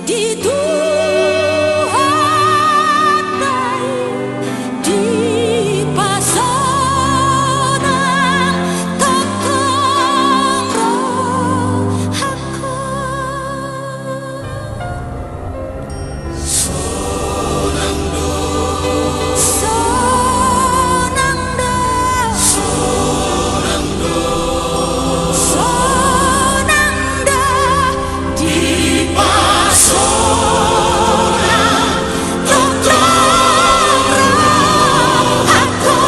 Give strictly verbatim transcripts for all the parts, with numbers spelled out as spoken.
Di Tuhanta i dipasonang, tongtong rohangku. Sonang do. Sonang do. Sonang do. Sonang do. Dipasonang, tongtong rohangku.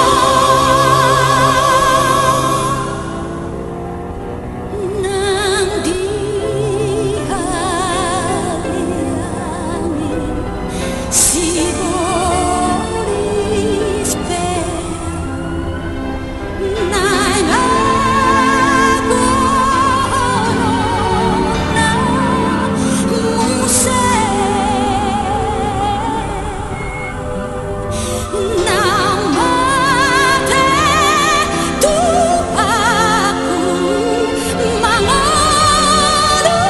Nang di haliang i sibolis pe, naeng ahu holong na muse. Nang mate tuaku, mangolu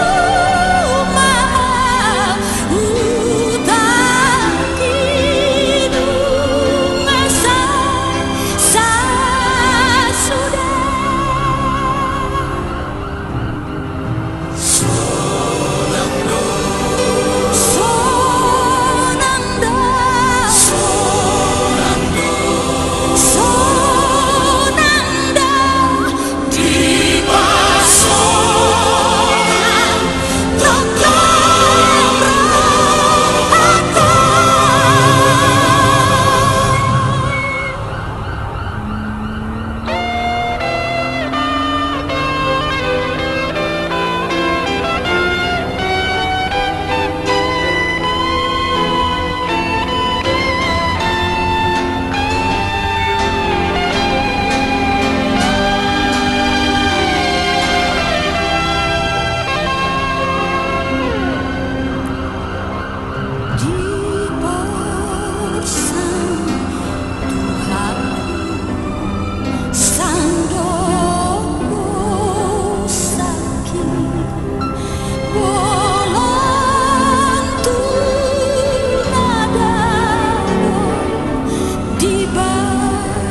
ma ahu, hutangki nunga sai sasuda. Sonang do. Sonang do. Sonang do. Sonang do. Dipasonang, tongtong rohangku. Diporsang Tuhanku sandok sangkit, bolon tu na dao dibaen,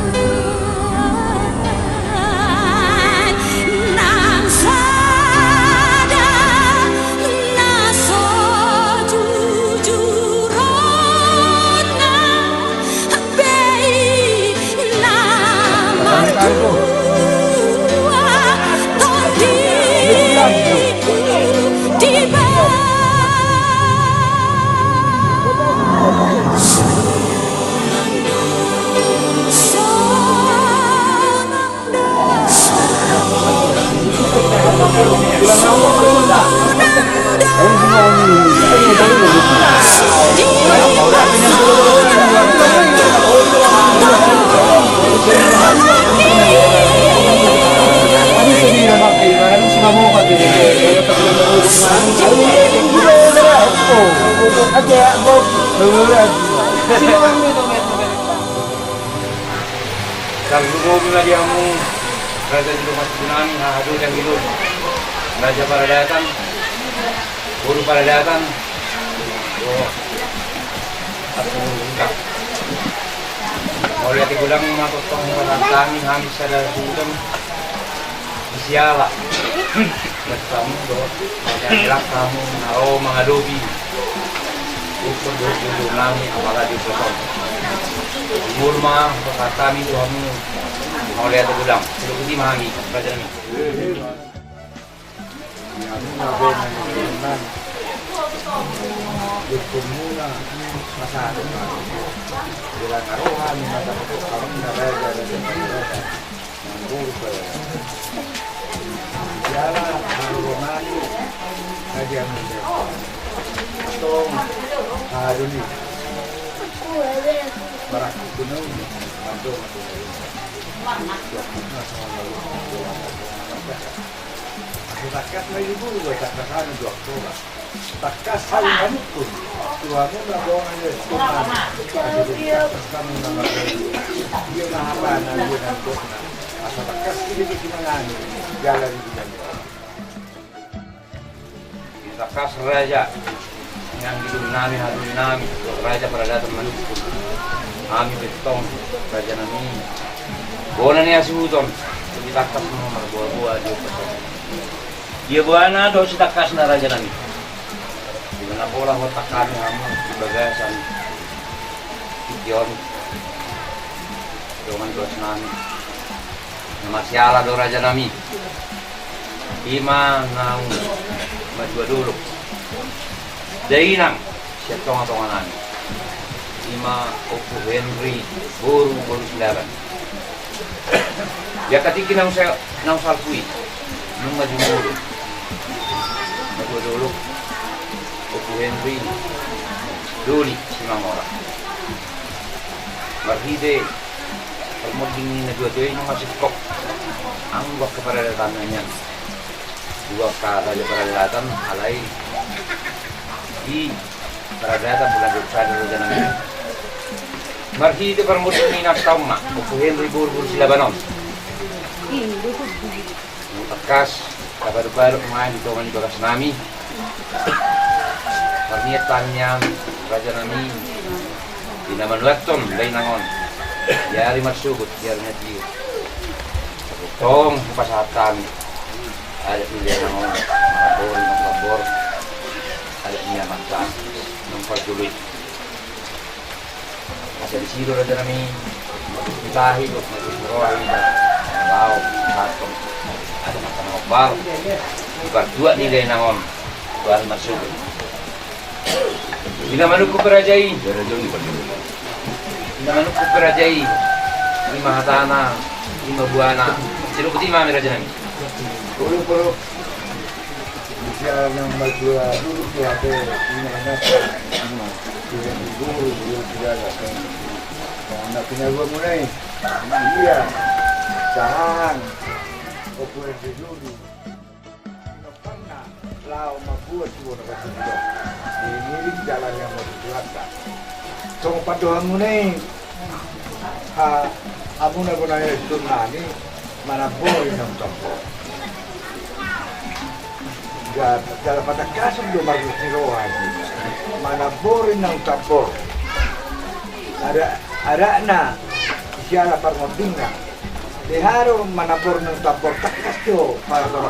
nang sada na so jujur on na be i na martua tondiku dibaen. Tarlumobi ma di hamu raja ni dongan suku nami, haha doli anggi doli, raja paradatan, boru paradatan, dohot angka boru huta. Mauliate godang ma tongtong hupasahat hami, hami sada suhut on. Di siala. Mas hamu dohot, mauliate godang hamu na ro mangadopi. Ukon dohot boru nami apala di ukon. Umur ma hupasahat hami tu hamu. Mauliate godang. Sidohot i ma hami, raja nami. Di hamu na bongan ni dongan. Di ukon muna pasahat ma. Di langa roha ni mata pokok hamu na raja, raja, raja. Nang boru pe. Jala haroro nami. Raja muda. Tong. Haruni. Barak gunung. Mantong. Asa tangkas ma i di boru, tangkas hami dua oktober. Tangkas hami manungkun tu hamu na bongan ni dongan. Asa tangkas hami na margari. Dia na hapana, dia na dokna. Asa tangkas i di simangan i. Jala di bulan. Tangkas raja. Nang di dulu nami, hadu nami, raja paradatan manukun. Hami bettong, raja nami. Bona ni hasuhuton, di tangkas ma marboa-boa di ombas on. Dia bona do sitangkasna raja nami. Di mana pola hotak kami hamu di bagasan. Ijon. Dongan dos nami. Na marsiala do raja nami. Ima naung madua dolok. Dainang sian tonga-tonga nami. Ima Ompu Henry boru, boru Silaban. Di angka tingki naung sa-, naung salpu i. Nunga jumolo. Madua dolok. Ompu Henry. Doli Simamora. Marhite parmonding ni na dua tua i nunga singkop. Anggo angka paradatan na nian. Dua angka raja paradatan alai i paradatan bulan dua puluh sada raja nami. Marhite parmonding ni na taon ma Ompu Henry boru, boru Silaban on. Tangkas tapaduk-paduk ma di tonga ni bagas nami. Marniat hami nian raja nami. Di na manuathon dainang on. Di ari marsogot, di ari na tio. Tong pasahat hami. Adat ni dainang on. Marabor, marabor. Adat ni amanta. Nang parjolo i. Asa disi do raja nami, di tahi do, di roha i, lao, sahat tong, ada makan ombal, di partuat ni dainang on, baru masuk. Di na manungkun pe raja i, di na manungkun pe raja i, ima hatana, ima buana, sidok i ma hami raja nami. Olo, olo. Di siala nang madua dolok tu hape inangan. Di boru, boru Silaban. Na pinaboa muna i. Ia. Sahang. Ompu Henry dulu. Lao mambuat tu bona batu. Di ngiring jalan yang mau dituatkan. Songon pandohan muna i. Ha, hamuna bona ni suhut nami, manambori naung tambor. Jala patangkason do margus ni roha i. Manambori naung tambor. Adat, adatna, siala parmondingna. Deha do manambori naung tambor tangkas do.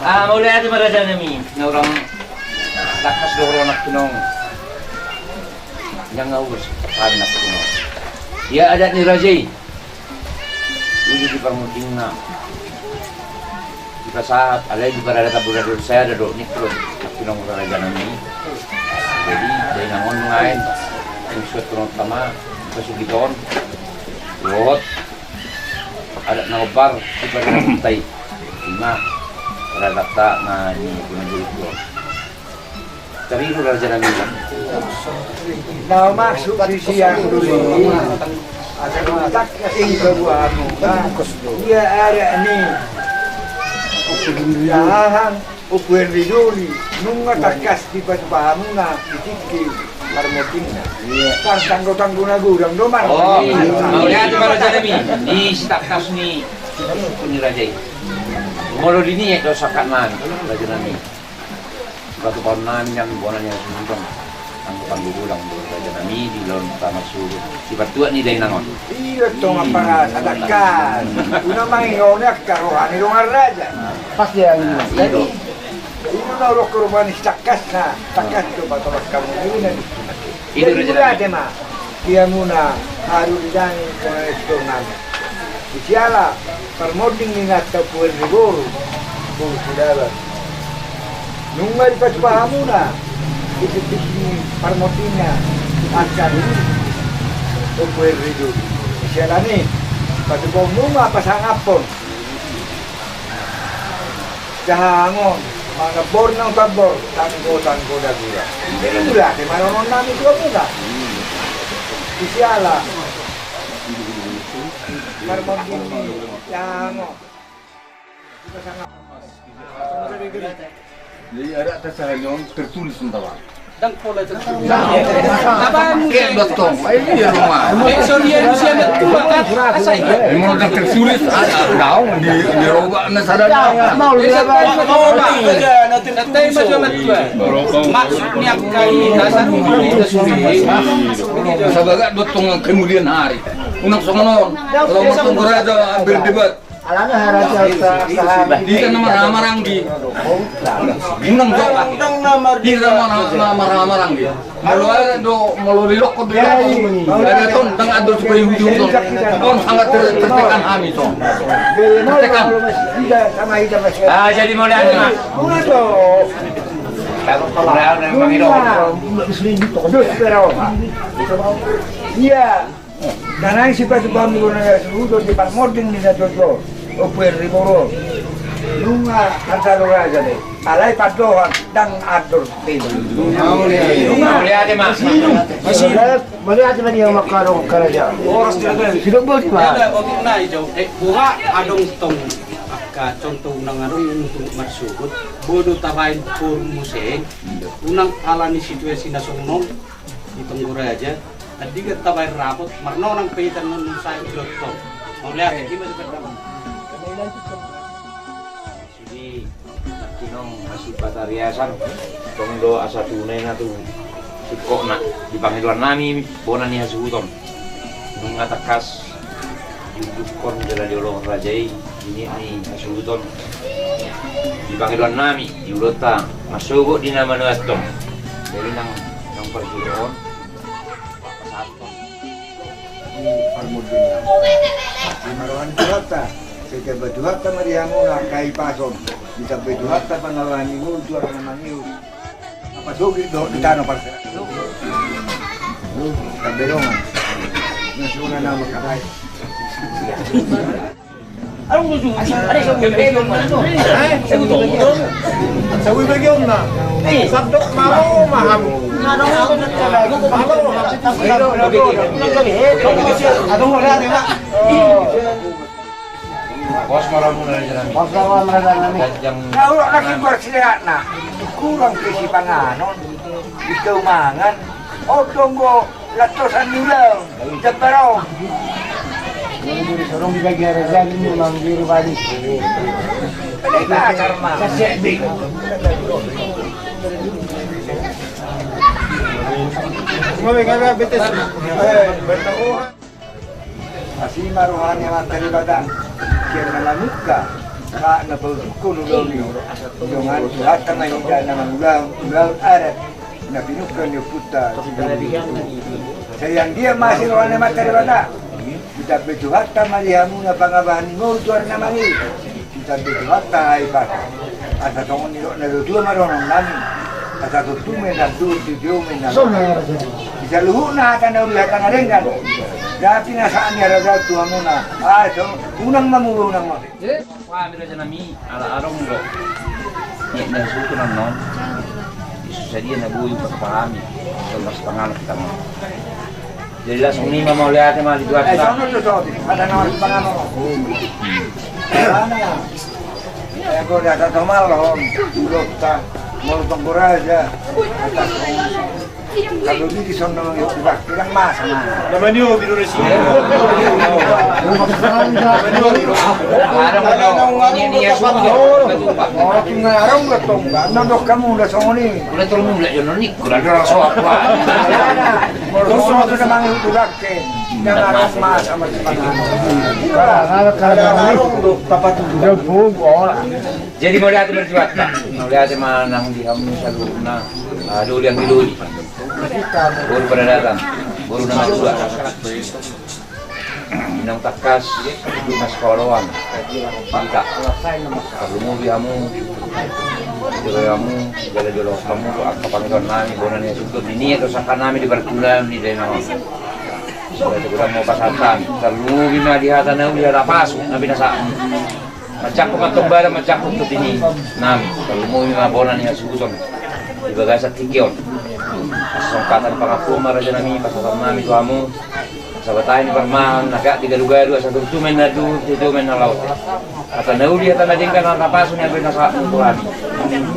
Ah, mauliate ma raja nami. Na hurang tangkas do hurang nangkining. Nang ahu bos, hami nangkining. Ia adat ni raja i. Uli di parmondingna. Dipasahat, alai di paradatan bulan dua puluh sada do, ningkon. Nangkining raja nami. Jadi, dainang on nuaeng. Nunga suat tu nonta ma, dipasugit on. Dohot. Adat na hombar, di paradatan ta i. Ima, paradatan ta na di Gunung Bulu on. Tarigu raja nami. Na maksud di siang dulu. Asa tak ing babuamu. Ia adat ni. Ia hahang. Ompu Henry doli, nunga tangkas dipatupa hamuna di tingki parmondingna. Ia. Tanggo-tanggo na godang do mar. Oh, mauliate ma raja nami. Di sitangkas ni, ni raja i. Molo di niat do sangkap nami, raja nami. Dipatupa nami nang bona ni hasuhuton. Anggo panggugulang do raja nami di laon tama sulu. Di partuat ni dainang on. Iya tong apa rasa takkan. Una mangion ni angka roha ni dongan raja. Pasti yang ini. Jadi, ini na ulok ke rumah ni takkas na. Takkas tu patolak kamu ini nanti. Jadi raja nami. Ia muna haru di dani kona estor nami. Di siala parmonding ni nata puen ni boru. Boru Sudaban. Nunga dipatupa hamuna. Di titik ni parmondingna. Angka ni. Puen ni boru. Di siala ni. Patupa nunga pasangapon. Jahangon, manambor naung tambor, tanggo-tanggo dagura. Jadi mauliate ma dohonon nami tu hamuna. Di siala. Parmonding ni jahangon. Jadi ada tasahanyon tertulis ntawang. Dang pola itu. Apa mungkin? Dotong. Ai dia rumah. Besok dia bisa betul apa? Asal. Emang udah tersulit. Daun di di roba na sadar. Mau lihat apa? Maksud ni angka i, dasar ni angka i. Sabagak do tong kemudian hari. Unang songon on. Kalau mau tunggu raja berdebat. Alana haraja. Dia nama nama ranggi. Unang jawab. Dia nama nama ranggi. Molo do, molo di lokon do. Ada ton, tang ada supaya ujung ton. On sangat ter-, tertekan hami ton. Tertekan. Ah, jadi molo ada. Iya. Tanang sipatupaon ni bona na suhut on di parmording ni na jotjot. Open riboro. Nunga tanda roha jadi. Alai pandohan ndang andor tebo. Mauliate ma. Mauliate ma dia makaron karaja. Horas dia tu. Sidok bodi ma. Ada otik na ijau. Eh, buha adong tong. Angka contoh unang adong untuk marsuhut. Bodo tabaen forum muse. Unang alani situasi na songon on. Di tonggo raja. Andigan tabaen rapot. Marnonang pe ita non sai ujoton. Mauliate. Ima seperti. Sude nangkining masipata riasan, tong do asa tunai na tu singkopna di pangidoan nami bona ni hasuhuton. Nunga tangkas diundukhon jala dioloi raja i, ini ni hasuhuton di pangidoan nami, di ulaonta masogot di na manuathon. Jadi nang, nang parjolo on. Di parmudina. Di maroan Tuhanta, sai ditambai Tuhanta ma di hamuna angka hipason, ditambai Tuhanta pangalahan ni ngolu tu angka na mangihut. Apa sogit dohot di tano parsa. Tambai dongan. Nasuna nama kabai. Sabui bagionna. Sabdo malo maham. Malo. Pos malam mulai jalan. Pos malam mulai jalan. Jam. Kau lagi bersiap nak. Kurang kesi panganon. Ikau mangan. Odong go. Latosan ni ulaon, jam baroa. Sorong di bagi haraja ni manggiri balik. Ada dasar ma. Kasih bik. Ngomong ngomong betes. Eh, betul. Asi ma roha ni Amanta Debata. Sian na mamungka. Ka na paujungkon ulaon i. Dongan Tuhanta ma hita na mangulahon ulaon adat. Na pinungka ni ompunta. Sai anggiat ma asi roha ni Amanta Debata. Ditambai Tuhanta ma di hamuna pangabahan ni ngolu tu ari na mangihut. Ditambai Tuhanta hahipason. Asa songon nidok na dua ma dohonon nami. Asa tontu ma inna, tontu ma inna. Di saluhutna hata na uli hata na denggan. Jadi na sahat ni harajaon tu hamuna. Ah, songon unang ma mulu unang ma. Pahami raja nami, ala adong do. Niat na suku nang non. Isu sadia na boi pahami. Solas tangana kita non. Jadi langsung ni ma mauliate ma di Tuhanta. Eh, sono tu sopi. Ada nama di panganon. Mana? Eh, kau dah tak tahu malam. Dulu tak mau tunggu raja. Kata Kalau di son na mangihut, kurang masa na. Namanya biro resi. Namanya biro. Ada mana? Ini dia semua. Oh, tinggal orang udah tongga. Nah, dok kamu udah songon i. Udah turun mulai jono ni. Kurang ada rasa apa. Terus waktu na mangihut, kurang ke. Jangan masa sama. Ada orang tuh, papa tuh. Udah bungkol. Jadi mauliate ma di Tuhanta. Mauliate ma nang di hamu saluhutna. Ah, doli anggi doli. Boru paradatan, boru na matua. Inang tangkas, na sikaoloan. Hita. Tarlumobi hamu. Jolo hamu, jala jolo hamu, angka pangidoan nami, bona ni hasuhuton, di niat dohot sangkap nami di partulan ni dainang on. Jala jolo hamu pasahat nami. Tarlumobi ma di hata na uli hata pasu, na pinasahat. Manjangkon ma tong badan, manjangkon tu tini nami. Tarlumobi ma bona ni hasuhuton di bagasan tingki on. Asa songkatan pangampuon ma raja nami, pasahat nami tu hamu. Asa batahi ni parmahan, na gak digalu-galu, asa tontu ma inna, tontu ma inna laut. Hata na uli, hata na denggan, hata pasu ni ambil nasa tu hami.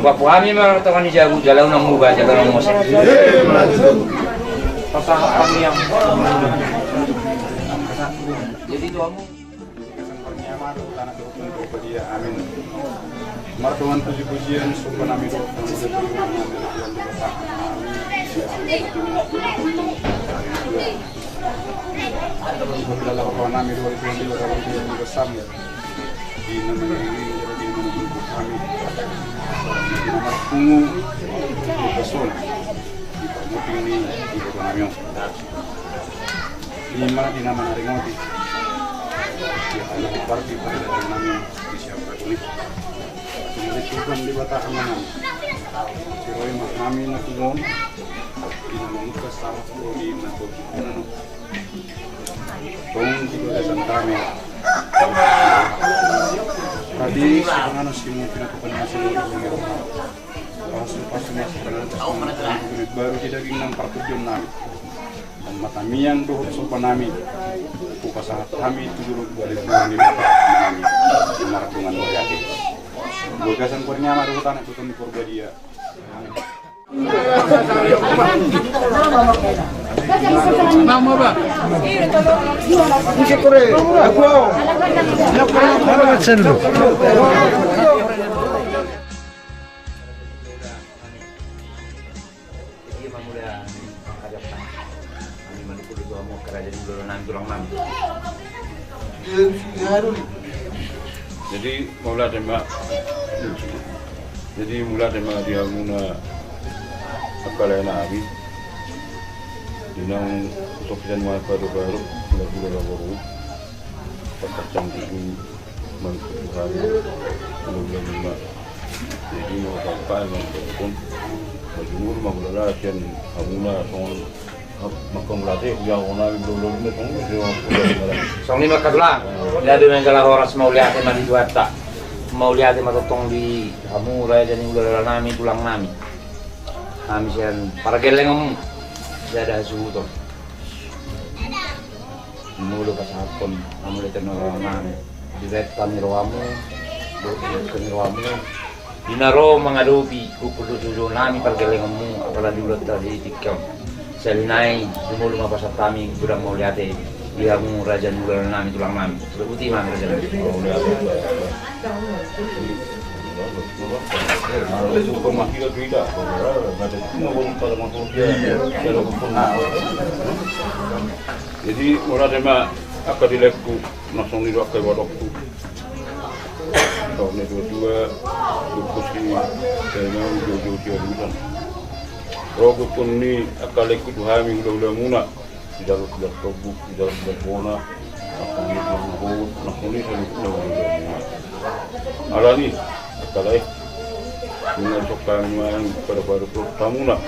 Buat hami ma tongan ni jabu, jala unang muba, jala unang mose. Pasahat nami. Jadi tu hamu. Amin. Mardongan puji-pujian, somba nami dohot hamu di Tuhan nami, Tuhan di basa nami. Mardongan roha nami dohot Tuhan di basa nami, Tuhan di basa nami. Di nama ini menjadi nama untuk kami. Di nama pungu, di person, di pamuping ni, di kota nami. Ima di nama na ringoti. Di anak parti pada datang nami di siapa ini. Di Tuhan di bata amanami. Di roy mak nami na kumon. Di nama muka sama di nama kopi. Tong di bagasan kami. Tadi sekarang si mungkin aku pernah sih. Pasu-pasu masih pernah. Baru di daging nang partujuan nami. Mata mian dohot somba nami, hupasahat hami tu jolo bale Tuhan di mata nami, di mardongan mauliate. Bagasan kurnia ma dohot anak dohot ni Porbadia. Amin. Jadi mauliate ma. Jadi mauliate ma di hamuna angka lae nami. Di naung tokian ma paru-paru, mula-mula laboru. Pakacang tutu mangkutuhan. Mula-mula. Jadi mau sampai mangkutuhan. Majumur mangulala sian hamuna songon. Mangkon mauliate, uya ona mangulala songon. Songon i ma tulang. Jadi manggala horas mauliate ma di Tuhanta. Mauliate ma tongtong di hamu raja ni hulahula nami, tulang nami. Hami sian pargellengonmu. Sada hasuhuton. Molo pasahathon hamu di tano roha nami, di renta ni rohamu, di renta ni rohamu, di na ro mangadopi gokhon dohot joujou nami pargellengonmu, apala di ulaonta di tingki on. Sahali nai jumolo ma pasahat hami godang mauliate di hamu raja ni hulahula nami, tulang nami. Sudah putih ma raja nami. Jadi mauliate ma angka di laengku, na songon i do angka ibotongku. Songon i do dua, dukkus ni, dainang, joujou sian urusan. Ro gokhon ni angka laengku tu hami hulahulamuna. Di dalam bulan Tobu, di dalam bulan Bona, makan di bulan Mabut, makan di dalam bulan Bona. Alani, angka lae, muna sokkan ma pada-pada perut hamuna.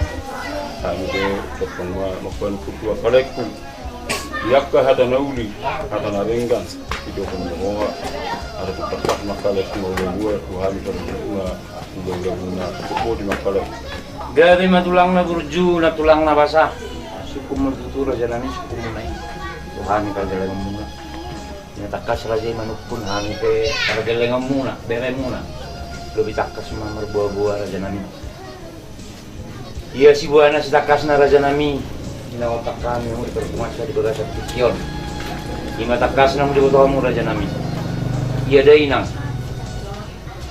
Hami pe sokkan ma mambahen kutu angka laengku. Di angka hata na uli, hata na denggan, di dokon na bonga, hata tu pertak ma angka laengku, mauliate ma tu hami, pada perut ma. Gabe ma tulang na burju, na tulang na basa. Sungkunmuna tutu raja nami, sungkunmuna i. Tu hami pargellengonmuna. Ia tangkas raja i manungkun hami pe pargellengonmuna, beremuna. Lobi tangkas ma marboa-boa raja nami. Ia siboana sitangkasna raja nami. Ina otak hami, hami parpunguan sa di bagasan tingki on. Ima tangkasna molo diboto hamu raja nami. Ia dainang.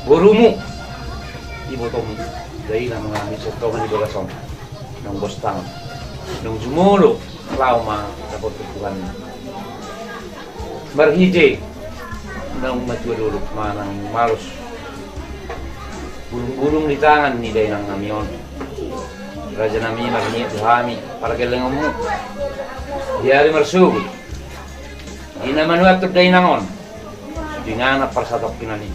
Borumu, ibotomu, dainang ma hami sian tonga ni bagas on. Naung bos tangan, naung jumolo, laho ma dapot Tuhan. Marhite naung matua dolok manang malos bulung-bulung di tangan ni dainang nami on. Raja nami, marniat do hami pargellengonmu di ari marsogot. Di na manuathon dainang on. Di na na parsatongkinan i.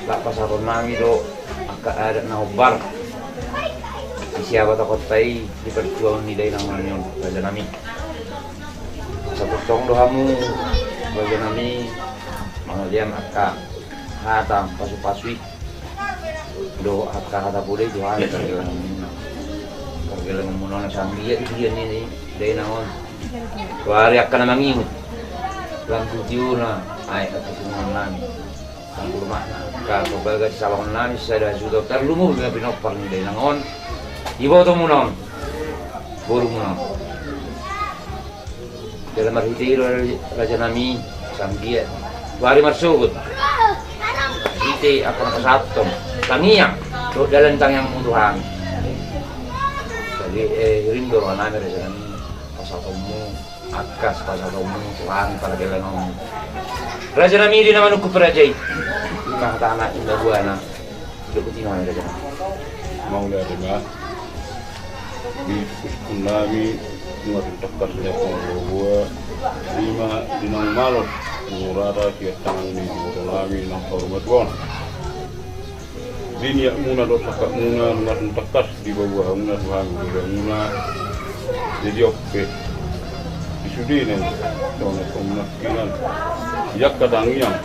Laho pasahaton nami do angka adat na hombar. Di siapa tokohta i di partuaon ni dainang nami on, raja nami. Asa tongtong do hamu, raja nami, mangalean angka hata pasu-pasu i. Dohot angka hata poda i tu hami pargellengonmuna. Pargellengonmuna on asa anggiat di dia ni dainang on. Tu ari angka na mangingot. Lam tu tiona, ai angka sinuan nami. Angka rumahna, angka pembaga sisalongan nami, sada suda tarlumobi ma pinompar ni dainang on. Ibotomuna on. Borumuna on. Jala marhite i do raja nami, asa anggiat tu ari marsogot. Di angka na pasahathon tangiang, dohot dalan tangiangmu tu hami. Jadi, eh, rindu rohanami raja nami, pasahatonmu, angka pasahatonmu tu hami, pargellengonmu. Raja nami, di na manungkun pe raja i. Ima hatana, ima boana. Dohot i ma hami raja nami. Mauliate ma. Di sungkunnami, nunga tung tangkas ni angka na boaboa, ima di naung malo, nunga rata sian tangan ni ibotonami na parmatua on. Di niatmuna dohot sangkapmuna, nunga tung tangkas dipaboa hamuna tu hami boaboamuna. Jadi on pe, di sudena i, songon na songon nangkinan, di angka tangiang,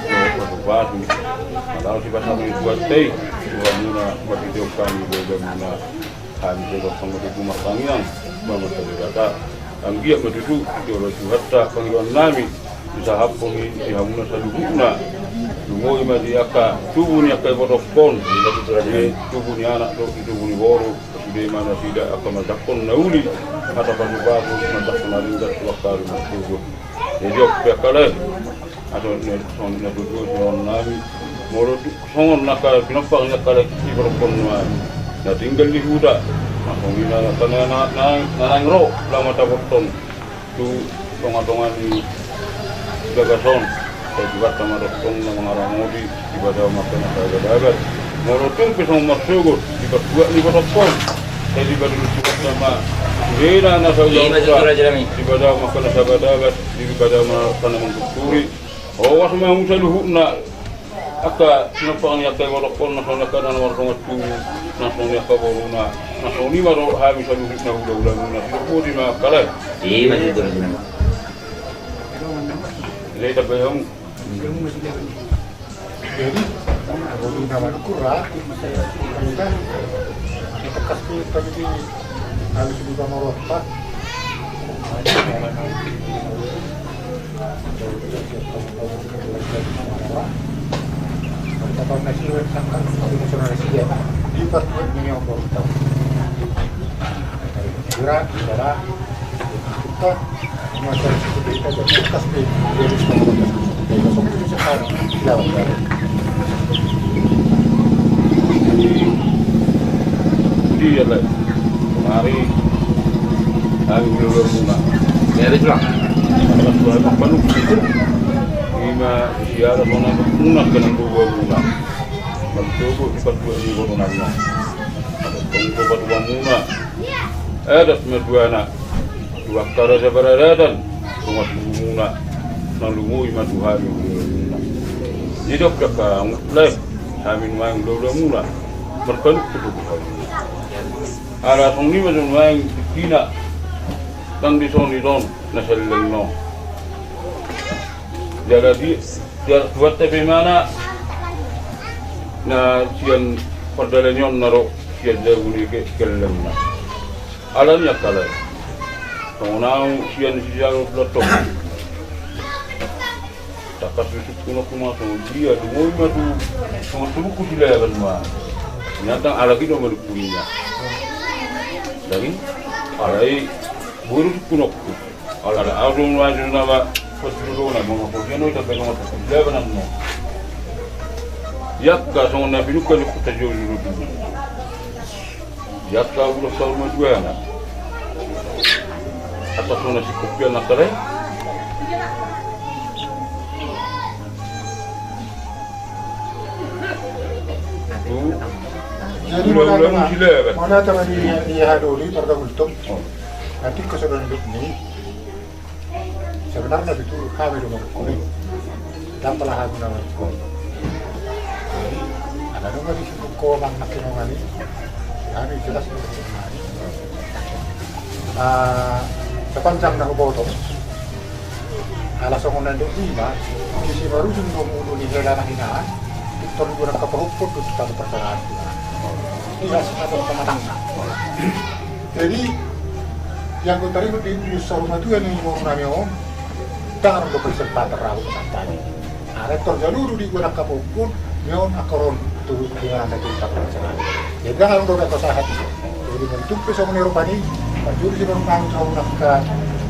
dohot pasupasu, na laho sipasahat ni Tuhanta i tu hamuna, marhite on hami boaboamuna. Hami pe dohot songon tutu martangiang, ma martangiang hata. Anggiat ma tutu dioloi Tuhanta pangidoannami, disahaphon i di hamuna saluhutna. Lumobi ma di angka tubu ni angka ibotongkon, di tubu ni anak dohot di tubu ni boru, sude ma nasida angka mandangkon na uli, hata pasupasu, mandangkon na denggan tu angka na marsogot. Jadi on pe angka lae, asa na songon na tutu songon nami. Molo tu songon angka pinompar ni angka lae i, parokon nuaeng na tinggal di huta, na songon i na angka na, na, na, na naeng ro laho mandapothon tu tongatonga ni bagas on. Sai Tuhanta ma tongtong na mangaramoti, Debata ma angka na sabababat. Molo tung pe songon marsogot di partuat ni ibotongkon, sai dipadulu Tuhanta ma sudena na saulaula, Debata ma angka na sabababat, Debata ma angka na mangguguri. Horas ma hamu saluhutna, angka pinompar ni angka ibotongkon, na songon i angka na mardongan tubu, na songon i angka boruna, na songon i ma dohot hami saluhutna hulahulamuna. Sidok boti ma angka lae. Ima tutu raja nami. Jadi tambai hamu. Jadi, boti nama dukur ra, kan, tangkas pe tadi di halus di pamoropa. Di partuat ni ombor tau. Kira, kira, kita, masa kita jadi kita, kita pasti jadi semua. Jadi kosong itu sekarang. Tidak ada. Jadi, iya, Lek. Kemari, kami belum pulang. Ya, habis pulang. Atas dua empat penuh. Lima, siara, kona, muna, kena dua bulan. Bersyukur di partuat ni ibotonami. Ada tong dua patuamuna. Adat ma tu anak. Tu angka raja paradaton, songon tubumuna, na lumobi ma tu hami hulahulana. Didok angka lae, hami nuaeng hulahulamu, marpanungkun do tu hami. Ala songon i ma jo nuaeng tingkina, ndang dison i do na saleleng on. Jala di, jala Tuhanta pe ma na, na sian pardalanan on na ro sian jabu ni ke-, kellengna. Alani angka lae. Songon ahu sian sijalo tu lantong. Tangkas do sungkunonku ma songon dia, lumobi ma tu songon tubungku Silaban ma. Nyata alai do manungkun i. Jadi, alai boi do sungkunonku. Alai ahu do nuaeng do nama, pas do nama, songon dia no, tapi nama pas Silaban nama. Di angka songon na pinungka ni kota Jolo do. Di angka ulos saur matua na. Atas nona sikopian na kare. Tu. Jadi, ula-ula mulai, mulai tama di, di Hadoli, Parda Gultom. Oh. Nanti ke saudara duduk ni. Sebenarnya betul kami do mangkuri. Dapat lah aku nama. Jadi, ada nama di situ kau bang nak kena ngani. Kami jelas betul ngani. Ah, sepanjang nak potong. Ala songon nandok lima, sisi barusun do mulu ni hela na hinaan, Victor guna kapahumput tu tata perseraan. Iya, satu pematang. Jadi, yang ku tarima di, di saur matua ni ibotonami on, ndang adong do persertaan rabu tadi. Nah, rektor jaluru di guna kapahumput, ni on akaron tu dengan anda kita perseraan. Jadi, ndang adong do rektor sahat. Jadi, molo tung pe songon i rupani, parjuru si baru nang songon angka,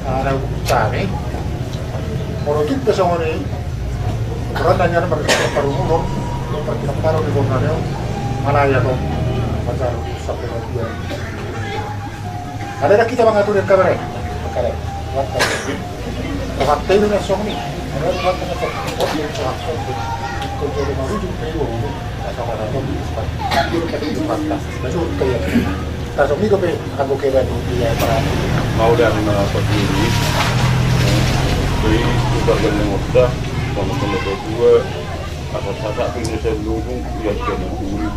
ah, na hubuku kami. Molo tung pe songon i, ukuran nanya na marga parumuron, Parkirang baru di Borneo, mana ya kau? Pacar sampai dia. Ada dah kita mengatur yang kabar. Kabar. Waktu itu na song ni. Ada waktu na song. Oh, dia song. Kau jadi mau jumpa ibu. Asal ada kau di depan. Dia kata itu fakta. Masuk ke dia. Tasong ni dope anggo keban dia para. Mau dan, eh, pagi ini. Jadi, kita gandeng otak, sama-sama berdua. Asa sasa tu ni saya lubung, dia kena duri.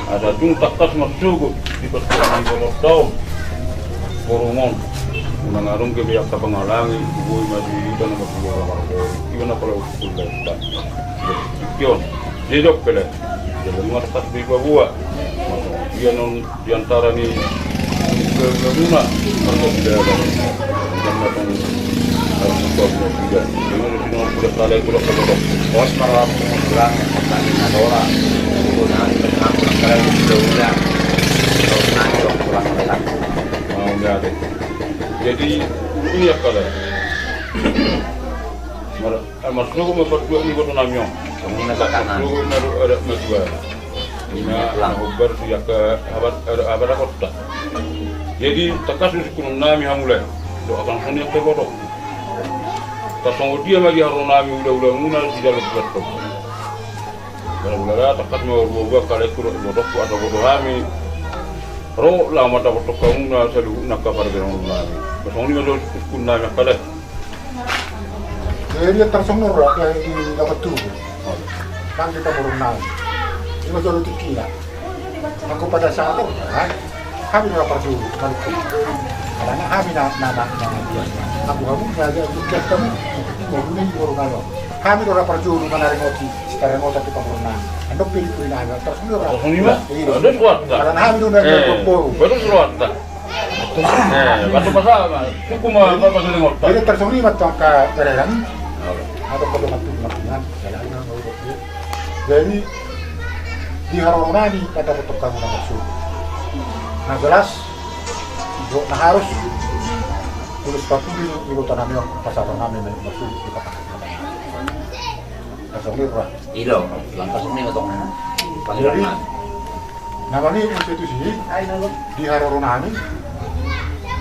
Asa dung tangkas marsogot di persoalan ni borunta on. Borunta on. Unang adong gabe angka panghalangi, boi ma di hita na marsogot. Iba na pala usul da hita. Ikion. Dia jawab pele. Dia belum ada tas beli buah. Dia non di antara ni keundangan, maka tidak ada. Dan datang harus buka buka tidak. Dengan di sini budak kalian budak kalian. Bos malam pulang kami nadora. Itu nanti tengah pulang kalian sudah udah. Kalau nanti dong pulang lagi. Mau nggak ada. Jadi ini ya kalian. Mar-, eh, marsogot ma pardua ni boru nami on. Songon i na takanan. Marsogot ma do adat na dua. Ina na hombar tu angka habat, eh, habat na kota. Jadi tangkas do sungkunon nami hamu lae. Dohot songon i angka boru. Tarsongon dia ma di haroro nami ulaon muna di dalam bulan tu. Mula-mula tangkas ma rua-rua kalai tu dohot boru asa boru hami. Ro laho mandapothon hamuna saluhutna angka pargerakan nami. Songon i ma do sungkun nami angka lae. Jadi tarsongon i ra, eh, di dapat tu. Kan di pamoruon nami. Ima jolo tingkina. Anggo pada saat on, ha? Hami do ra parjolo, manumpang. Karena hami na, na, na, na, na, anggo hamu, na, na, na, na, na, na, na, na, hami do ra parjolo, manaringoti, sitaringotan tu pamoruon nami. Andok pe di puri nami, tarsongon i ra. Tarsongon i ma? Iya. Ada suara. Karena hami do na, eh, na, na, na, baru suara. Eh, batu pasal, Bang. Cukup ma, ma, pasal lima otak. Jadi tarsongon i ma tu angka pereran. Oke. Atau pada mati, mati, mati. Jadi, di haroro nami mandapothon hamuna maksud. Na jelas, do na harus, tulis patuli, iboto nami, pasahaton nami, maksud, di kata. Tarsongon i ra. Ilo, langkah songon i ma tong. Jadi, panggilan nami. Nama ni institusi, di haroro nami,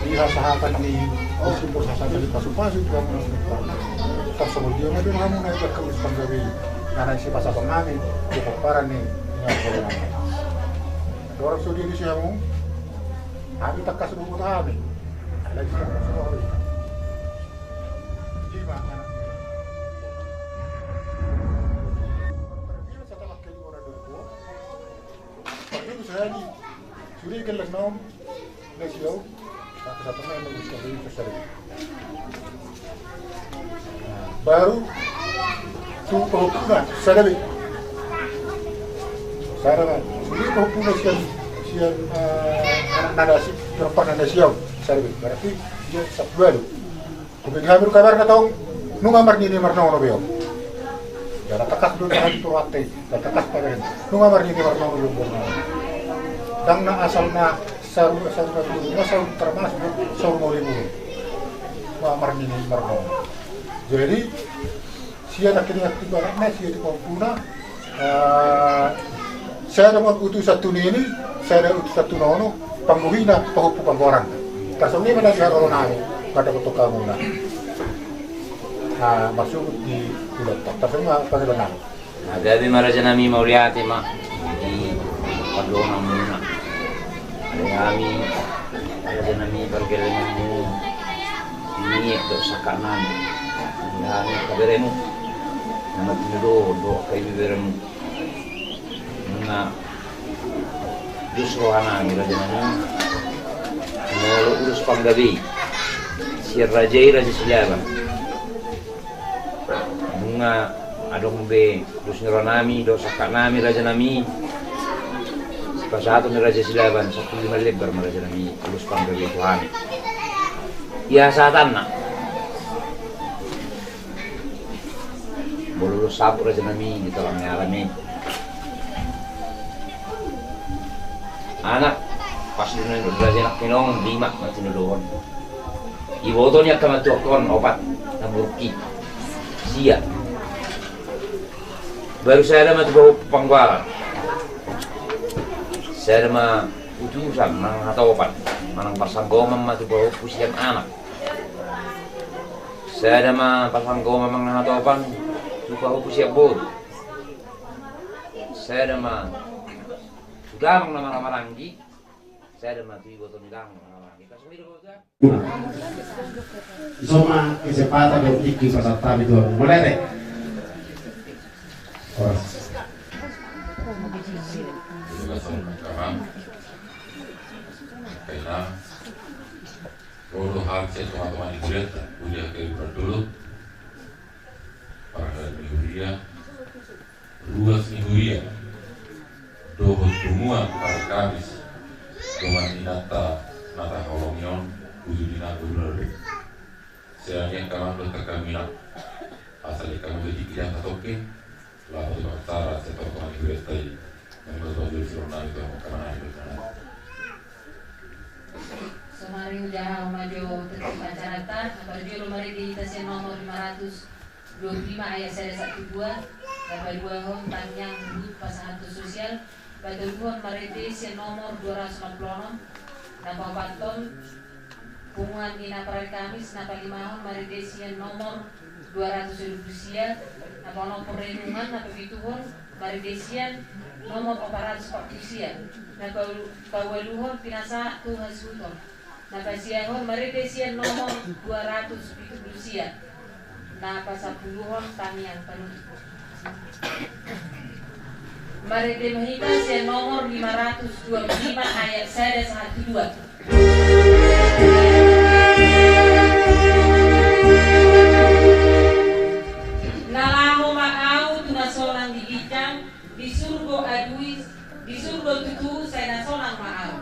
di hasahatan ni, di simpul hasahatan ni pasu-pasu, di haroro nami. Tarsongon dia ma do hamu na iba kaulus panggabe, na na isi pasahaton nami, di pomparan ni, di haroro nami. Dorang sudah di si hamu, hami tangkas do boto hami. Alai si hamu sudah. Di mana? Tapi misalnya di, sudah ikan lenong, nasi lauk, satu-satu main nasi lauk itu sering. Nah, baru tu pahupuna, sada be. Sada be. Sudah pahupuna sian, sian, eh, anak nada si, perempuan nada siau, sada be. Berarti dia sabtu lalu. Hubege hami do kabarna tong, nunga marnini marnono be on. Jala tangkas do hami tu rohanta i, jala tangkas pamereng. Nunga marnini marnono be on borunta on. Ndang na asal na saur, saur na tolu, na saur termasuk saur maulimuli. Nunga marnini marnono. Jadi, sian na kini aktif barakna, sian di pahupuna, Eh, sada ma utusan tu nini, sada utusan tu nono, pangguhina, pahompu panggoarang. Tarsongon i ma na di haroro nami, mandapothon hamuna. Ah, marsogot di ulaonta. Tarsongon i ma panggilan nami. Nah, gabe ma raja nami mauliate ma di pardonganmuna. Alai hami, raja nami pargellenganmu. Ini do sangkap nami. Hami angka beremu. Na martinodohon do angka ibeberemu. Nunga dos roha nami raja nami. Molo ulos panggabe i. Sian raja i Raja Silaban. Nunga adong be dos ni roha nami, dos sangkap nami raja nami. Sipasahaton ni Raja Silaban, sapulu lima lembar ma raja nami, ulos panggabe tu hami. Ia sahatanna. Molo ulos saput raja nami, di talang ni alam i. Anak, pas di raja anak pinong, lima, martinodohon. Iboto ni angka martuakkon opat na burki. Sia. Baru sada ma tu pahompu panggoaran. Sada ma utusan manang hatopan, manang parsanggoman ma tu pahompu sian anak. Sada ma parsanggoman manang hatopan tu pahompu sian boru. Sada ma tu damang na marhahamaranggi. Sada ma tu iboto ni damang na marhahamaranggi. Ison ma kesempatan dohot tingki pasahat hami tu hamu, mauliate. Horas. Ro do hami sian tongatonga ni hurianta, huria Keri Pardolo, parhalado ni huria, ruas ni huria dohot punguan parkamis dongan inanta na tahaholongi on, uju di na gubernur. Sian i angka amang dohot angka inang, asa di hamu jadi pilihan tatongke laho tu acara sian tongatonga ni hurianta i. Mauliate. Sonari hujaha ma jo tertib acaranta. Na parjolo marende hita sian nomor lima ratus dua puluh lima ayat sada sahat tu dua, na paduahon tangiang huhut pasahathon sosial, patoluhon marende sian nomor dua ratus onom pulu onom, na paopathon punguan ni na parkamis, na palimahon marende sian nomor dua ratus dua pulu sia, na paonomhon renungan, na papituhon marende sian nomor opat ratus opat pulu sia, na pau-, paualuhon pinasahat tu hasuhuton. Na pasiahon marende sian nomor dua ratus pitu pulu sia. Na pasampuluhon tangiang panutup. Marende ma hita sian nomor lima ratus dua pulu lima ayat sada sahat tu dua. Na laho ma ahu tu na sonang di ginjang, di surgo adui, di surgo tutu, sai na sonang ma ahu.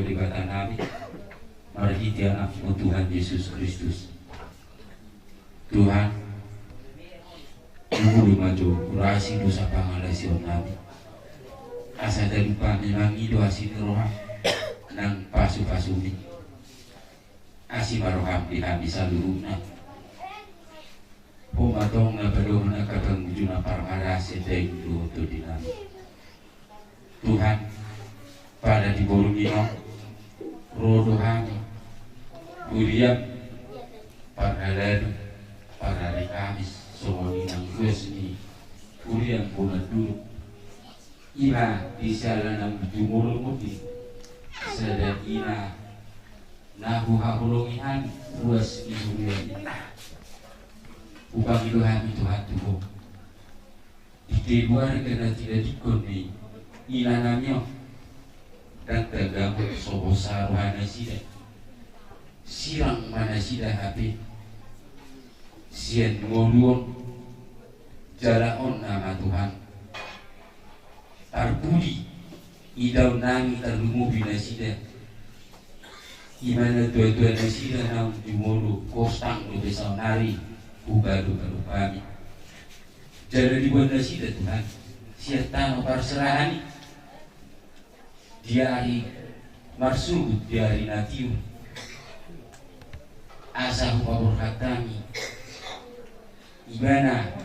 Debata nami, marhite Anakmu Tuhan Jesus Kristus. Tuhan, molo ma jo hurasi dosa pangalaosion nami, asa talup hami mangido asi ni roha nang pasu-pasumi. Asi ma roham di hami saluhutna. Ho ma tong na padohon angka pangujung na parmarasi daing dohot tondi nami. Tuhan, pada di borngin on, ro do hami, huriam, parhalado, parhari Kamis, songon i nang ruas ni huriam bona dulu. Ima di siala na jumolo muti, sada ina na huhaholongi hami ruas ni huria i. Hupangido hami Tuhan tu Ho. Di keluarga na tinadingkon ni ina nami on, ndang tagamon so hosa roha nasida. Sirang ma nasida hape sian ngolu on, jala on nama Tuhan. Parpudi idaon nami tarlumobi nasida. Ima na tua-tua nasida naung jumolo, kostang dope saonari hubado-bado hami. Jala diboan nasida Tuhan sian tano parserahan i. Di ari marsuhut, di ari na tiur. Asa hupaborhat hami ibana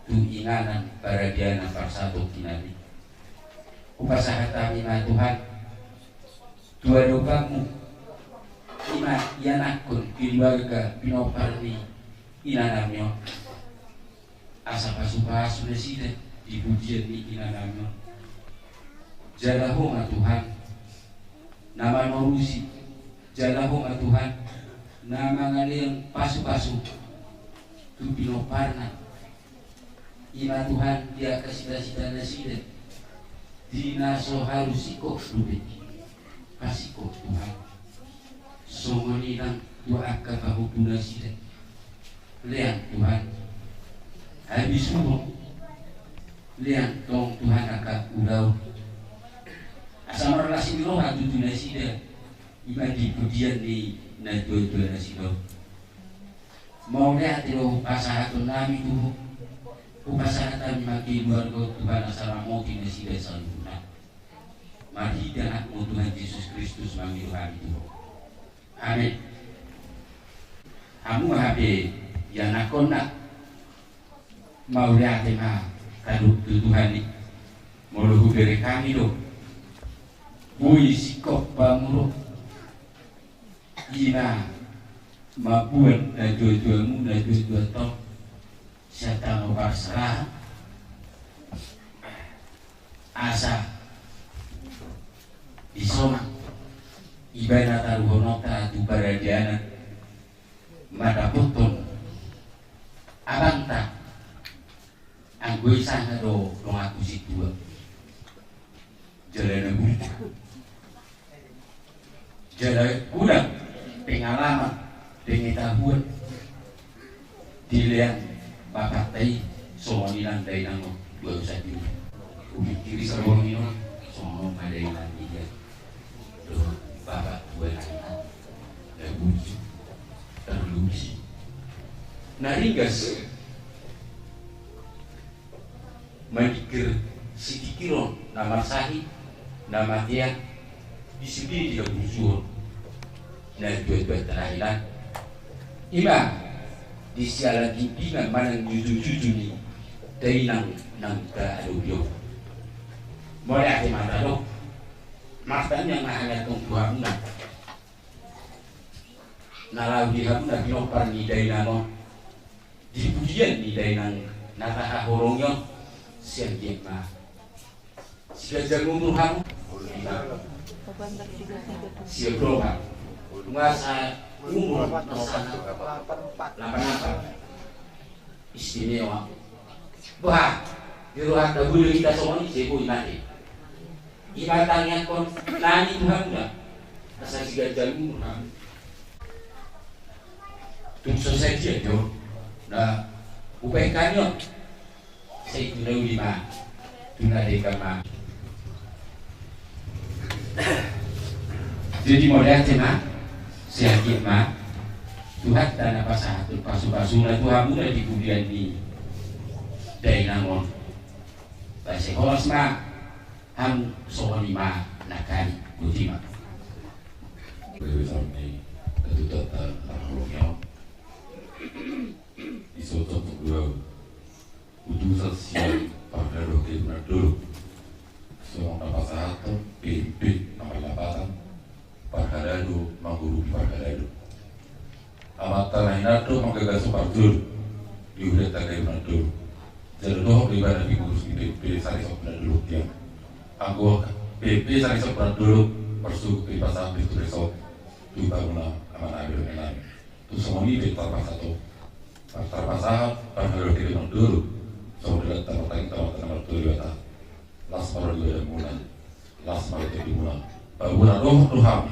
tu inganan paradiana parsatongkinan i. Hupasahat hami ma Tuhan tu adopanmu, ima ianakhon keluarga pinompar ni ina nami on. Asa pasu-pasu nasida di pujian ni ina nami on. Jala Ho ma Tuhan na manorusi, jala Ho ma Tuhan na mangalehon pasu-pasu tu pinomparna. Ima Tuhan di angka sita-sita nasida di na so haru singkop dope. Pasingkop Tuhan. Songon i nang tu angka pahompu nasida. Lean Tuhan habisuhon. Lean tong Tuhan angka ulaon. Asa marlas ni roha tutu nasida. Ima di pudian ni na tua-tua nasida on. Mauliate do pasahaton nami tu Ho. Hupasahat hami ma keluarga on Tuhan asa ramoti nasida saluhutna. Marhite Anakmu Tuhan Jesus Kristus mangido hami tu Ho. Amen. Hamu hape ianakhonna, mauliate ma tadok tu Tuhan i. Molo hubereng hami do boi singkop hamu ro, ima mamboan na tua-tuamu, na tua-tuanta on sian tano parserahan. Asa dison ma ibana taruhononta tu paradiana mandapothon abangta. Anggo i sanga do donganku sintua. Jala na burju. Jala godang pengalaman, pengetahuan. Dilean bapakta i songon i nang dainang on, dua usa dulu. Hupikiri saborngin on songon on ma dainang i. Dohot bapak tua nami na burju, tarlumobi na ringgas. Maningkir sitingkiron na marsahit, na matean, di sude di haburjuon na tua-tua terahilan. Ima di siala bimbingan manang juju-juju ni dainang naung taadopi on. Mauliate ma tadok. Martangiang ma hami antong tu hamuna na laho di hamuna pinompar ni dainang on. Di pudian ni dainang na tahaholongi on, sian dia ma siganjang umur hamu. Sian roha. Nunga saumur na sanga lapan-lapan. Istimewa. Boha, di rohanta boi do hita songon i, sai boi mate. Ima tangiangkon nami tu hamuna asa siganjang umur hamu. Tung so sadia jo na hubahen hami on. Sai tu na uli ma, tu na denggan ma. Jadi mauliate ma, sai anggiat ma Tuhanta na pasahathon pasupasuna tu hamuna di huria ni dainang on. Sai horas ma hamu, songon i ma nangkin. Boti ma. Bebe sami, datu tata, tata holong ya. Di soto penggulau. Utusan sian Parhalado Kebunan Dolok. Songon na pasahathon P M P na marlapatan Parhalado mangurupi Parhalado. Amanta na hinan do manggagaso parjolo di hurianta Kebunan Dolok. Jala dohot do ibana pengurus ni P M P Sari Sombunan Dolok tiang. Anggo P M P Sari Sombunan Dolok, marsogot pe pasahat pe tu resort, tu hamuna amanami dohot inanami. Tung songon i pe tarpasahat, tarpasahat Parhalado Kebunan Dolok. Songon i do tarpasahat, tarpasahat na martua Debata. Las ma roha di badanmuna, las ma roha di tondimuna. Pabunga dohot roham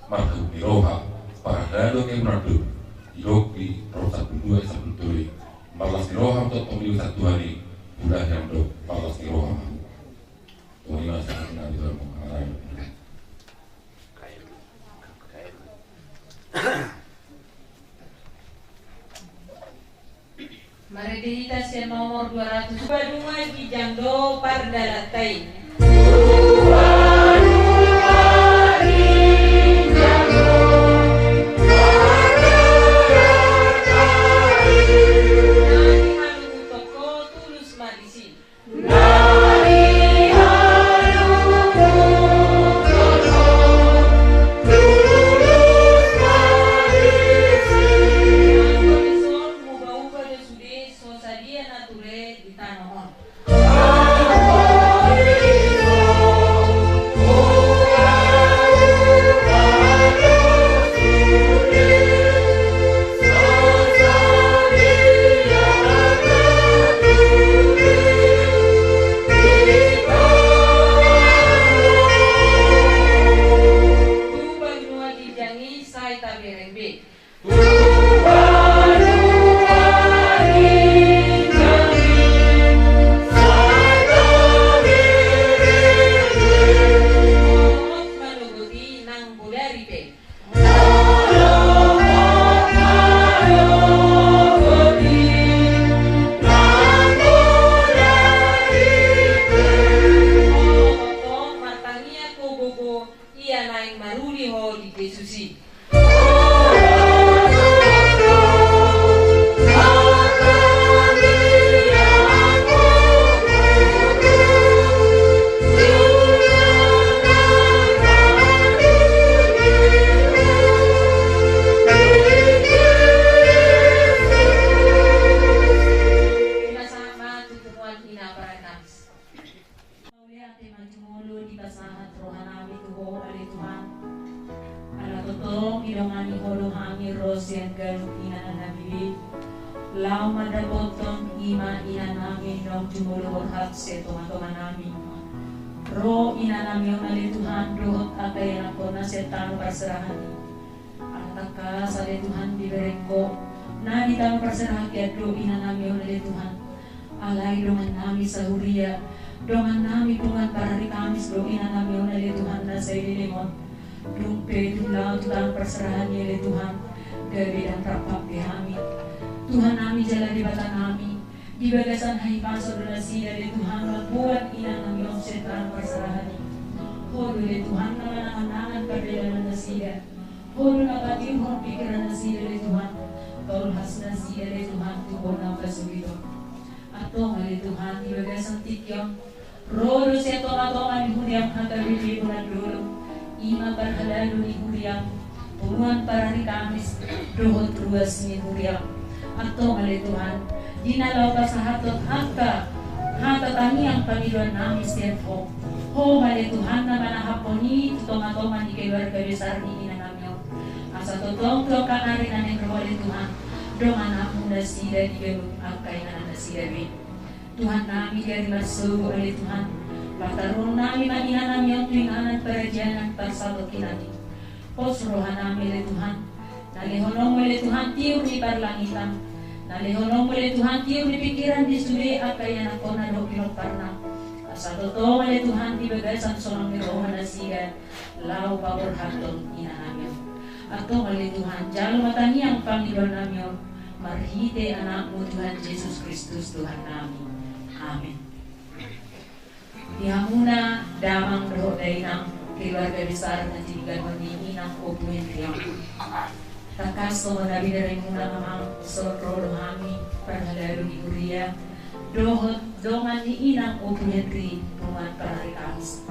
marhabot ni roha, Parhalado Kebunan Dolok. Didok di nomor sampulu dua, sampulu tolu. Marlas ni roha ma tongtong di bagasan Tuhan i. Ulahi hamu do marlas ni roha ma. Songon i ma sahat na di dalam pengarang. Marende hita sian nomor dua ratus. Tuba nunga ginjang do pardalanta i. Na dihaluhuthon ho tulus ma disi. Anggo dison, muba-uba do sude, so sadia na ture di tano on. Tuba nunga ginjang i, sai tabereng be. Dohot manogot i nang bodari pe. Tongtong martangiang ho gogo, ia naeng maruli ho di Jesus i. Pinasahat ma tu punguan ina parari nami. Mauliate ma jumolo dipasahat rohanami tu Ho ale Tuhan. Ala tongtong didongani Ho do hami ro sian ganup inanannami be. Laho mandapothon i ma inanami naung jumolo borhat sian tongatonganami. Ro inanami on ale Tuhan dohot angka ianakkonna sian tano parserahan i. Ala tangkas ale Tuhan dibereng Ho na di tano parserahan i do inanami on ale Tuhan. Alai dongannami sahuria, dongannami punguan parari Kamis do inanami on ale Tuhan na sai leleng on. Dung pe dung laho tu tano parserahan i ale Tuhan, gabe ndang rap be hami. Tuhannami jala Debatanami, di bagasan hahipason do nasida ale Tuhan mamboan inanami on sian tano parserahan i. Ho do ale Tuhan na manangan-nangan pardalanan nasida. Ho do na patiuhon pingkiran nasida ale Tuhan, tolhas nasida ale Tuhan tu bona pasogit on. Antong ale Tuhan di bagasan tingki on, ro do sian tongatonga ni huriam H K B P Bonandolo, i ma parhalado ni huriam, punguan parari Kamis, dohot ruas ni huriam. Antong ale Tuhan, di na laho pasahathon angka hata tangiang pangidoannami sian Ho. Ho ma ale Tuhan na manahaphon i tu tongatonga ni keluarga besar ni inanami on. Asa tongtong tu angka ari na naeng ro ale Tuhan, dongananmu nasida di ganup angka inanannasida be. Tuhannami, di ari marsogo ale Tuhan, pataruonnami ma inanami on tu inganan parajanan parsatongkinan i. Pos rohanami ale Tuhan, na lehononmu ale Tuhan tiur ni parlangitan, na lehononmu ale Tuhan tiur ni pingkiran di sude angka ianakkonna dohot pinomparna. Asa tongtong ale Tuhan di bagasan sonang ni roha nasida, laho paborhathon inanami on. Antong ale Tuhan, jalo ma tangiang pangidoannami on marhite Anakmu Tuhan Jesus Kristus Tuhannami. Amen. Di hamuna damang dohot dainang, keluarga besar na tinodohon ni inang Ompu Henry on. Tangkas songon na binahenmuna amang, songon ro do hami parhalado ni huria dohot dongan ni inang Ompu Henry punguan parari Kamis.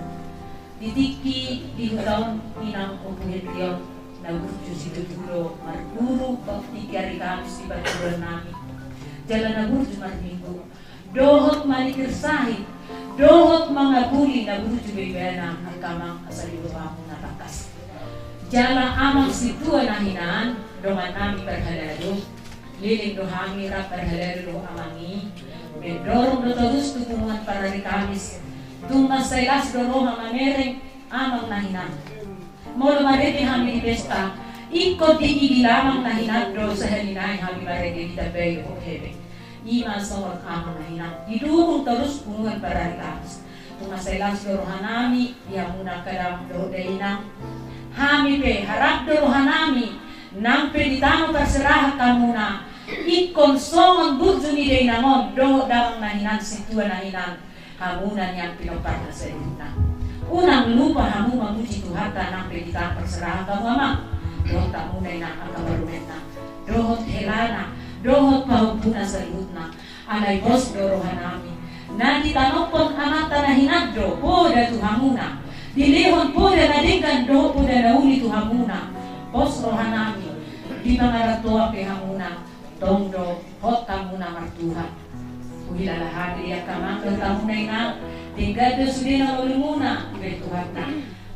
Di tingki di huta on inang Ompu Henry on na burju situtu do marguru, tingki ari Kamis di parguruannami. Jala na burju marminggu dohot manikir sahit dohot mangapuli na burju be ibana. Angka amang, asa diboto hamu na tangkas. Jala amang sintua na hinan, dongannami parhalado, leleng do hami rap parhalado dohot amang i. Mendorong do torus tu punguan parari Kamis. Tung mansai las do roha mamereng amang na hinan. Molo marende hami di pesta, ingkon diigilamang na hinan do sahali nai hami marende ditambai dohot hepeng. Ima songon amang na hinan didukung torus punguan parari Kamis. Tung mansai las do rohanami di hamuna angka damang dohot dainang. Hami pe harap do rohanami nang pe di tano parserahan hamuna ingkon songon burju ni dainang on dohot damang na hinan, sintua na hinan. Hamuna nian pinomparna saluhutna, unang lupa hamu mamuji Tuhanta nang pe di tano parserahan hamu amang dohot hamuna inang angka parumaenna dohot helana dohot pahompuna saluhutna. Alai pos do rohanami na ditanophon amanta na hinan do poda tu hamuna, dilehon poda na denggan dohot poda na uli tu hamuna. Pos rohanami di pangarantoan pe hamuna. Tong do hot hamuna martuhan. Huhilala hami di angka amang dohot hamuna inang, denggan do sudena ngolumuna dibahen Tuhanta.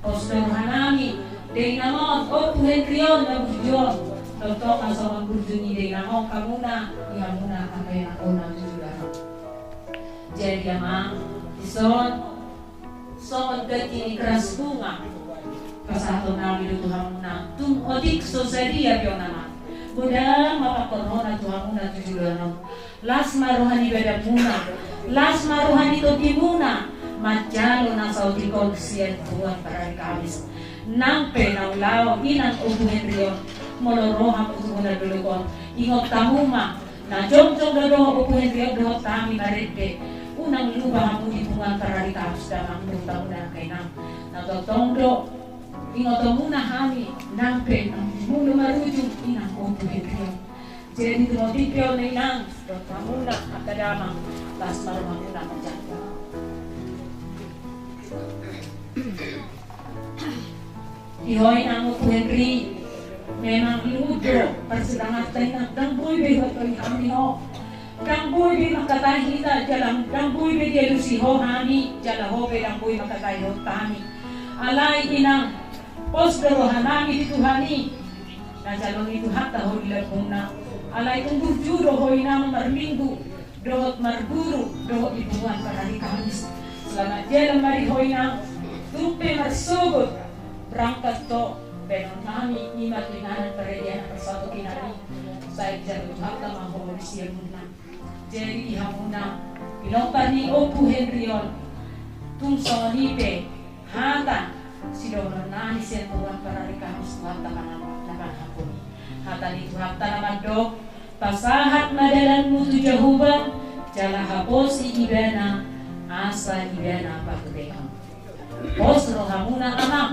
Pos do rohanami dainang on, Ompu Henry on na burju on. Tongtong ma songon burju ni dainang on hamuna di hamuna angka inang on na tu joloan on. Jadi amang, dison songon ganti ni keras bunga pasahatonnami do tu hamuna. Tung otik so sadia pe on amang, godang ma pangkorhona tu hamuna tu joloan on. Las ma roha ni badanmuna, las ma roha ni tondimuna manjalo na saotik on sian punguan parari Kamis. Nang pe naung laho inang Ompu Henry on, molo ro hamu tu bona dolok on, ingot hamu ma na jongjong do dohot Ompu Henry on dohot hami marende. Unang lupa hamu di punguan parari Kamis damang dohot hamuna angka inang. Na tongtong do ingotonmuna hami nang pe na molo marujung inang Ompu Henry on. Jadi tung otik pe on na inang dohot hamuna angka damang, las ma rohamuna manjalo. Di ho inang Ompu Henry, memang lungun do parsirangan ta inang, ndang boi be huhatoi hami ho. Ndang boi be mangkatai hita jala ndang boi be dialusi ho hami jala ho pe ndang boi mangkatai ho hami. Alai inang, pos do rohanami di Tuhan i. Na jalo ni Tuhanta ho di lambungna. Alai tung burju do ho inang marminggu dohot marguru dohot di punguan parari Kamis. Selamat jalan ma di ho inang. Tung pe marsogot berangkat ho bahenonnami, ima tu inganan paradianan parsatongkinami. Sai jalo Tuhanta ma ho di siamunna. Jadi di hamuna pinompar ni Ompu Henry on, tung songon i pe hata sidohononnami sian punguan parari Kamis, Tuhanta ma na manghapoti. Hata ni Tuhanta na mandok, pasahat ma dalanmu tu Jahowa, jala haposi Ibana, asa Ibana paturehon. Pos rohamuna amang,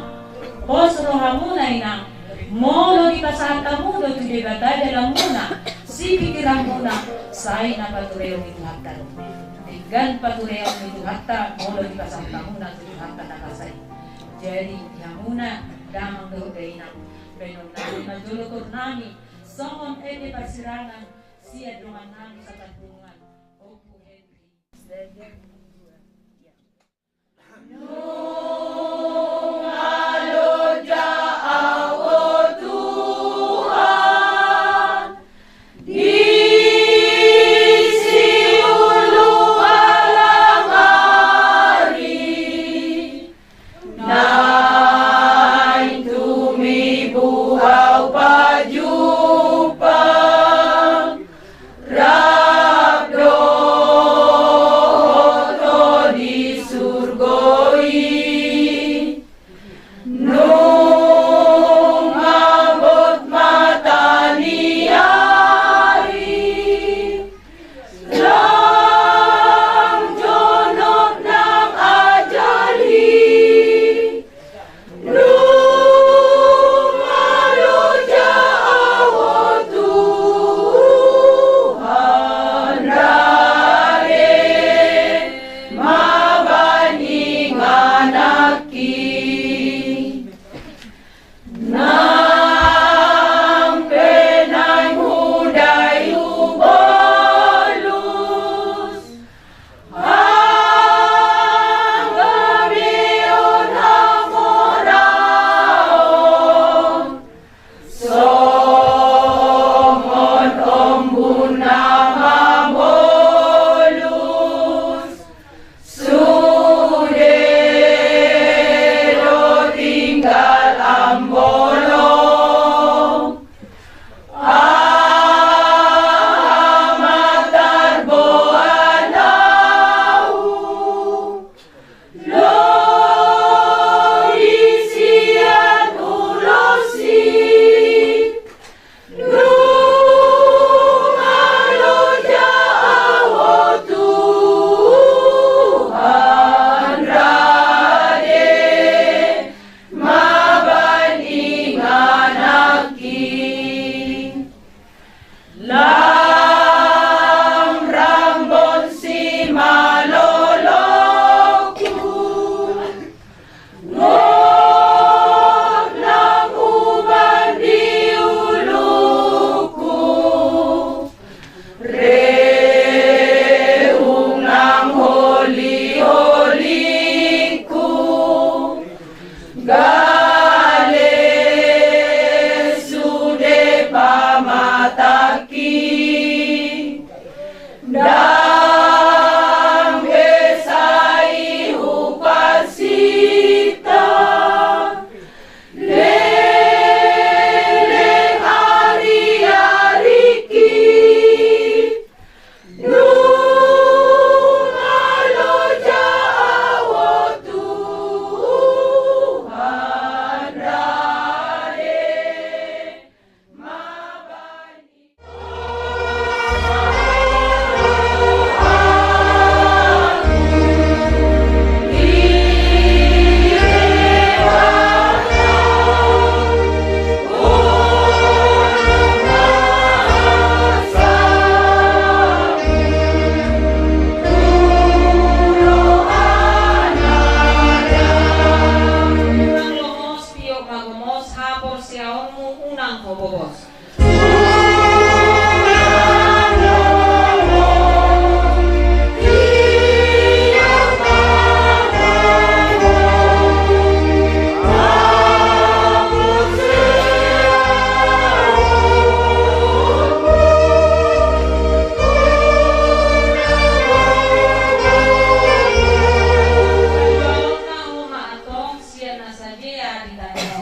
pos rohamuna inang, molo dipasahat hamu do tu Debata dalanmuna, sipikiranmuna, sai na paturehon ni Tuhanta do. Denggan paturehon ni Tuhanta molo dipasahat hamuna tu Tuhanta na basa i. Jadi di hamuna damang dohot dainang, bahenonnami ma jolo goarnami songon ende parsirangan sian dongannami saparpunguan, Ompu Henry. Nang pe naeng hudai hubolus, anggo beon hamoraon, songon ombun na mabolus, sude do tinggal ambolong. Aha ma tarboan ahu, lobi sian ulos i, nunga loja ahu Tuhan, rade ma baen ingananki. Lam rambon simalolongku, gok nang uban di uluku, rehung nang holi-holingku, gale sude pamatangki. Ndang be sai hupasinta leleng ari-ariki, nunga loja ahu Tuhan, rade ma baen. Tio ma gomos, haporseaonmu unang hobobos. Sian na sadia di tano.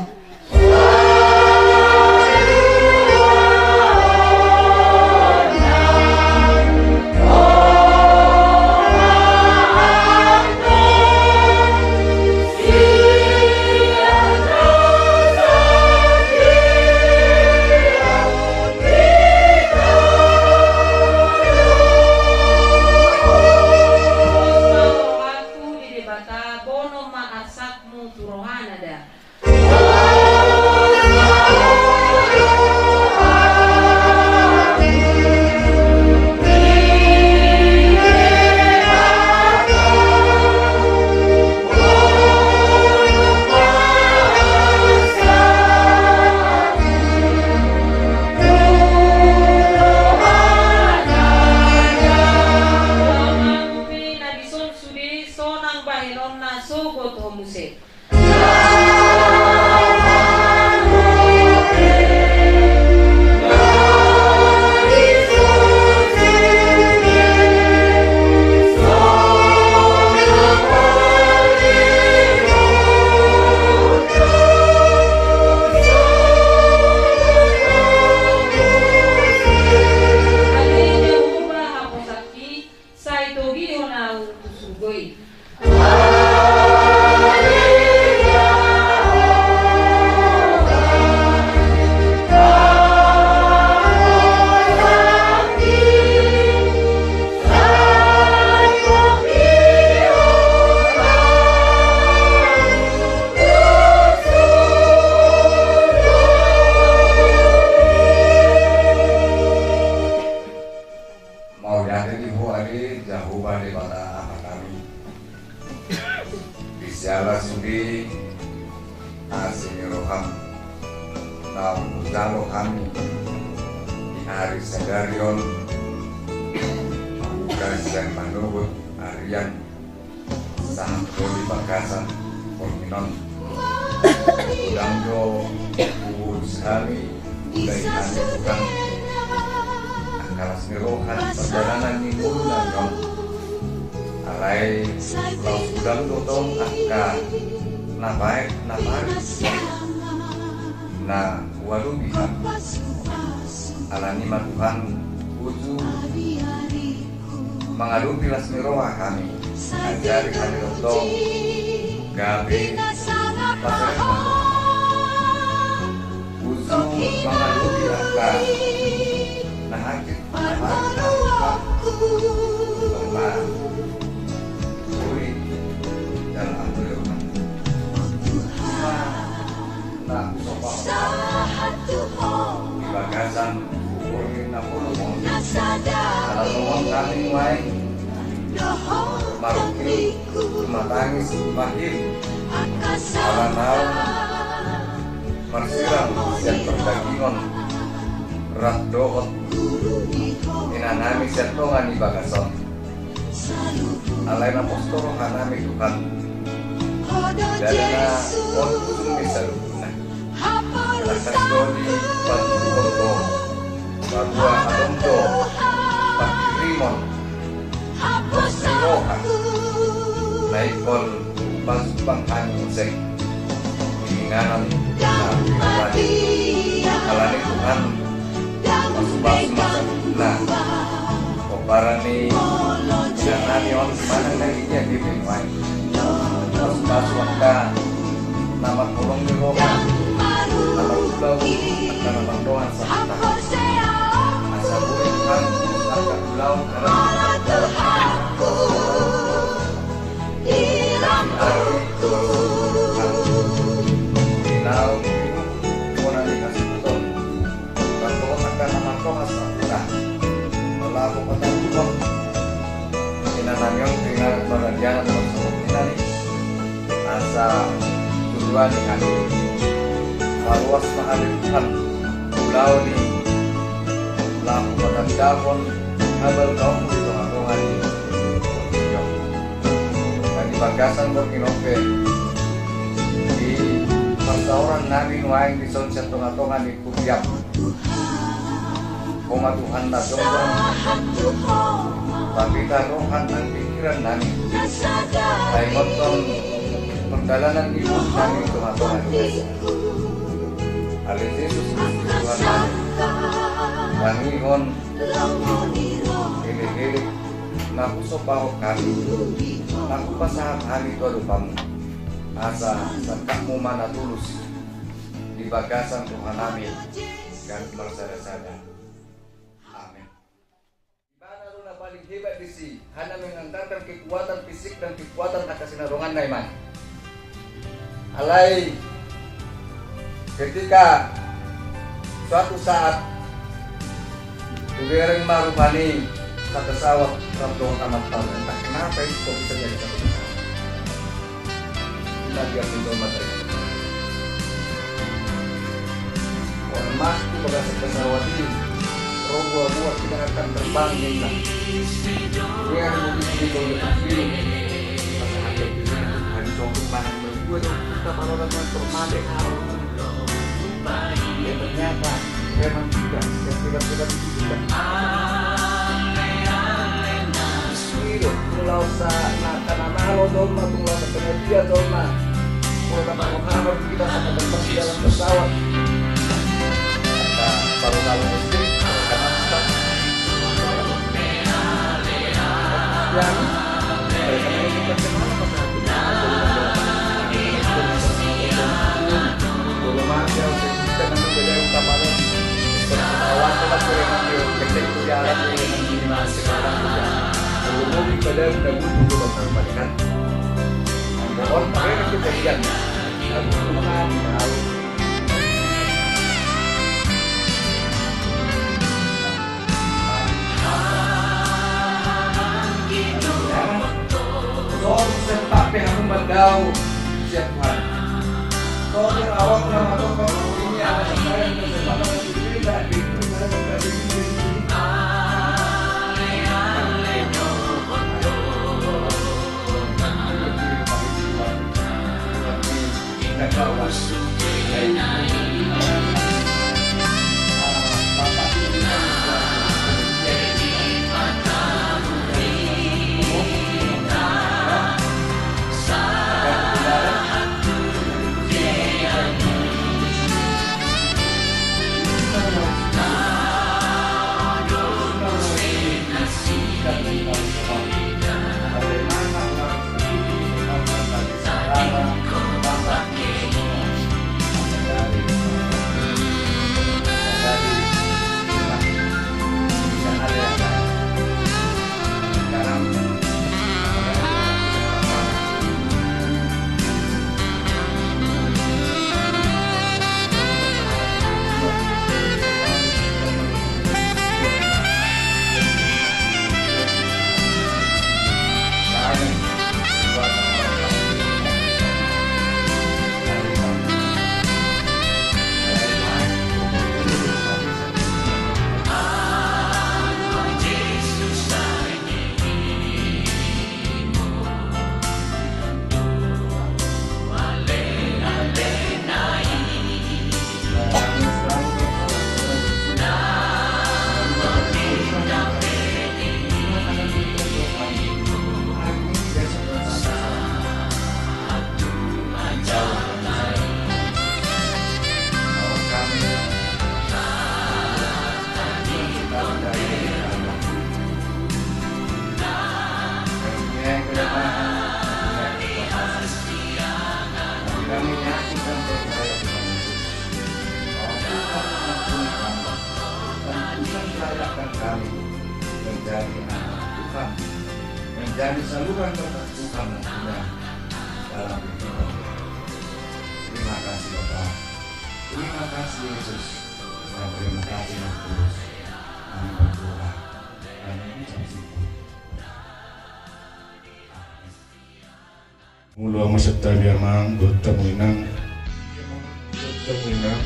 Laho hujalo hami di ari sadari on, buka sian manogot arian sahat tu di bagasan borngin on. Godang do huurus hami, huulai hami Tuhan, angka las ni roha di pardalanan ni ngolu nami on. Alai laos godang do tong angka na baen, na baen, na huadopi hami. Alani i ma Tuhan, uju mangadopi las ni roha hami, ajari hami do tong gabe pasahat. Uju mangadopi angka na hansit, na hansit, na hansit. Tong ma. Ui, dalam aku ya, Tuhan. Nah, na husopa di bagasan borngin na holom on. Ala songon hami nuaeng marungkil tumatangis, marhir ala naung marsilang sian pardagingon rap dohot inanami sian tonga ni bagas on. Alai na pos do rohanami Tuhan, ndada na on ujung ni saluhutna. Tangkas do dipatuduhon Ho, bahwa adong do pangkirimon ni roha na ingkon pajumpang hami muse di inganan na pinaradi. Alani Tuhan, pasupasu ma saluhutna. Pomparan ni inanami on manang na di dia pe nuaeng. Pasupasu angka na marholong ni roha, na marulaon, angka na mardongan sahat. Asa boi Tuhan angka ulaon, di naung di bona ni hasuhuton. Rap dohot angka na mardongan sahat. Laho patuduhon inanami on tu inganan paradianan marsogot inanami. Asa tuduhon ni hami. Paloas ma hami Tuhan ulaon i laho patandahon habalgaonMu di tongatonga ni borngin on. Na di bagasan borngin on pe, di parsaorannami nuaeng dison sian tongatonga ni huriaM. Ho ma Tuhan na jongjong pampita roha nang pingkirannami, taingothon pardalanan ni ngolunami di tongatonga ni bagasan. Ale Jesus Kristus Tuhannami, tangihon elekelek na husopahon hami, na hupasahat hami tu adopanMu, asa sangkapMu ma na tulus di bagasan rohanami ganup marsadasada. Amen. Ibana do na paling hebat disi, hana menganggarkan kekuatan fisik dan kekuatan angka sinadonganna, iman. Alai ketika suatu saat, hubereng ma rupani sapesawat rap dohot amanta on. Entah kenapa itu kok bisa jadi satu pesawat. Ima dia pintu mata itu. Orang masuk ke bagasi pesawat ini, robo buat kita akan terbang, dia bilang. Dia ada mobil di bawah itu. Pas ada di mana, ada sopir mana, dua dong, kita kalau datang termalik, ya, ternyata memang tidak. Yang tiba-tiba itu tidak. Ui do, tung laos na angka na malo jolma, tung laos na pengajian jolma. Molo na mangkatai kita sama terbang di dalam pesawat. Angka baru tahu muslim, angka nafkah. Yang, mereka menunjukkan kemana masa aku. Belum ada, Sorang sempat pe hamu mandao sian Tuhan. Sorang awak na matokon ini anak saya. Dari anak Tuhan menjadi saluran berkat Tuhan dan Tuhan dalam kehidupan. Terima kasih Bapa. Terima kasih Yesus. Dan terima kasih Roh Kudus. Kami berdoa dan mengucap syukur. Molo hamu santabi amang dohot hamu inang, dohot hamu inang,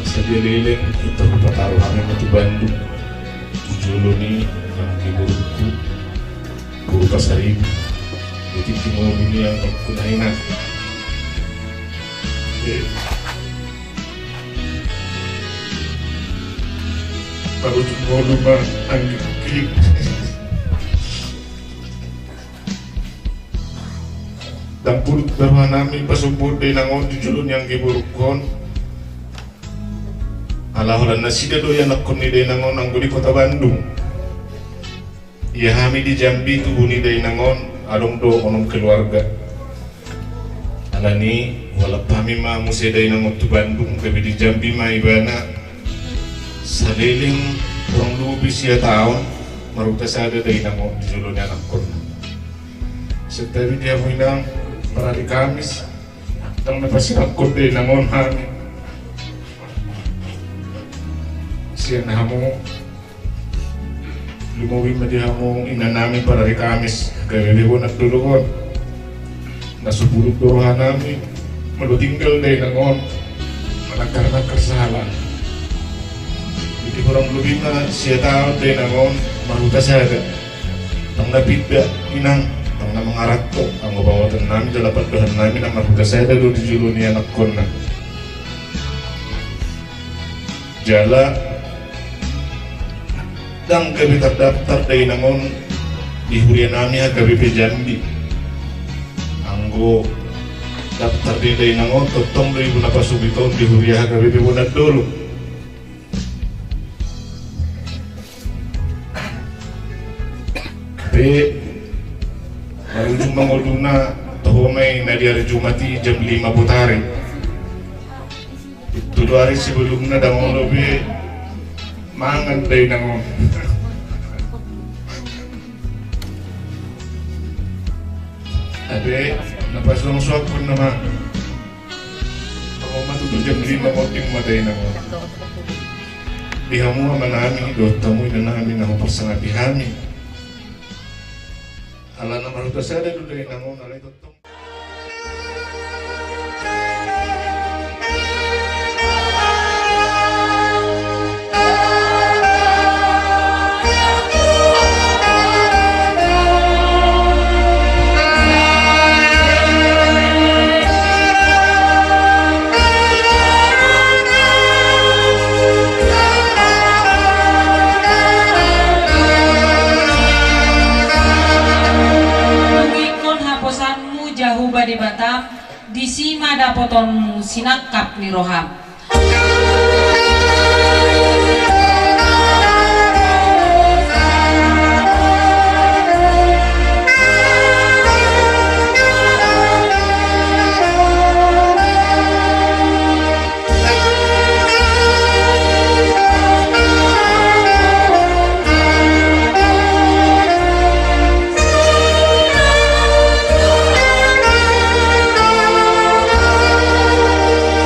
sadia leleng, inta hupataru hami ma tu Bandung, tu jolo ni anggi boruku, boru Pasaribu, di tingki ngolu ni anggi boruku na inang. Eh. Parujung ngolu ma anggi boruku. Ndang pudun do roha nami pasombuhon dainang on di jolo ni anggi borukkon. Ala holan nasida do ianakkon ni dainang on anggo di kota Bandung. Ia hami di Jambi tubu ni dainang on adong do onom keluarga. Alani i hualap hami ma muse dainang on tu Bandung, gabe di Jambi ma ibana saleleng kurang lobi sia taon marhuta sada dainang on di jolo ni anakkonna. Santabi di hamu inang, parari Kamis ndang na pasirangkon dainang on hami sian hamu. Lumobi ma di hamu inanami parari Kamis, gabe be bona dolok on. Na so pudun do roha nami molo tinggal dainang on manangkar-nangkar sahala. Jadi kurang lobi ma sia taon dainang on marhuta sada. Ndang na pinda inang, ndang na mangaranto, anggo paboahon nami jala pandohan nami na marhuta sada do di jolo ni anakkonna. Jala ndang gabe tardaftar dainang on di huria nami H K B P Jambi. Anggo daftar ni dainang on tongtong do ibana pasogit on di huria H K B P Bonandolo. Pe marujung ma ngoluna, toho ma i na di ari Jumat i jam lima botari. Itu do ari sebelumna ndang olo be mangan dainang on. Ate na pasuang suapon nama. Toho ma tutu jam lima monding ma dainang on. Di hamu amanami dohot hamu inanami na huparsangapi hami. Ala na marhuta sada do dainang on, alai tongtong. Dungikon haposanmu Jahowa Debatam, disi ma dapotonmu sinangkap ni roham.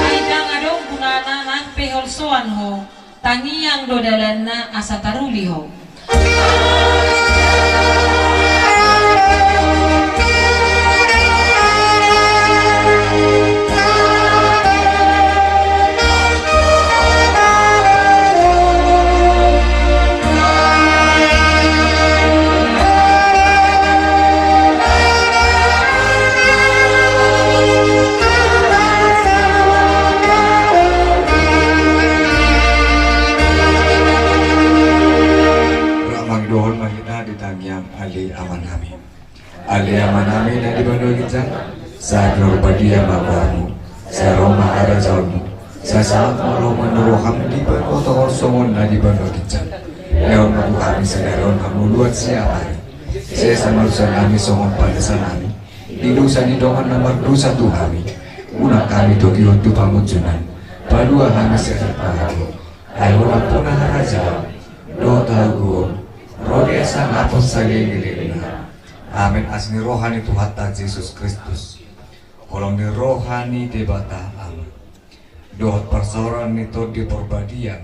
Ai ndang adong gunana nang pe holsoan ho, tangiang do dalanna asa taruli ho. Mangidohon ma hita di tangiang. Ale Amanami. Ale Amanami na di banua ginjang, sai pinarbadia ma goarmu, sai ro ma harajaonmu, sai sahat ma lomo ni roham di banua tonga on songon na di banua ginjang. Lehon ma tu hami sadari on hangoluan siapari. Sesa ma dosanami songon panesanami di dosa ni dongan na mardosa tu hami. Unang hami togihon tu pangunjunan, palua hami sian parhatian. Ai holan bona harajaon dohot Tahu ro dia sangat saleleng-lelengna. Amen. Asi ni roha ni Tuhanta Jesus Kristus, holong ni roha ni Debata Ama, dohot parsaoran ni Tondi Porbadia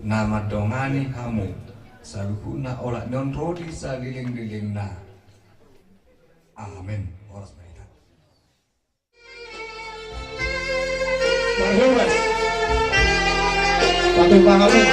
na mandongani hamu saluhutna olat ni on ro di saleleng-lelengna. Amen. Horas ma hita. Parhoras. Patupa hamu.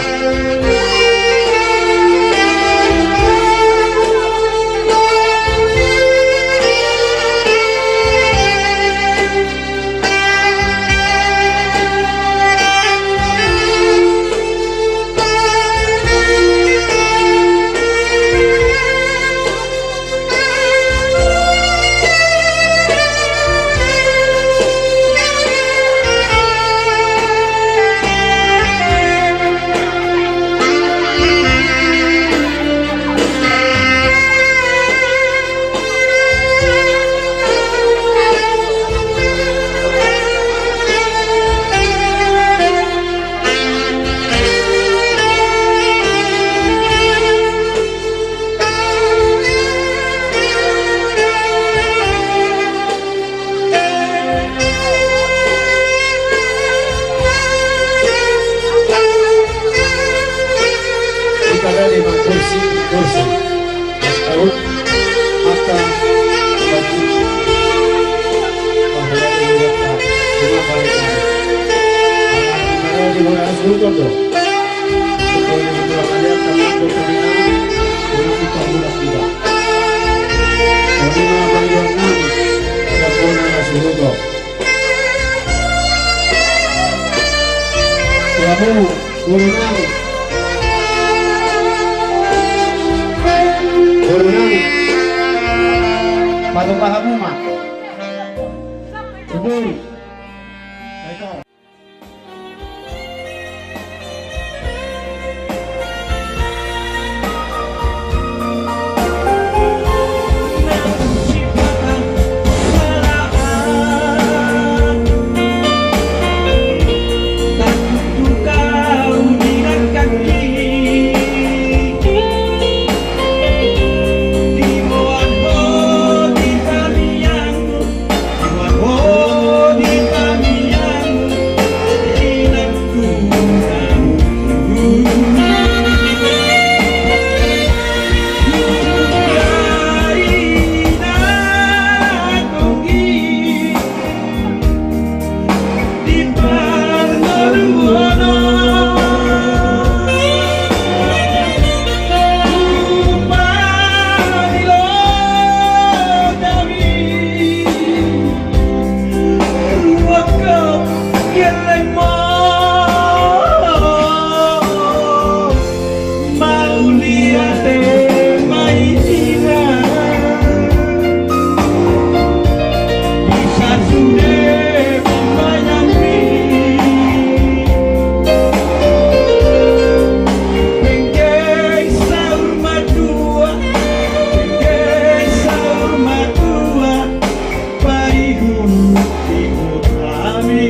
Ita tadi ma kursi, kursi. Tahu? Maka bagi pahala ini dapat lima kali kali. Anak negara di Bora Asruto do. Sekolah di Bora Kalian, teman berkenalan, orang kita budak juga. Kami mah bagi orang nami, ada Bora Asruto. Kamu, guru nami. Guru nami. Patupa hamu ma. Guru. Mauliate ma hita. Bisa sude mambayangki. Penggeng saur matua, penggeng saur matua. Paihut-ihut hami.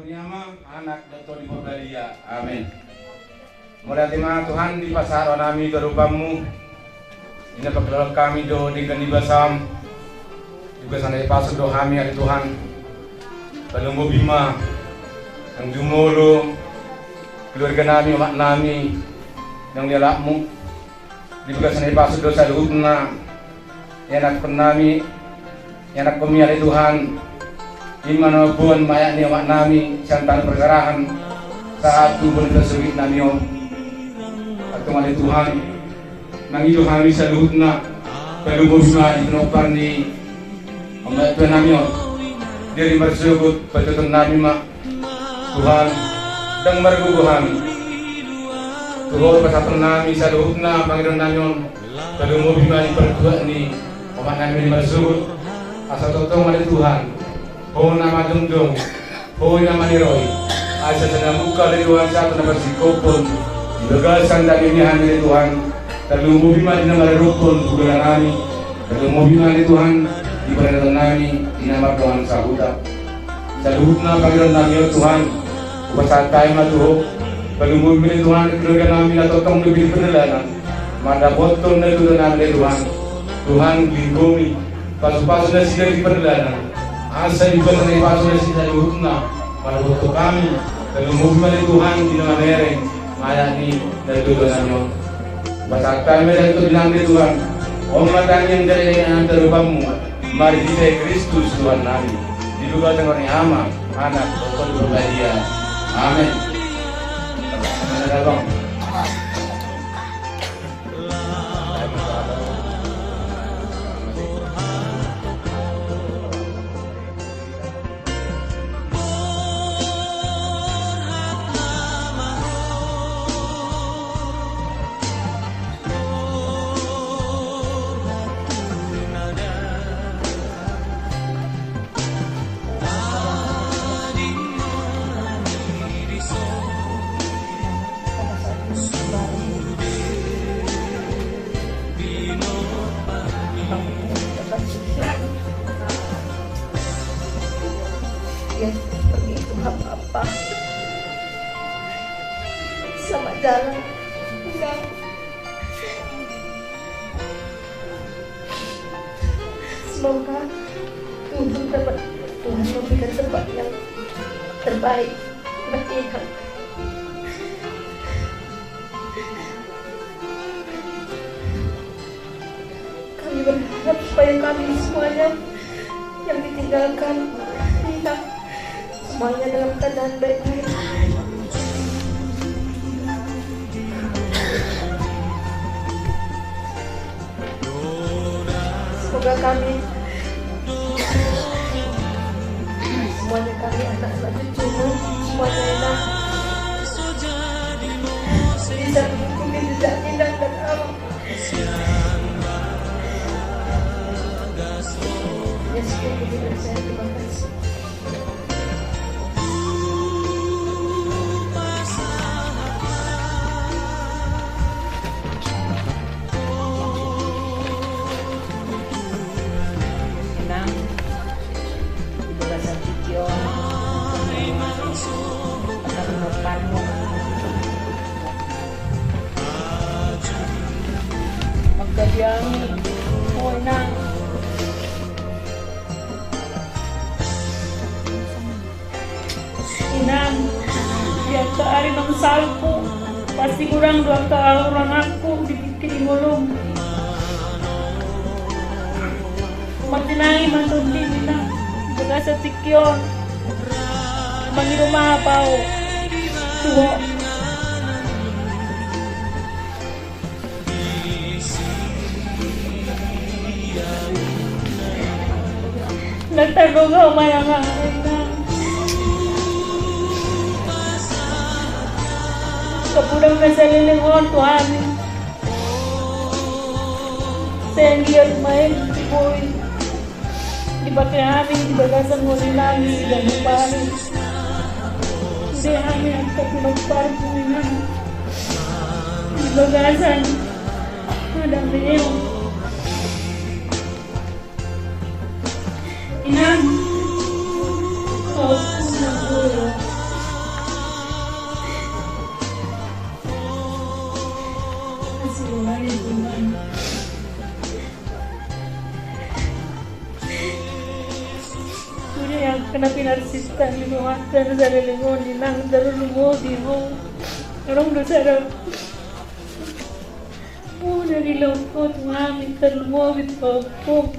Ni Ama, Anak, dan Tondi Porbadia. Amin. Mauliate ma Tuhan di pasahat nami tu adopanMu. Di na pangkilalahon hami do denggan ni basaM. Di bagasan na ipasu do hami ale Tuhan. Palumobi ma nang jumolo keluarga nami, omak nami, nang di alapMu. Di bagasan na ipasu do saluhutna ianakkon nami, ianakkon-Mi ale Tuhan. I ma na mamboan mayak ni omak nami sian tano parserahan sahat tu bona ni parsogit nami on. Antong ale Tuhan, mangido hami saluhutna, palumobi ma di pinompar ni omak tua nami on. Di ari marsogot, patuaton nami ma Tuhan, ndang margogo hami. Tu Ho pasahaton nami saluhutna pangidoan nami on, palumobi ma di partuat ni omak nami di marsogot. Asa tongtong ale Tuhan, Ho na manjongjongi, Ho na maniroi. Asa sai na mungka ale Tuhan sahat tu na parsingkophon di bagasan dame ni hami ale Tuhan. Tarlumobi ma di na maradophon tu hula nami. Tarlumobi ma ale Tuhan di paradaton nami di na mardongan sahuta. Saluhutna pangidoan nami on Tuhan, hupasahat hami ma tu Ho. Tarlumobi ma ale Tuhan keluarga nami na tongtong dope di pardalanan mandapothon na tutu nami ale Tuhan. Tuhan, linggomi, pasupasu nasida di pardalanan. Asa di bagasan na ipasu nasida saluhutna mandapothon hami. Tarlumobi ma ale Tuhan di na mamereng mayak ni na tutu nami on. Hupasahat hami ma tu Ho ale Tuhan. On ma tangiang dohot dalan tu adopanMu, marhite Kristus Tuhan nami. Di bagasan ngolu ni Ama, Anak, dohot Tondi Porbadia. Amin. Mana dah, Bang? Ya, seperti itu, nggak apa-apa. Selamat jalan. Enggak. Semoga Tuhan dapat, Tuhan memberikan tempat yang terbaik buat Inang. Kami berharap supaya kami semuanya yang ditinggalkan Inang, semuanya dalam keadaan baik-baik. Semoga kami, semuanya kami, anak-anak cucumu, semuanya Inang, bisa mengikuti jejak Inang dan Amang. Ya, sekian dari saya. Terima kasih. Inang, di bagasan tingki on, atas umur panjang. Mangkabiangi, o Inang. Inang, di angka ari naung salpu, pasti godang do angka hahuranganku di tingki ni ngolum. Martinangi ma tondim Inang, di bagasan tingki on. Mangido maaf au tu ho. Ndang tardongan manang aha, Inang. Angka godang na saleleng on tu hami. Sai anggiat ma i boi dipake hami di bagasan ngolu nami di ganup ari. Sude hami angka pinompar, Inang, di bagasan na dame on. Inang, ho pun na guru. Sitani rohanta na saleleng on, Inang, tarlumobi ho. Adong do sada muna di laut ho tu hami, tarlumobi tu ho.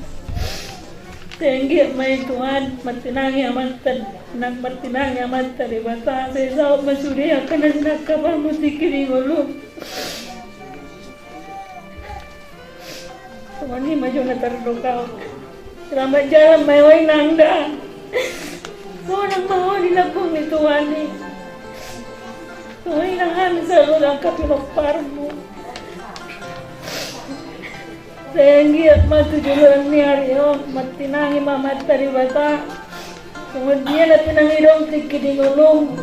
Sai anggiat ma i Tuhan, martinangi Amanta, nang martinangi Amanta Debata, sai saut ma sude angka na sinangkapmu tingki di ngolum. Songon i ma jolo na tardok ahu. Selamat jalan ma ho, Inang, da. Sonang ma ho di lambung ni Tuhan i. Songon i nang hami saluhut angka pinomparmu. Sai anggiat ma tu joloan ni ari on martinangi ma Amanta Debata. Songon dia na pinangidom tingki di ngolum,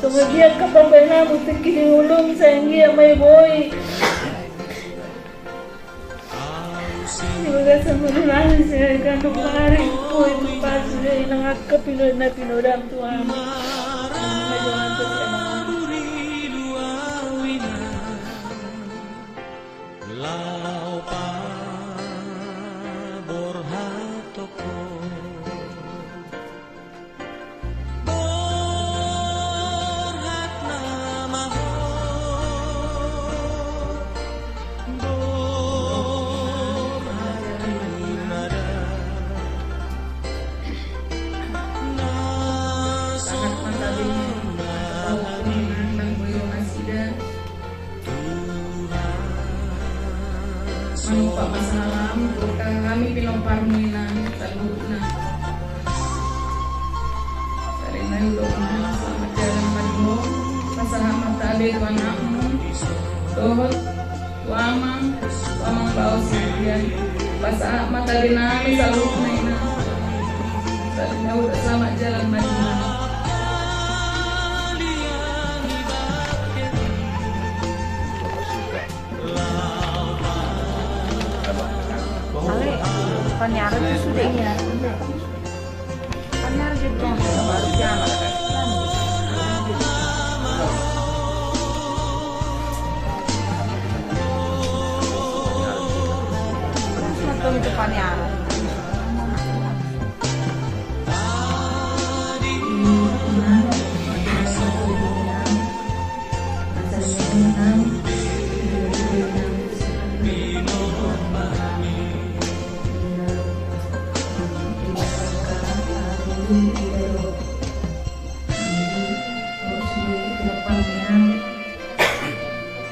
songon dia angka pambahenanmu tingki di ngolum, sai anggiat ma i boi. Di bagasan muna nangis, sai ganup ari boi tu pasu, sai nang angka pinoda na pinodam Tuhan. Laho paborhat ho. Borhat nama ho. Borhat nama ho. Na sonang na Manumpak masalah, tu hami pinomparmu, Inang, saluhutna. Selamat jalan ma di ho. Pasahat ma tabe tu anakmu, dohot tu amang, tu amang baoa si Rian. Pasahat ma tabe nami saluhutna, Inang. Selamat jalan ma di ho. Ale, paniaran tu sude. Paniaran jadi orang baru jalan. Terus nonton itu paniaran.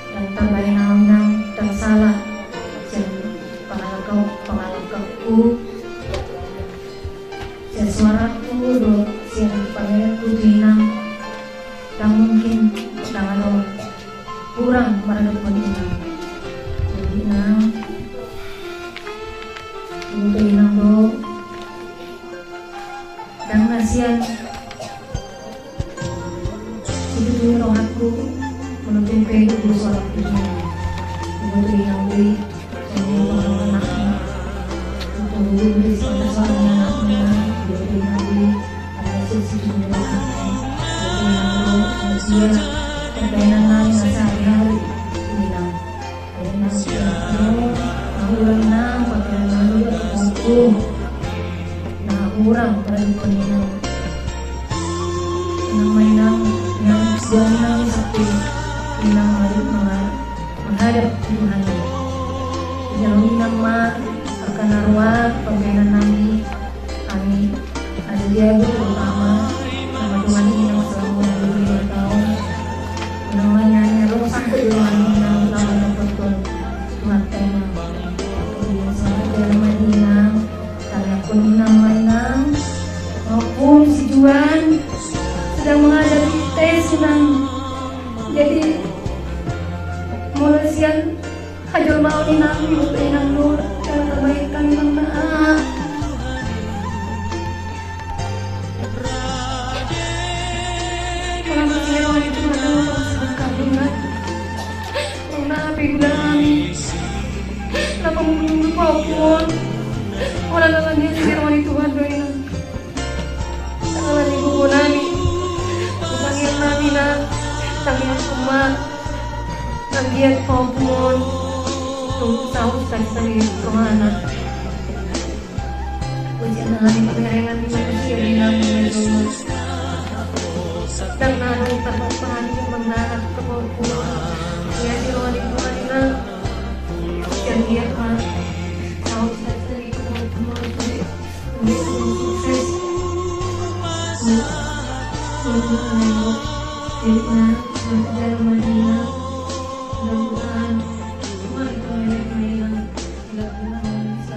Ndang tarbahen ahu, Inang, ndang sala sian pangalangkau, pangalangkauku, sian suaraku dohot sian pamerenku tu Inang. Ndang mungkin ndang adong hurang maradophon Inang. Jadi, Inang, iboto Inang do, ndang na sian situtu ni rohangku, molo tung pe huboto suaraku tu Inang. Iboto Inang do i, songon i ma anakmu. Tung huboto suaramu, anakmu, iboto Inang do i. Ala sian situtu ni rohangku, iboto Inang do, songon dia pardainannami na sahari-hari tu Inang. Inang, na hurang, Inang, pakean na hurang, na hurang, paradipon, Inang. Inang ma, Inang, Inang, suang, Inang, sapi, Inang, mari menghadap Tuhan. Inang, Inang ma, angka na roa pambahenannami. Hami, Raja Jago terutama, sama Tuhan ini masalah umur dua puluh lima tahun. Namanya hanya roh sampai Tuhan ini dalam dapat Tuhan. Tuhan tema. Selamat jalan Madinah. Karena pun Inang, Inang, maupun si Juan sedang menghadapi tes, Inang. Jadi, molo sian hajolmaon, Inang, iboto Inang do, yang terbaik kan, Inang, na. Kalau masih ada orang itu, Inang, sedang kabur, Inang. Inang, apa yang udah kami? Kenapa menunggu pahupon? Orang dalam dia sendiri, orang itu, Inang. Tangiang nami, tangiang nami, Inang. Tangiangku ma, anggiat pahupon. Tung saut tadi, tadi rohana. Sian na lam ni panggabean ni manusia di na lam ni jolma. Ndang na adong tarpapahani, ndang na adong tarpapahani. Ia di roha ni Tuhan i na. Sian dia ma. Kau bisa jadi ketua pengurus. Dia sukses. Jadi na, dalam Madinah. Mudah-mudahan semua itu yang hilang. Mudah-mudahan bisa.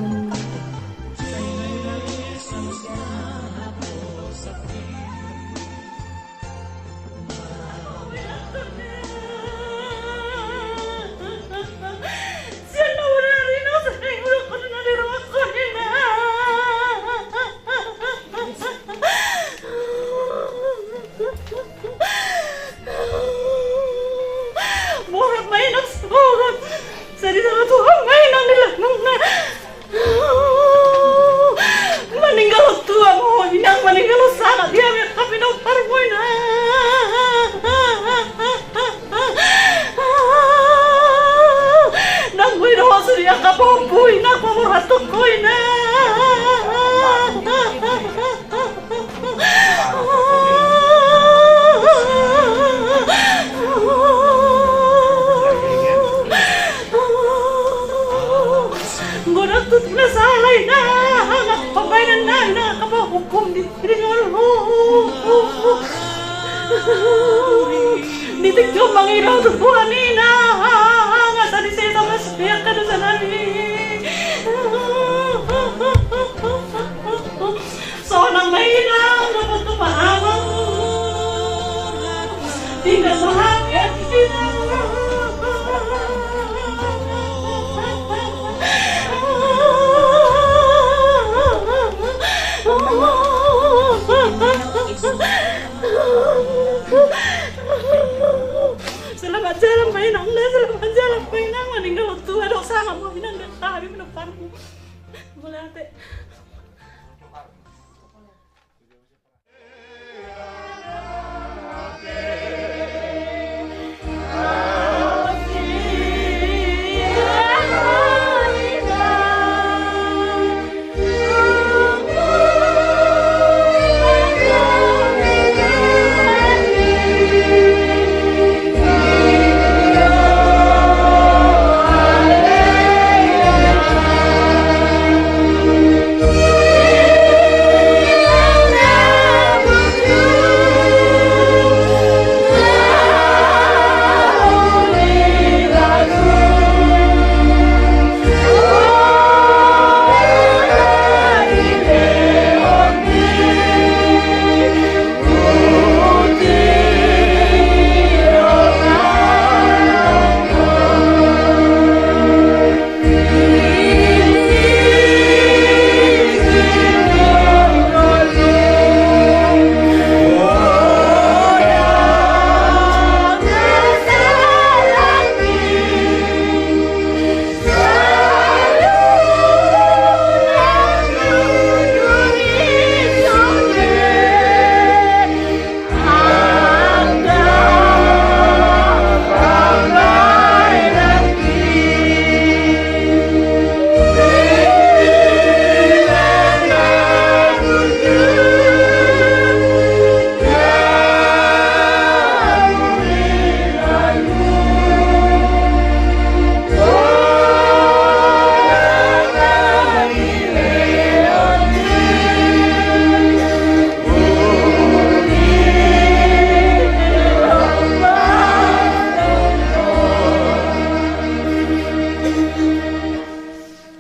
Borhat ma inang, borhat. Sai disala Tuhan ma inang di lambungna. Maninggal on tua ma ho inang, maninggal on sangap di hami angka pinomparmu inang. Ndang boi dohot sude angka pahompu inang, paborhathon ho inang. Godang tutu na sala inang, pambahenan na inang, angka pahukum di, di ngolu. Di tingki on mangido tu Tuhan inang, asa disesa ma sude angka dosa nami. Sonang ma inang, dapotan ma amang. Tinggal ma hami inang. Selamat jalan ma inang, selamat jalan ma inang, maninggal on tua, adong sangap ma inang, dan hami pinomparmu. Mauliate.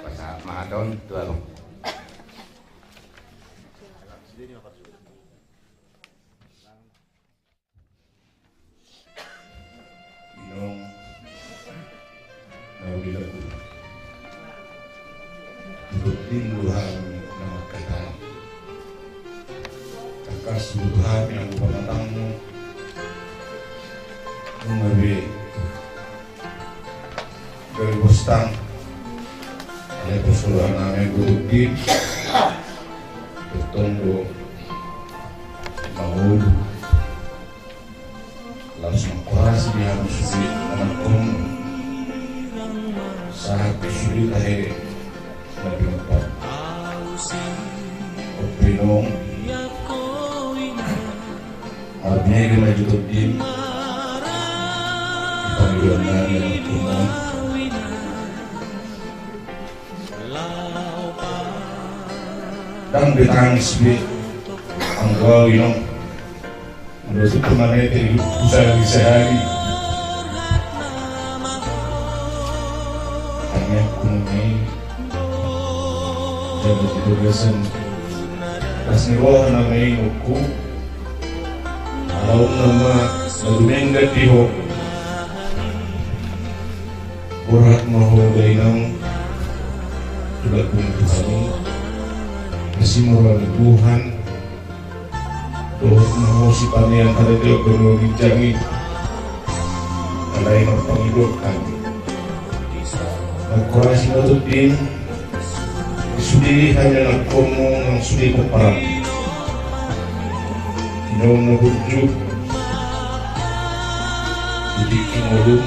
Pasahat ma hata on tu abang. Inong na uli laku. Turut din do hami na mangkatai. Tangkas do tu hami anggo pamatangmu. Nunga be gabe bostang. Alai pos do rohanami anggo turut din. Tongtong do mangolu. Laos mangkorasi di hami sude anakkonmu. Sahat tu sude tahe na pinompar. Marbinege ma jo Tondi. Pangidoan nami ma tu ho. Ndang be tangis be anggo au, Inong. Molo tung manete hidupku sehari-sehari, tangiangku ma i. Jala di bagasan las ni roha nama i, Inongku. Alana ma na dumenggan di ho. Borhat ma ho da, Inong, tu lambung ni Tuhan i. Asi ma roha ni Tuhan. Dohot ma ho sipanean haradeon banua ginjang i. Alai marpangidoan hami, manghorasi ma Tondi, sude hami anakkonmu nang sude pomparanmu. Inong na burju, di tingki ngolum,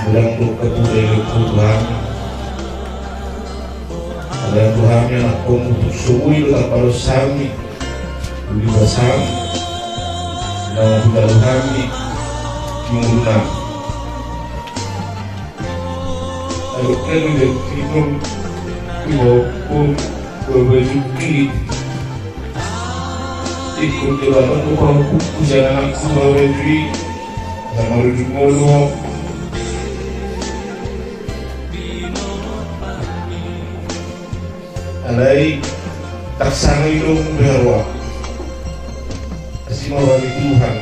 godang do angka poda i, Inong, tu hami. Alai tu hami anakkonmu, tung so boi do tarbalos hami, uli basam, na hujalo hami di ngolunami. Adong hami di tingki ngolum, di bapom, bapa juki. Ingkon di bapom, bapa juki, sian anakku, bapa juki. Sama ujung ngolu. Alai tarsang i do mungkin roha. Asi ma roha ni Tuhan.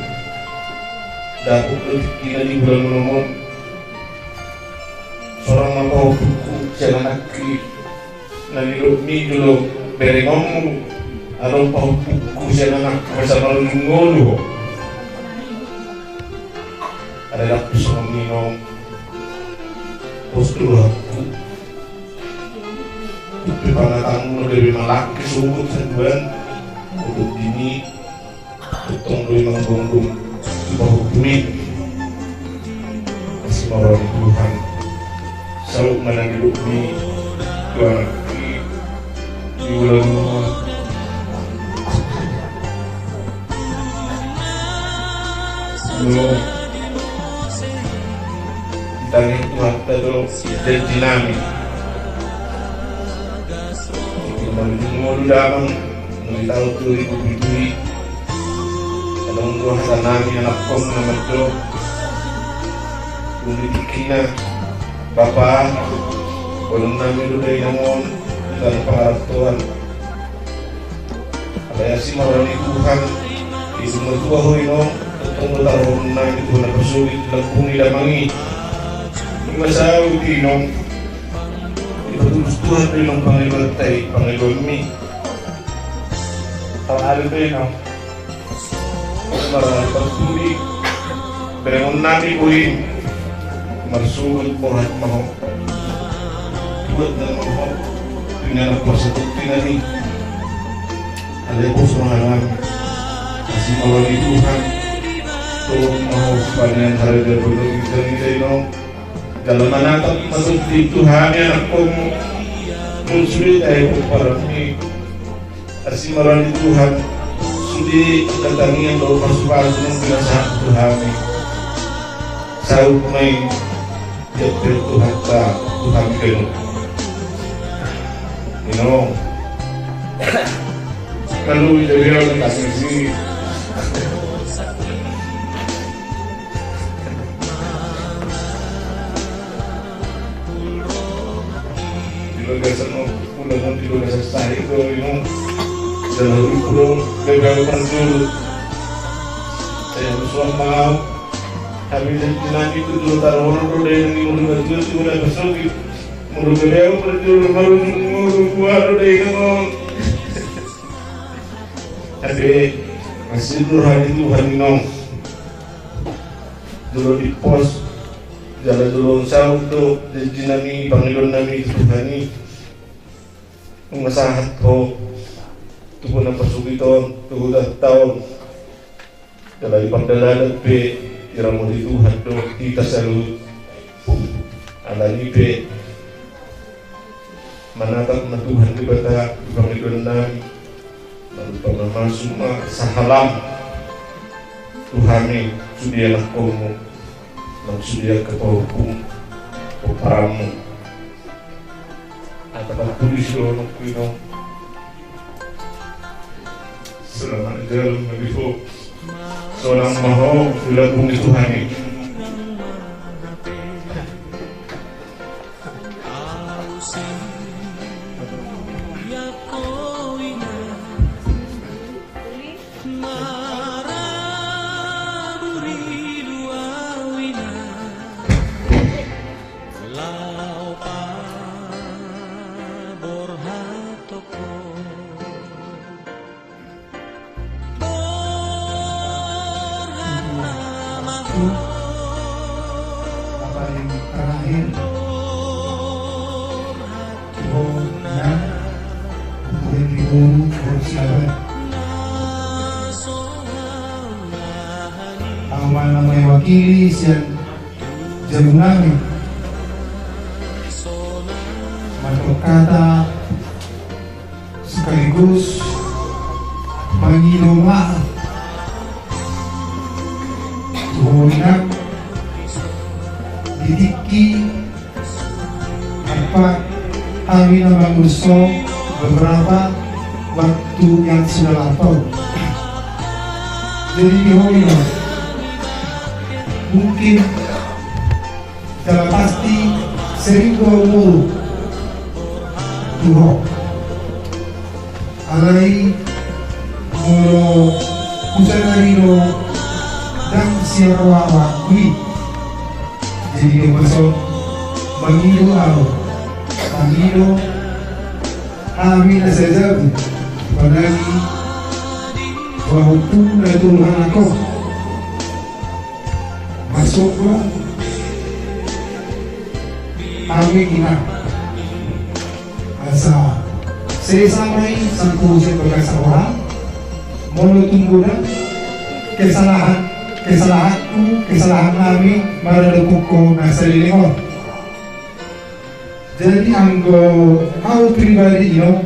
Dapot do tingkina di bulan onom on. Sorang ma pahompuku sian anakki. Na nidokmi jolo berengonmu. Adong pahompuku sian anakku, asa marujung ngolu ho. Alai dapot songon i, Inong. Pos do rohangku. Tung pe panatangmu na gabe malangke sogot haduan, untuk dini, tongtong do i manggonggong tu pahompu i. Asi ma roha ni Tuhan. Saut ma na nidokmi tu anakki, di ulaon on. Molo ditangihon Tuhanta do janji nami. Di marujung ngolu damang, molo di taon dua ribu pitu i, adong do hata nami anakkon na mandok. Dung di tingkina, Bapa, boanonnami do da inang on, tano pangarantoan. Alai asi ma roha ni Tuhan, dung matua ho, Inong, tongtong do taruhononnami tu ho na parsogit di lambung ni damang i. Ima saut, Inong. Dipatulus Tuhan do, Inong, pangidoanta i, pangidoanmi. Tahan do, Inong. Marhali panturi, berengon nami bohi, marsogot borhat ma ho. Buat nama ho, tu inganan puasa tukti nami. Alai pos roha nami. Asi ma roha ni Tuhan. Tolong ma ho sipanean haradeon banua ginjang i, Inong. Jala manatap ma Tondi tu hami anakkonmu. Molo sude tahe pomparanmi. Asi ma roha ni Tuhan, sude angka tangiang dohot pasupasu naung pinasahat tu hami. Saut ma i, diampu Tuhanta tu hami ganup. Inong. Kalau ida bea na tangis i. Di bagasan on. Ulaon on di bagasan sahit do, Inong. Jala huhut do gabe ahu parjolo. Sai hamusuon ma ahu. Hape janji nami tu jolo taruhon do da inang i, molo gabe ahu parjolo, molo gabe ahu parjolo marujung ngolu, boha do da inang on. Hape asi do roha ni Tuhan, Inong. Jolo dipos, jala jolo saut do janji nami, pangidoan nami tu Tuhan i. Nunga sahat ho tu bona parsogit on, tu hutanta on. Jala di pardalanan pe diramoti Tuhan do hita saluhut. Alani pe Manatap ma Tuhan Debata di pangidoan nami, manatap ma suma sahalam tu hami sude anakkonmu, nang sude angka pahompu pomparanmu. Atap polisi do nongku ino. Selamat jalan ma di ho. Sonang ma ho di lambung ni Tuhan i. Paling terakhir, ho, ya, untuk yang di bawah, ho, silakan. Au ma na mewakili sian jabu nami, mandok hata sekaligus mangido maaf tu ho inang di tingki, apa, hami na mangurus ho beberapa waktu yang sudah lampau. Jadi di ho inang, mungkin jala pasti sering do au muruk tu ho. Alai molo husadari do ndang sian roha au i. Jadi di bagasan mangido au, mangido hami na sajabu, apalagi pahompu na tolu anak on. Masomba hami inang, asa sesa ma i sampulu sian bagasan roha. Molo tung godang kesalahan, kesalahanku, kesalahan nami maradophon ho na saleleng on. Jadi anggo au pribadi inang,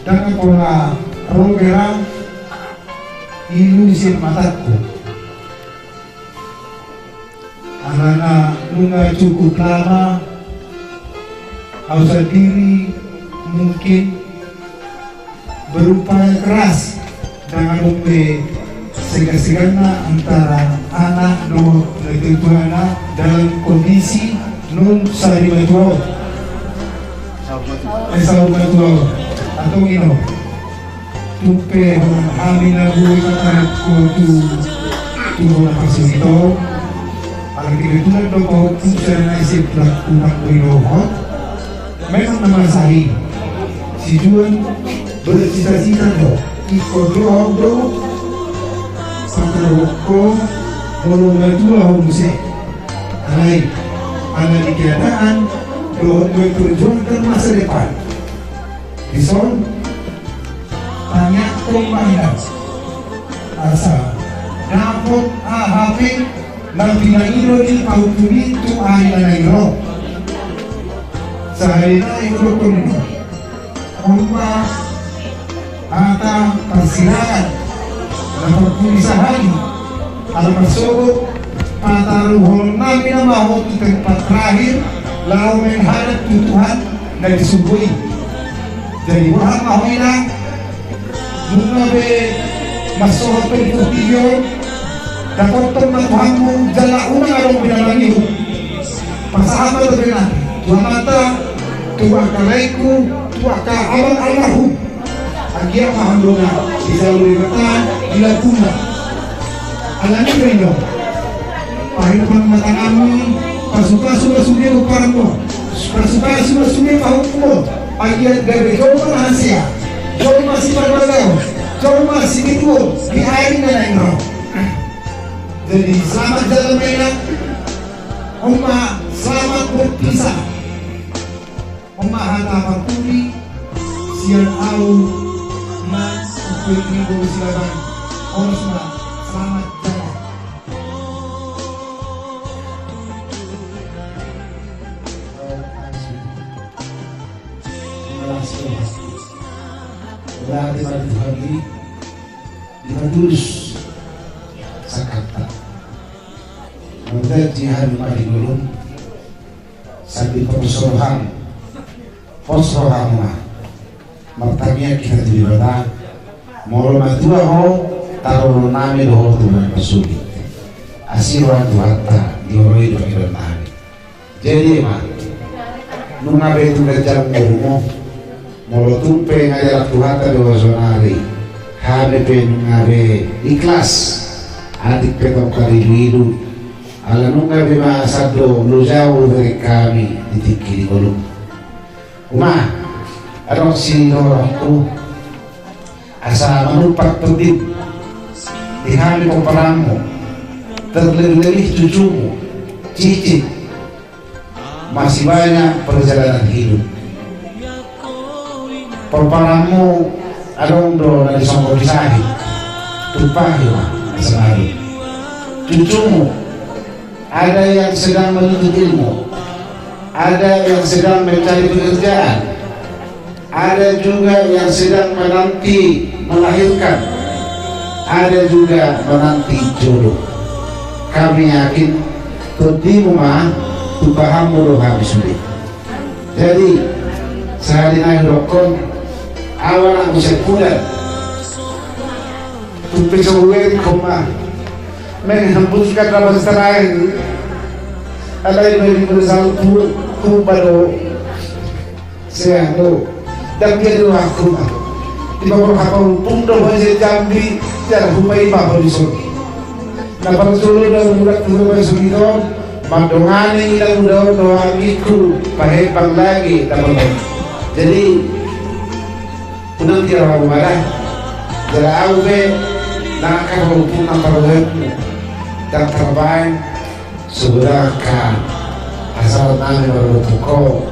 ndang pola ro be ra ilu sian matangku. Alana nunga cukup lama au sandiri mungkin berupaya keras, ndang adong be segan-seganna antara anak dohot natuatuana dalam kondisi nunga sari matua on. Eh, saur matua on. Antong inang, tung pe hami na boi mangharap ho tu, tu bona pasogit on. Alai kebetulan do pahompu sian na ise pulangku nang boi dohot. Memang na masa i si Juan bercita-cita do ingkon ro do pataruhon ho molo matua ho muse. Alai ala ni keadaan dohot memperjuangkan masa depan, dison tangiangkon ma inang asa dapot aha pe na pinangido ni pahompu i tu ari na naeng ro. Sahali nai hudokkon inang, on ma hata parsirangan na parpudi sahali, ala marsogot pataruhon nami nama ho tu tempat terakhir laho menghadap tu Tuhan na di surgo i. Jadi boha ma ho inang, nunga be marsohot ho di portibi on, dapothon ma Tuhanmu jala unang adong be na mangihut. Pasahat ma tongtong nami tu Amanta, tu angka laengku, tu angka abang almarhum. Anggiat ma hondongan dijalo Debata di lambungna. Alani i do inang, pahirhon ma tanganmi, pasupasu ma sude pomparanmu, pasupasu ma sude pahompu on. Anggiat gabe jou ma hasea, jou ma siparbagaon, jou ma sibituon di ari na naeng ro. Jadi selamat jalan ma inang. On ma, selamat berpisah. On ma hata parpudi sian au, na umpet ni boru Silaban. Horas ma, selamat jalan. Dipatulus sangkapta. Marjanji hami ma di ngolum, sambil pos roham, pos roham ma. Martangiang hita tu Debata, molo matua ho, taruhon nami do ho tu na pasulit. Asi roha ni Tuhanta, dioroi do hidop nami. Jadi ma, nunga be tu ganjang umurmu, molo tung pe nga dialap Tuhanta be ho saonari, hami pe nunga be ikhlas, atik pe tong tarilu-ilu, ala nunga be ma sandok loja hubereng hami di tingki di ngolum. Uma, adong sidohononku, asa manumpak tondim di hami pomparanmu, terlebih-lebih cucumu, Cicit, masih banyak perjalanan hidup. Pomparanmu adong do na disongkop di sahit, tumpahi ma asa madu. Cucumu, ada yang sedang menuntut ilmu, ada yang sedang mencari pekerjaan, ada juga yang sedang menanti melahirkan, ada juga menanti jodoh. Kami yakin, tondimu ma, tumpahanmu do hami sude. Jadi, sahali nai hudokkon, ahu anak muse pudan. Tung pe so hubereng ho ma, menghembuskan napas terakhir. Alai bagi bersatu, ku pado. Sehat do. Ndang dia do aku ma. Di bawah apa hukum do ho sian Jambi, jala hupaima ho dison. Na parjolo do mulak tu rumah sugito, mandongani ina muda on dohot anggingku, pahembang lagi dapoton. Jadi, unang dia rohamu ma da. Jala ahu pe, nangkap hukum nang parrohemu. Ndang tarbaen, sudah kan. Asal nami marboto ho.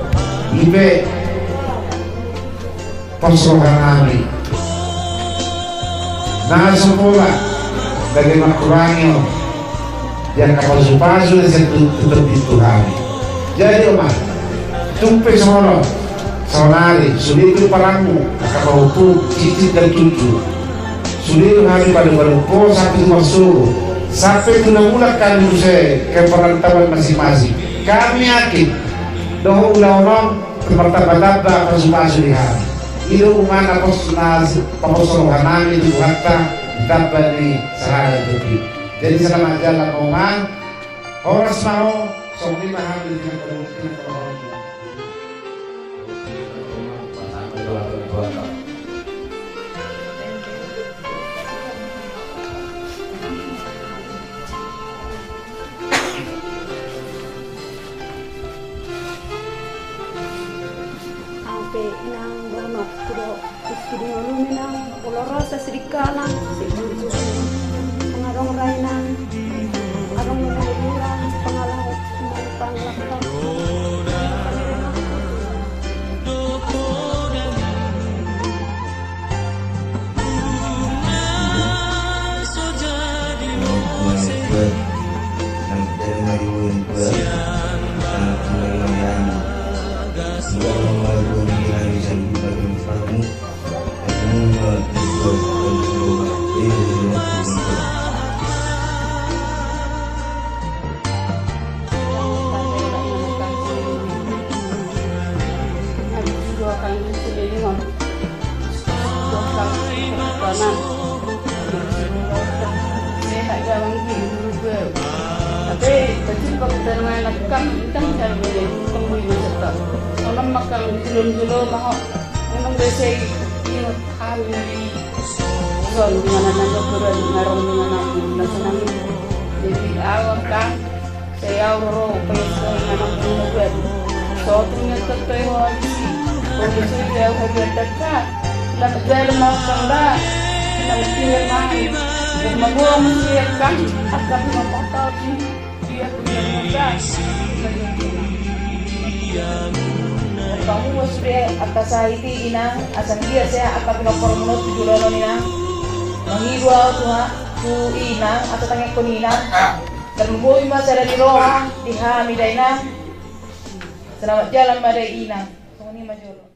I pe. Pos roha nami. Na so pola, dage mangkurangi on. Di angka pasu-pasu na sian tu, tu, tu, tu hami. Jadi, Oma, tung pe songon on, saonari, sude do pomparanmu, angka pahompu, cicit dan cucu. Sude do hami padomu-padomu, sampe tu marsuru, sampe tu na mulak hami muse, ke perantauan masing-masing. Kami yakin, dohot ulaon on, martamba-tamba pasu-pasu di hami. I do umana pos na paposo roha nami tu Tuhanta, ditamba ni sahali tu i. Jadi selamat jalan, Oma. Horas ma ho, songon i ma hami di tingki na parjolo. Au pe inang, dohononku do, isi di ngolum inang, olo rosa sidingkalan, si burju. Pengadong ra inang, adong do molo bulan, pengalau, pengalau, pengalau. Tapi baju pakai tangan anak kam, entah saya boleh temui masa tak. Sonon makan di julun-julun, maho. Memang biasa ingat kami. Son, di mana nang kebetulan ngarong di mana pun, nasa nangis. Jadi, awak kan, saya ro, ro, pengen saya nang pun buat. So, punya ketua yang habis. Kondisi dia habis dekat. Nak jalan mau kembali. Nak tinggal main. Rumah gua masih kan, akan mau kotor. Pamua sude angka sahit i inang, asa dia sehat angka pinomparmuna tu joloan on inang. Mangido au tu ha, tu inang, asa tangihon inang. Dan boi ma sada ni roha di hami da inang. Selamat jalan ma da inang. Songon i ma jolo.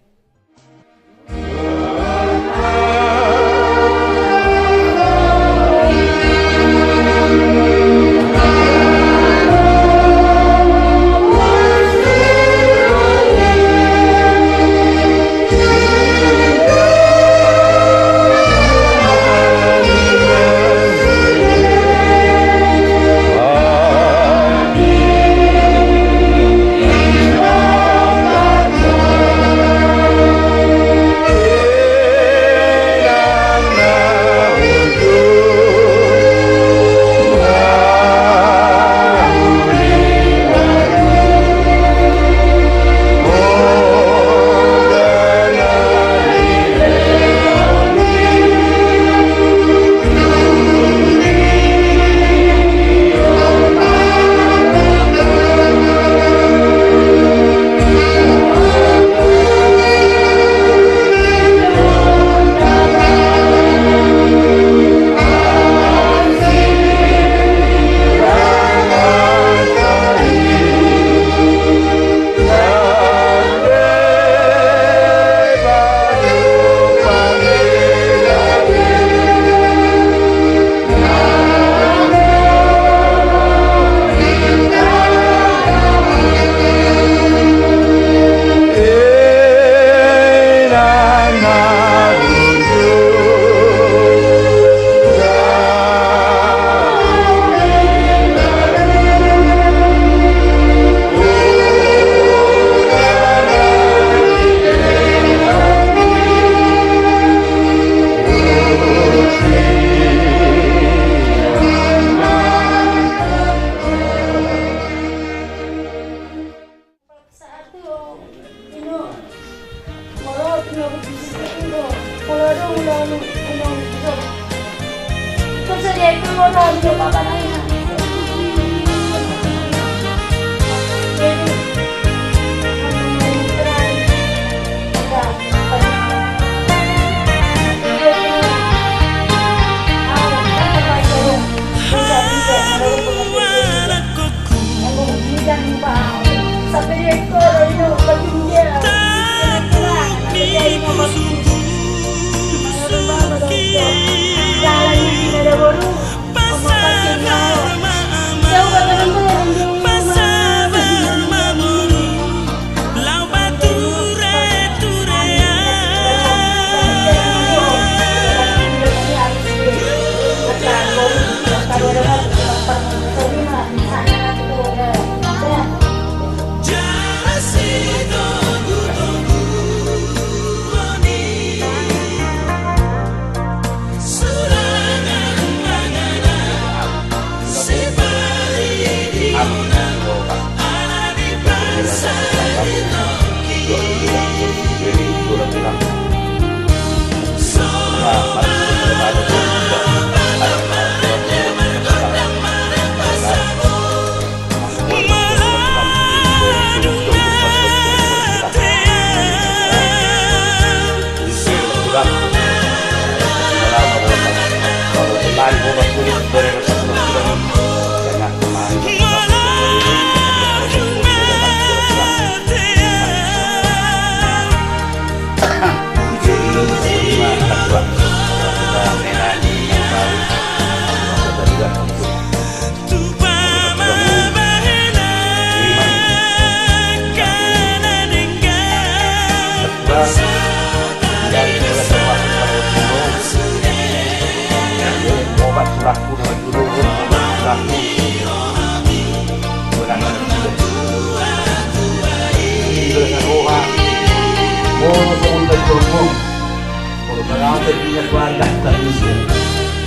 Molo salampe punya keluarga, tak bisa.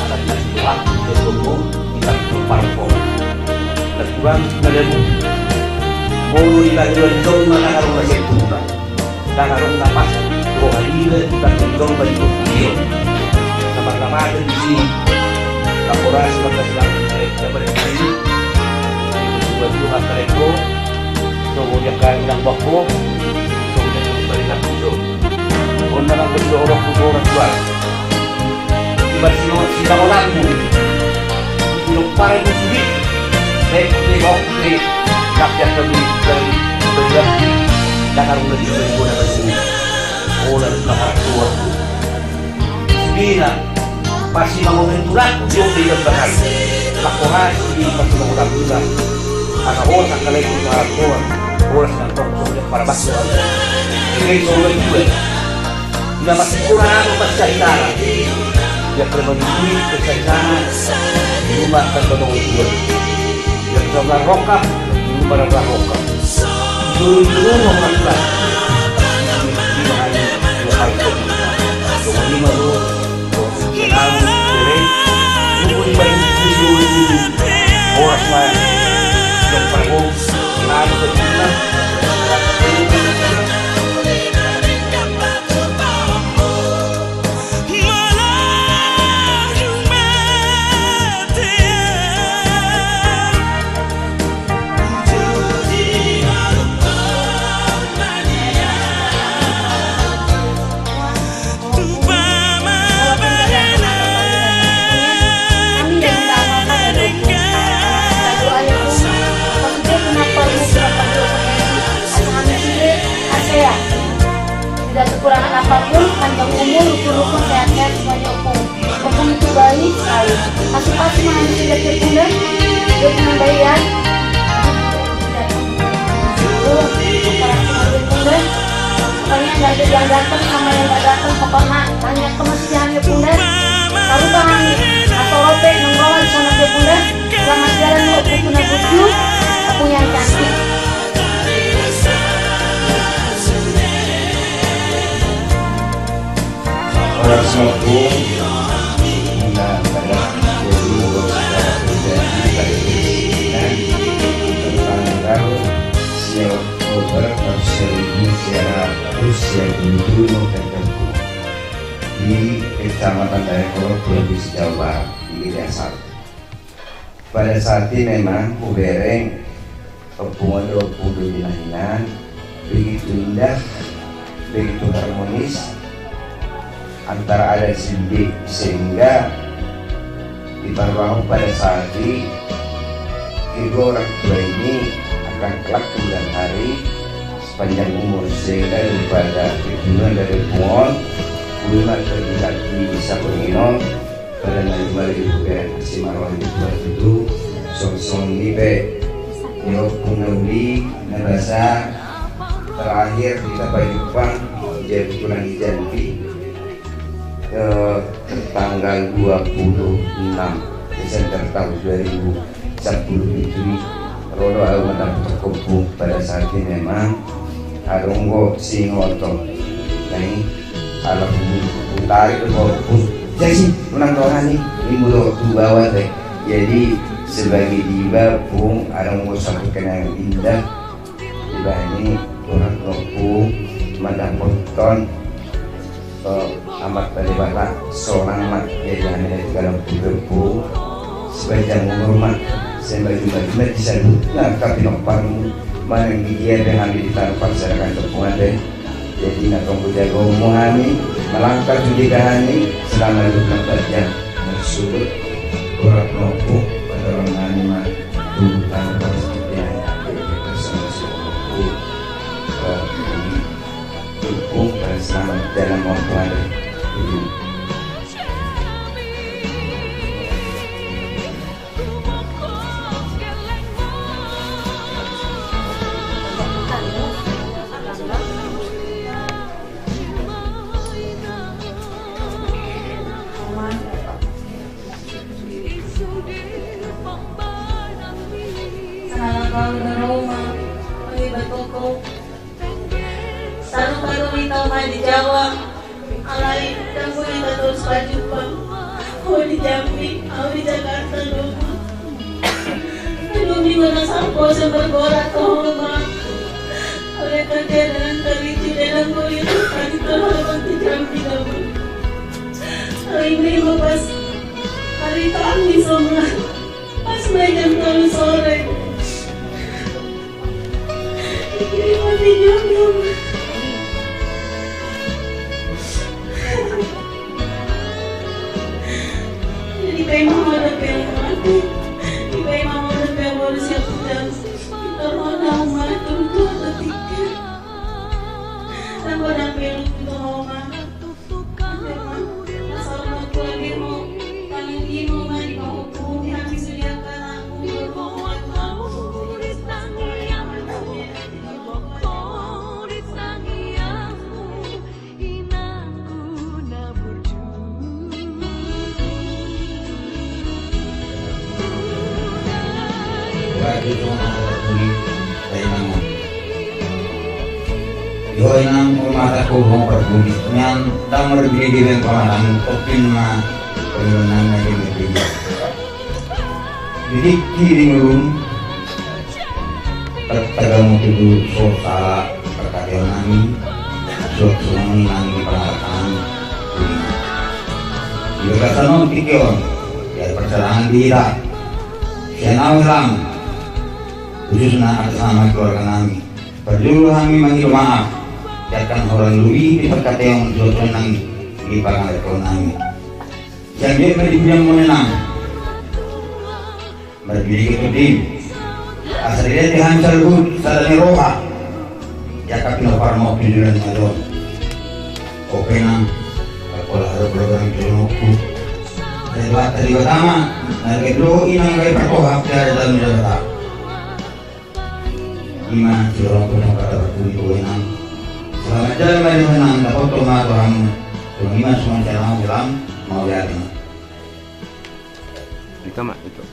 Anak nasi tulang, dia sombong, kita tumpar kok. Terkurang, melebu. Molo di lahiran dong, mana harus masih tulang. Dan harus napas, roha ida, kita tundong bagi dia. Nama-nama ada di sini. Laporan, silakan, silakan, eh, kita balik di sini. Buat juga, kalian kok. Songon i angka inang bangko, songon i angka inang bangko. On ma nang bangko, orang tua, orang tua. Iba sino, sino orang tua. Sino pare tu sini. Baik, baik, baik. Rakyat kami dari, dari, dari. Dan harus lebih dari guna dari sini. Olah, bakar tua. Sudena, pasti mangomen tulang, dia udah ikan bakar. Laporan, pasti mangomen tulang. Anak otak kalian itu bakar tua. Bolas nang tong, tong, para bakso. Ini soalnya juga. Dia masih kurang, masih cari cara. Dia perlu duit, cari cara. Di rumah kan betul juga. Dia bisa berangkat, di rumah berangkat. Dulu, dulu, mau berangkat. Di rumah ini, dua kali. Dua kali, dua kali. Tidak kekurangan apapun, panjang umur, rukun-rukun, sehat-sehat semuanya, Ompung. Ompung itu baik sekali. Pasti-pasti mengandung tidak tertunda. Dia punya bayi ya. Pokoknya nggak ada yang datang sama yang nggak datang. Pokoknya banyak kemesraan ya, Bunda. Baru tangan atau rope nenggolan sana dia, Bunda. Selamat jalan, Ompung Tuna Bucu, Ompung yang cantik. Orang sombong, muna pada jadi orang tua, jadi pada kesulitan, tentang tahu siapa obat, siapa ibu, siapa harus, siapa dulu, dan tentu di Kecamatan Dayakolot, Provinsi Jawa Barat, di Desa. Pada saat i memang hubereng ompung on dohot ompung dohot ina hinan begitu indah, begitu harmonis antara adat sian dia, sehingga diparrohahon pada saat i kedua orang tua ini akan kelak kemudian hari sepanjang umur, sehingga daripada keturunan dari ompung on, boi ma terlihat di saponginon, pada na jumadi di hubereng asi ma roha ni tua tutu. Songon i pe di ompung na uli na basa terakhir hita pajumpang di Jambi, tulang di Jambi, eh, tanggal dua puluh enam Desember tahun dua ribu sepuluh itu, ro do au mandapothon ompung pada saat i memang adong do singkoton. Nah, i ala hutarik do ompung. Jadi, unang roha ni, i mulu tu bawah teh. Jadi, sebagai iba ompung, adong do satu kenangan indah. Iba ni, orang ompung mandapothon, eh, Amanta Debata sonang ma jadi hami na tinggal ompung, sepanjang umur ma sai maju-maju ma di saluhutna angka pinomparmu, manang di dia pe hami ditarpar sadangkan ompung ate. Jadi na tonggo jagaonmu hami, melangkah tu dia hami selama dua puluh empat jam. Marsudut, borat nopo, pada orang hami ma, tu tanpa seperti yang ada di atas sama si ompung. Dukung dan selamat dalam membuat hidup. Sahala hau na ro ma, oi batoko. Sarupa do hita ma di Jawa. Alai ndang boi hita torus pajumpang. Ho di Jambi, au di Jakarta do ma. Dua minggu na salpu au sai margoar tu ho ma. Alai kerja dengan kerja dan boi hita pajumpang di Jambi do ma. Alai ima pas hari Kamis ma. Pas ma jam tolu sore. Ima video ma. Jadi pe ima ho dope mate. Jadi pe ima ho dope boru siap udan. Kita mau tahu mati untuk ketika. Tambah dan belum kita mau mati. Yo, inang, pamata ko ho parpudi nian, ndang marbini di beng pamata, topin ma pamata na di media. Jadi, kiri ngurung, tagamu tutu so sala parkateon nami, so songon nami pangarap nami. Di bagasan on tingki on, ya, parsarangan di hita. Sian au helam, khususna atas nama keluarga nami. Parjolo hami mangido maaf, jala holan lobi di parkateon dohot sonang di pangateon nami. Sian dia ma di bujang monenang. Marbini ke tudim. Asa dilehon hami saluhut sada ni roha. Jaka pinompar ma pindulan madon. Ope nang, pola haro program jolongku. Dari Debata di Batama, na gabe do inang gabe partohap dari dalam Debata. Ima, sirongkon kata berkuli boy nang. Selamat jalan, mari menang, dapat tomat orang. Tung ima semua jalan ulang, mau lihat ini. Itu, Mak, itu.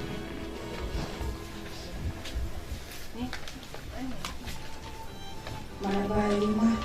Mana bayi, Mak?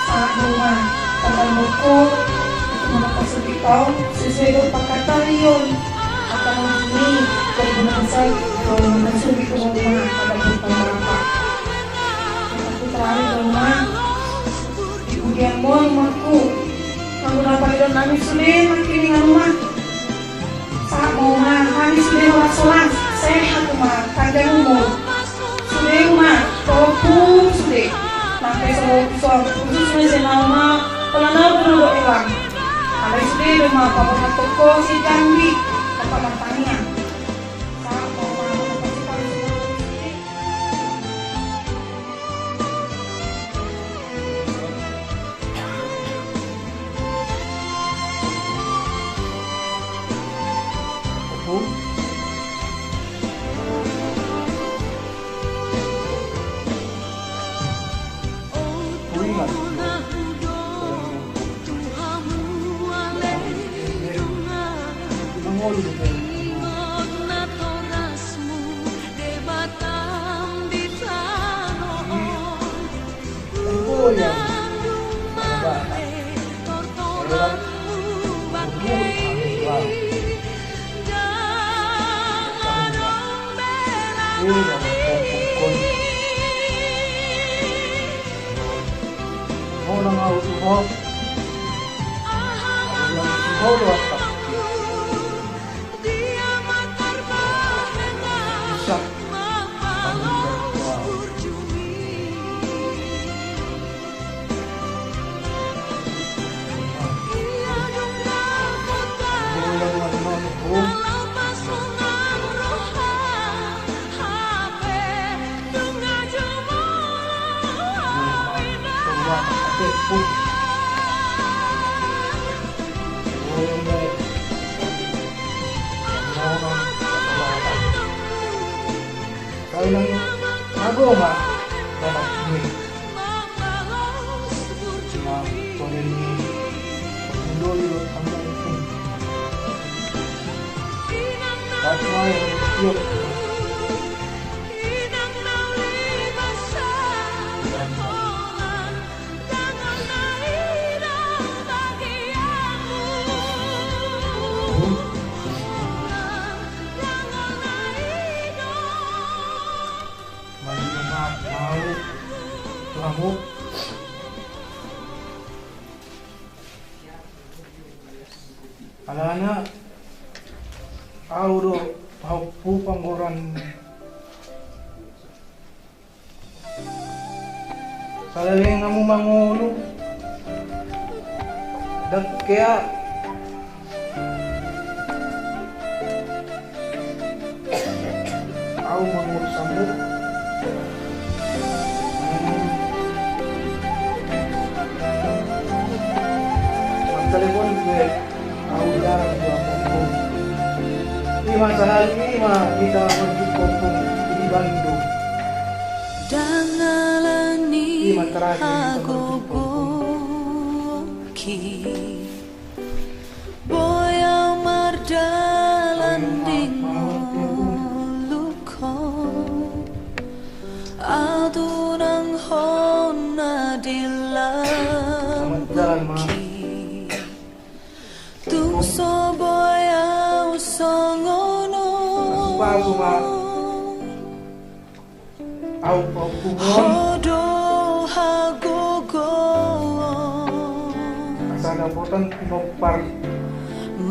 Sahat do ma, tata moko, itu mana pasal kita, sesuai do pakatarion, kata mungkin, kalau guna pasal, kalau guna sulit, kalau guna ada bertambah apa. Aku terakhir do ma, di pudian mo, rumahku, kamu dapat dan nami sulit, makin dengan rumah. Sahat ma, hami sude horas-horas, sehat ma, panjang umur. Sude ma, tolong pun sude. Sampai solo pison, khususnya si Naoma, kalau nau dulu do ilang. Alai sude do ma, pamangan toko si Jambi, tempat bertanian. Sahat ma, pasti paling sude. Kau nang mago ma danak ni. Na ponen ni pindoli do amang i. Tapi mai tiok. Alana, au do pahompu panggoran. Saleleng hamu mangolu, dang kea. Au mangolu sambu. Mangtelepon gue. Au jarang dua pokok. Ima sahali ima hita marjumpa di Bandung. Ima terakhir hita marjumpa. Boi au mardalan di ngolungku. Adunanghon na di lautki. Tung so boi au songon on. Au pahompu on. Ho do hagogoon. Asa dapotan pinompar.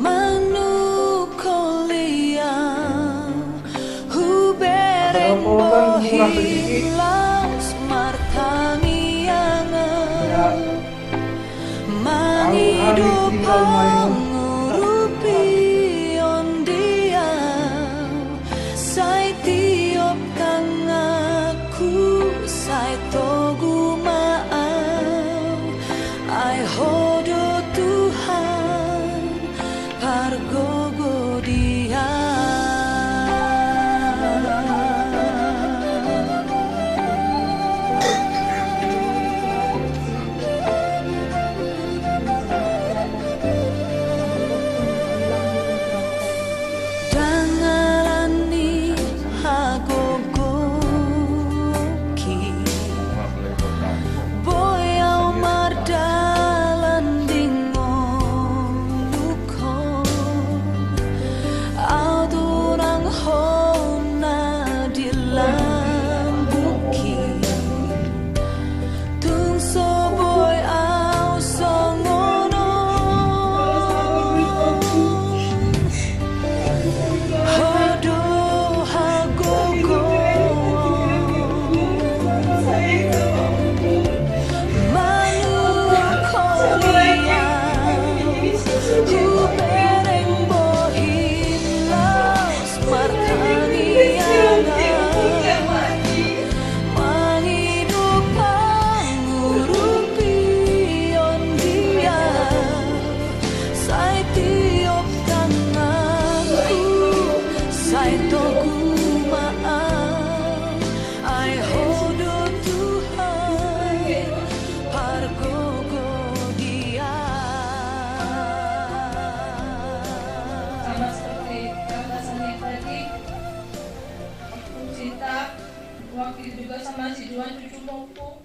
Manungkoli au. Hubereng bohi laos martangiangan. Mangido pangurupion di au. Dua tujuh Mompo.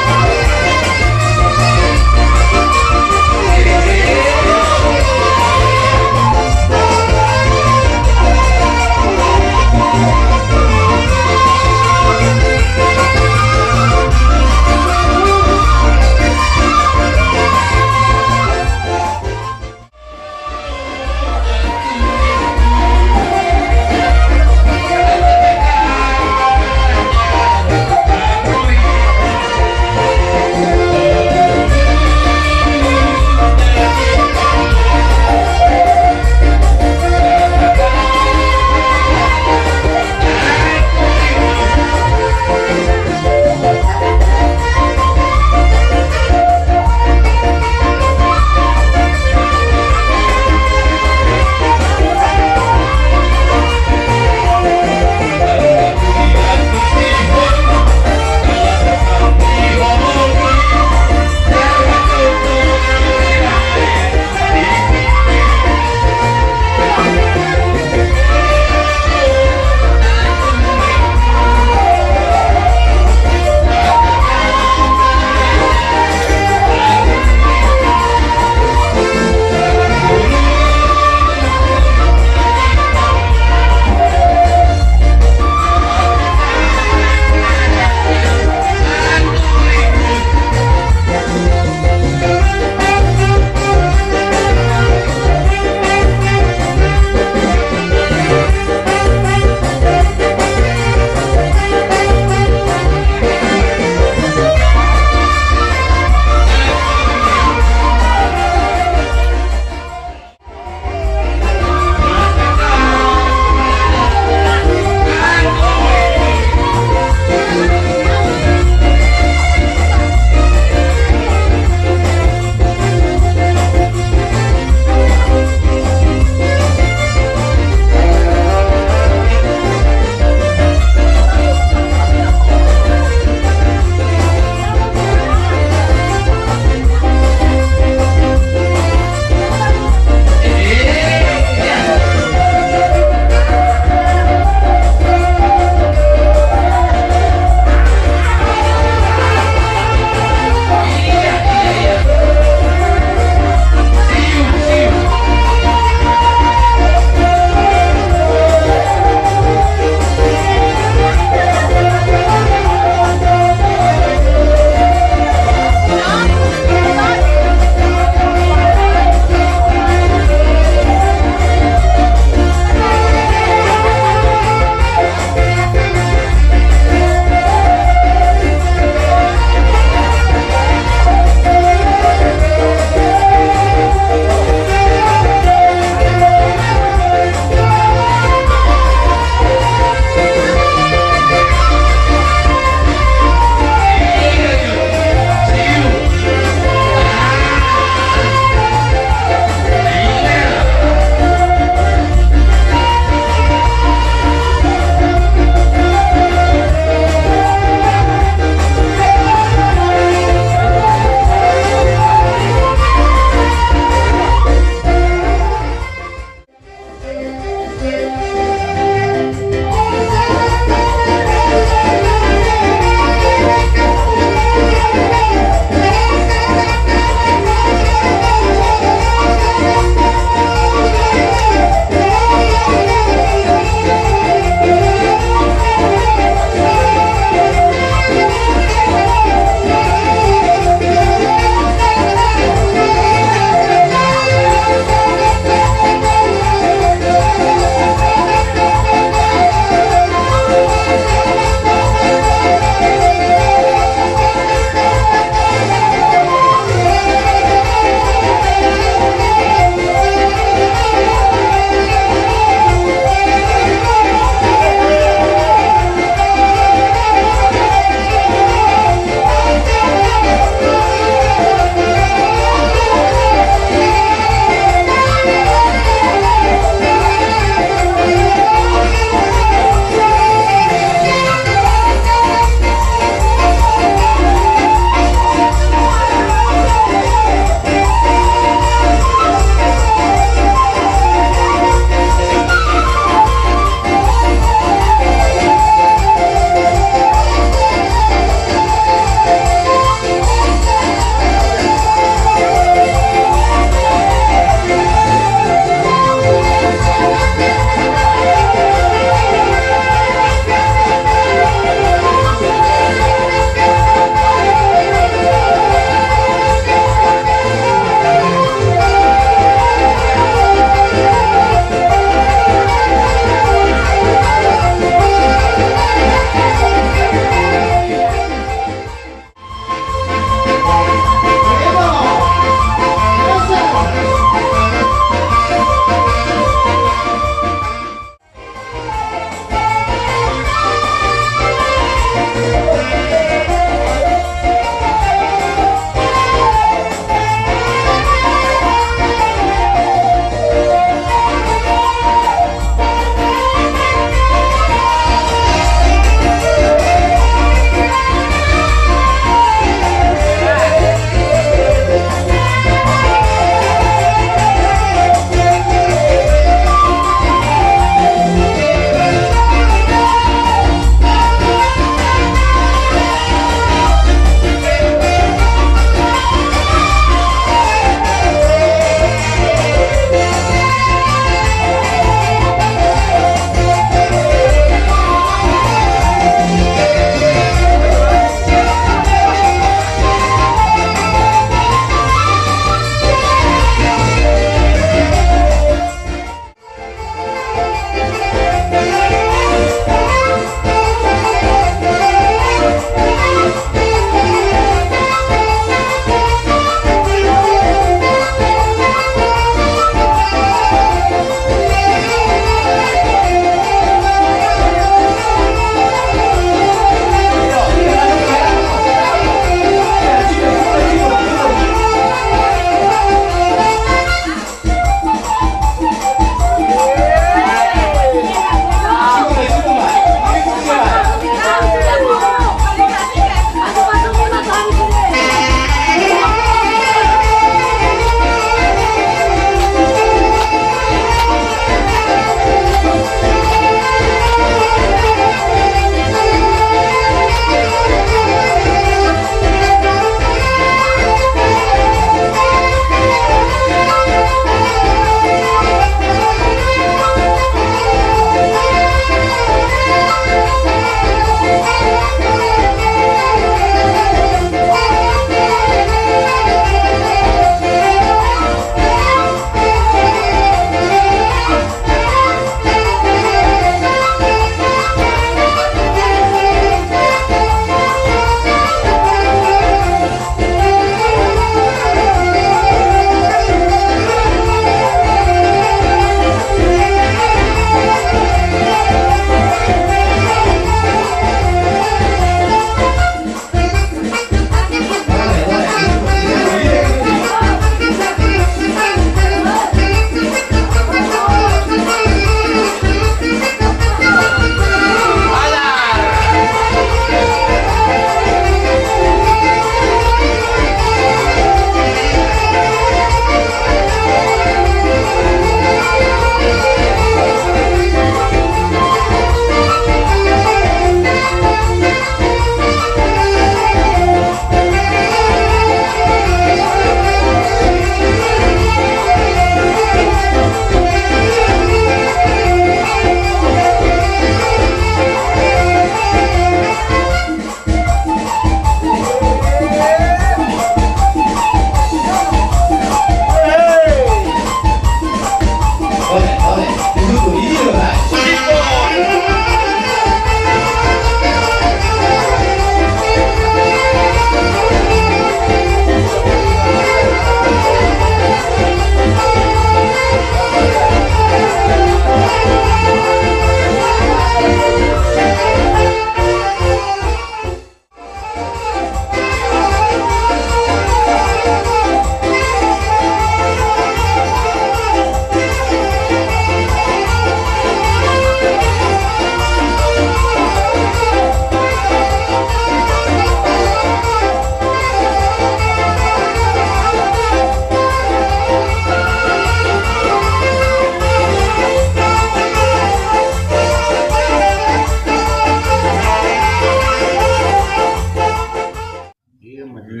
Jadi,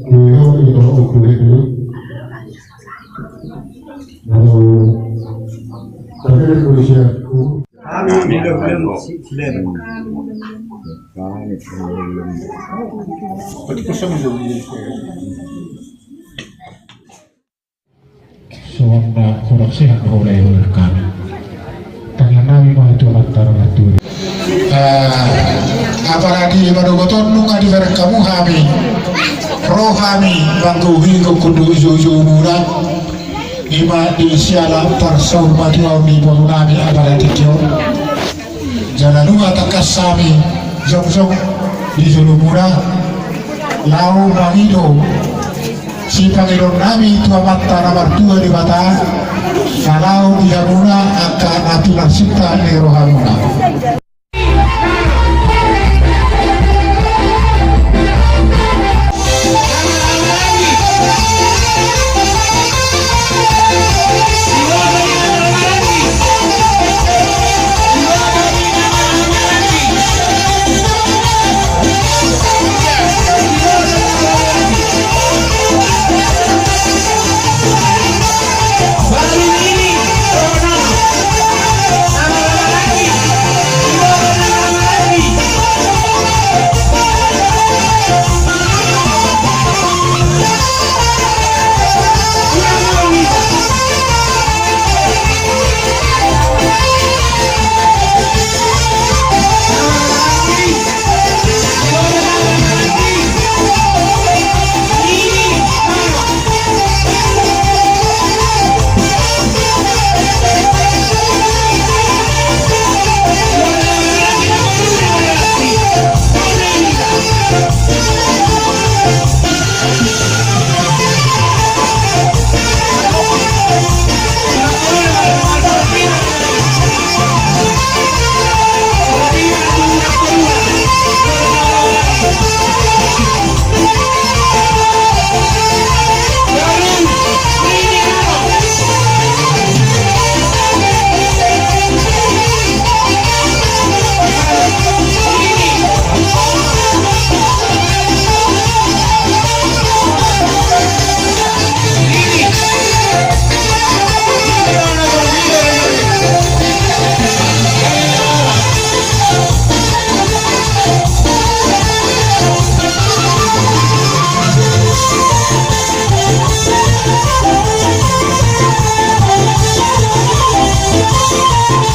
beliau itu aku itu, kalau tadi polisi aku. Amin. Songon na kurang sehat roha ni hami. Tangiang nami ma tu Amanta na martua. Ah, apalagi pada gotong nunga dibereng hamu hami. Roha nami manggohi gokhon do ijo-ijo muna. Ima di siala parsaur matua ni boru nami apalagi tio. Jala nunga tangkas hami jongjong di jolomuna laho mangido sipangidoan nami tu Amanta na martua Debata na laho di hamuna angka na pinarsinta ni rohamuna.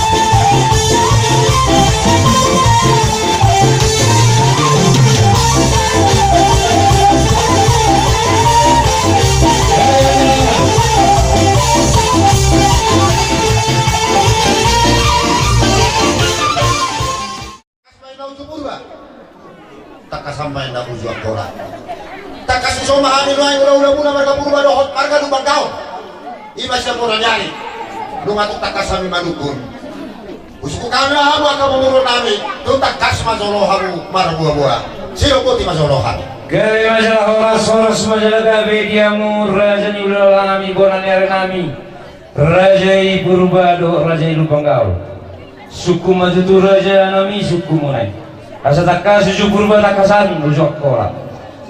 Tangkas ma inna uju Purba. Tangkas ma inna uju Angkola. Tangkas ma inna uju Angkola. Tangkas ma inna uju Angkola. Marga Purba dohot marga Lumban Gaol. Ima sian bona ni ari. Nunga tung tangkas hami manungkun. Husungkun hami hamu angka pamoruon nami. Tung tangkas ma jolo hamu marboaboa. Sidok boti ma jolo hami. Gabe ma jala horas, horas ma jala gabe di hamu raja ni hulahula nami, bona ni ari nami. Raja i Purba dohot raja i Lumban Gaol. Sungkun ma tutu raja nami sungkunmuna i. Asa tangkas uju Purba tangkasan uju Angkola.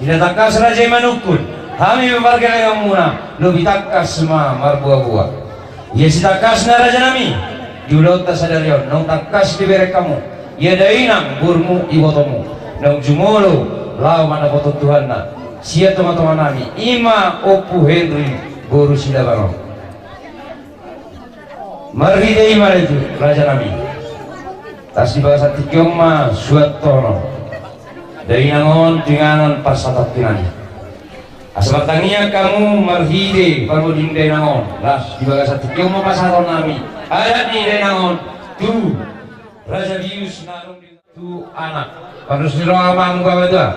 Jala tangkas raja i manungkun. Hami pe marga ni agamuna lobi tangkas ma marboaboa. Ia sitangkasna raja nami. Di ulaonta sadari on naung tangkas dibereng hamu. Ia dainang borumuna ibotomu. Naung jumolo laho mandapothon Tuhanna. Sian tongatonga nami. Ima Ompu Henry boru Silaban on. Marhite i ma tutu raja nami. Las di bagasan tingki on ma suantonon. Dainang on tu inganan parsatongkinan i. Asa martangiang hamu marhite parmoding dainang on. Las di bagasan tingki on ma pasahaton nami adat ni dainang on tu raja bius na adong di Tu anak. Parlus ni roha ma hamu baoa tu anak.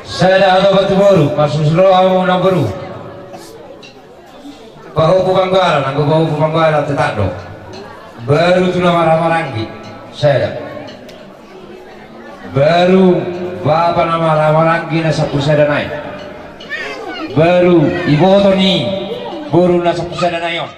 Sada hatopan tu boru, parlus ni roha ma hamu namboru. Pahompu panggoaran, anggo pahompu panggoaran tetap do. Baru tu na marhahamaranggi. Sada. Baru bapa na marhahamaranggi na sampulu sada nai. Baru iboto ni boru na sampulu sada nai on.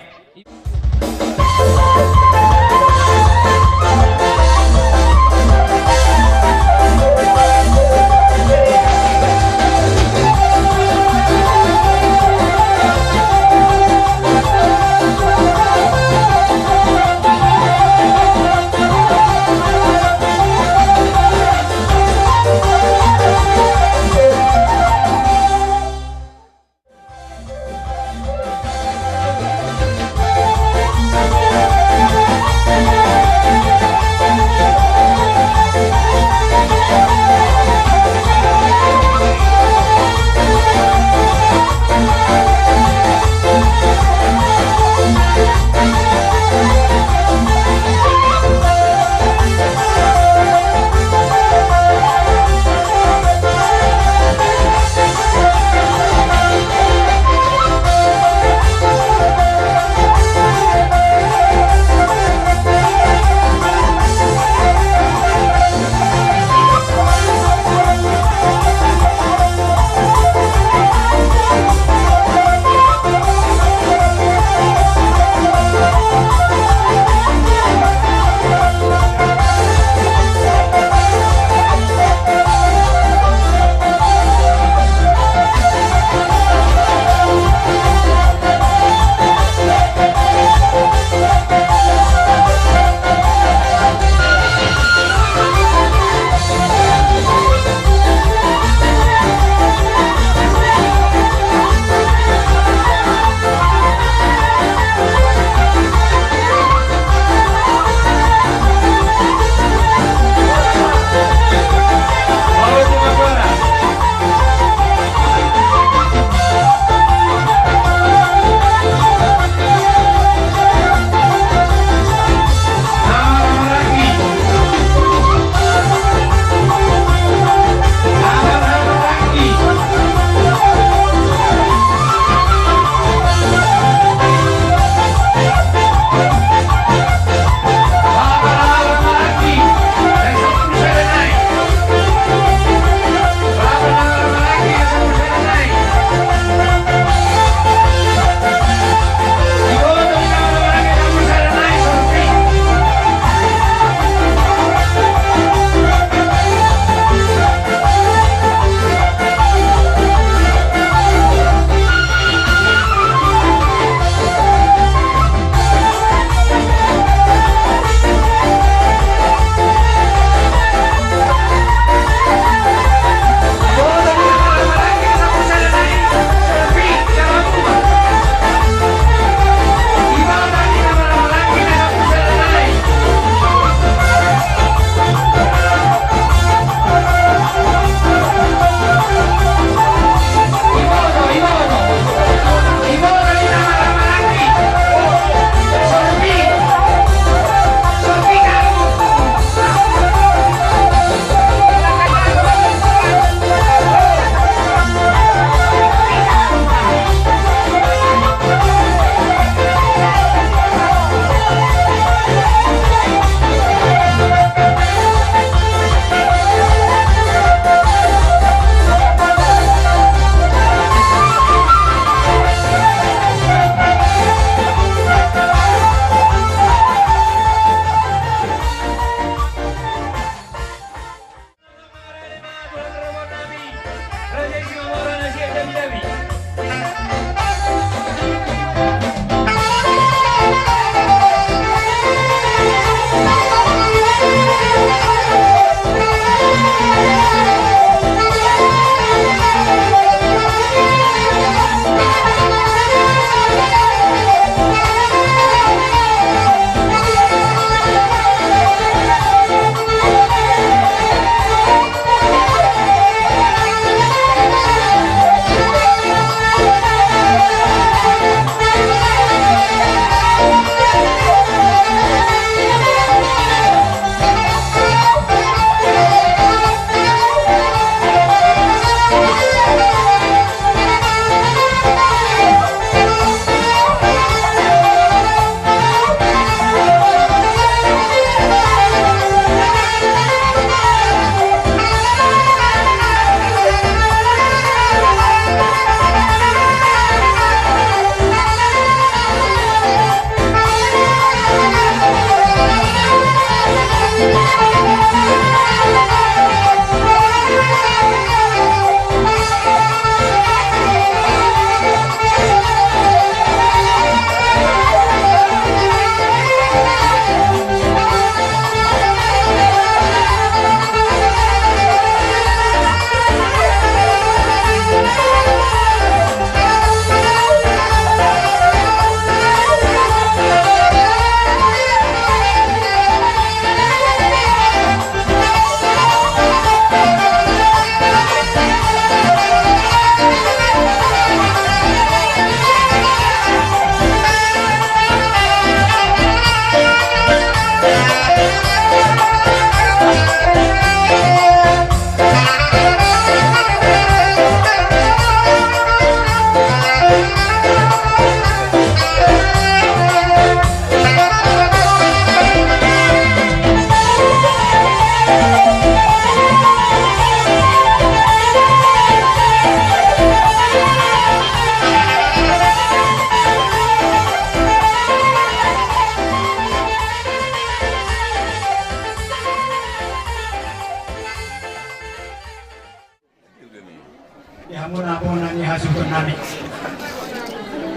Di hamuna bona ni hasuhuton nami.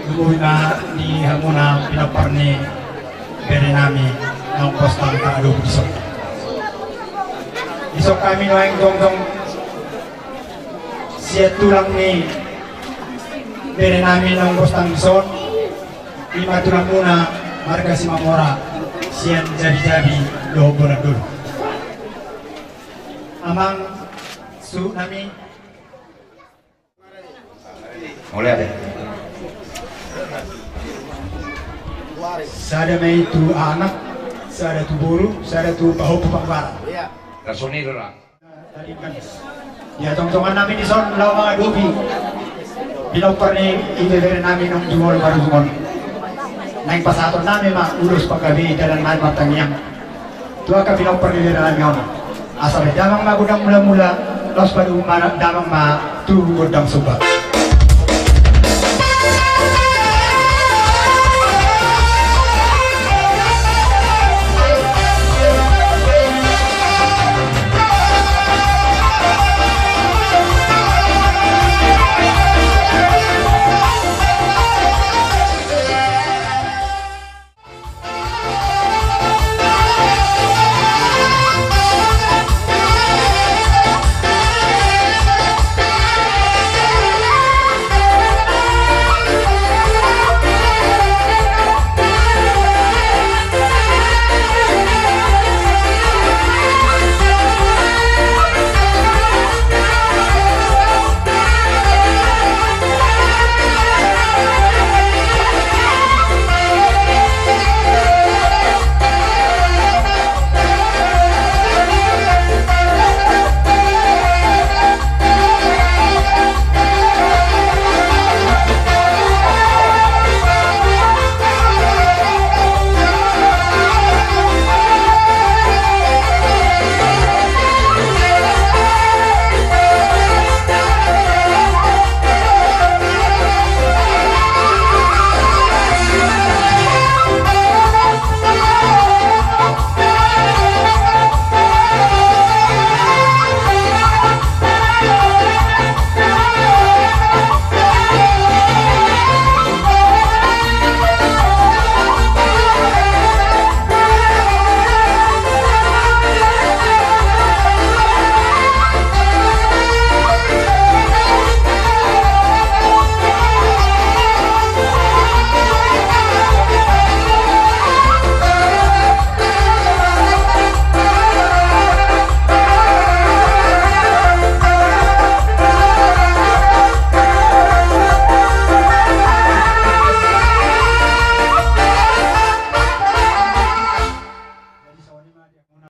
Lumobi ma di hamuna pinompar ni bere nami naung pos tangka adopi dison. Dison hami nuaeng jongjong sian tulang ni bere nami naung pos tangka dison. Ima tulang muna marga Simamora sian Jabijabi dohot Bonandolu. Amang suhut nami. Mauliate. Sada ma i tu anak, sada tu boru, sada tu pahompu panggabean. Iya. Rasoni do ra. Ia tongtongan nami dison laho mangadopi pinompar ni ibebere nami naung jumolo marujung on. Naeng pasahaton nami ma ulos panggabean dalan nami martangiang. Tu angka pinompar ni bere nami on. Asa be damang ma gondang mulamula, laos padomu ma damang ma tu gondang somba.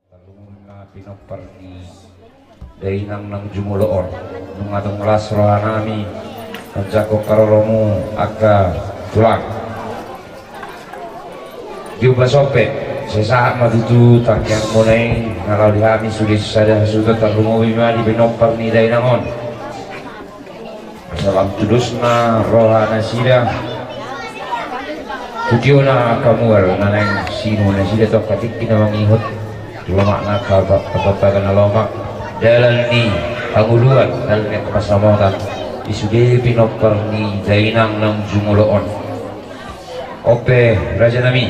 Tarlumobi ma pinompar ni dainang naung jumolo on. Nunga tung las roha nami manjangkon haroromu angka tulang. Di umbas on pe, sai sahat ma tutu tangiangmuna i na laho di hami sude sada hasuhuton, tarlumobi ma di pinompar ni dainang on. Asa lam tudos na roha nasida. Tu tio na angka mual na naeng sinur nasida tu angka tingki na mangihut. Tu lomak na angka ba-, angka baga na lomak. Dalan ni hangoluan, dalan ni angka pansamotan. Di sude pinompar ni dainang naung jumolo on. On pe, raja nami.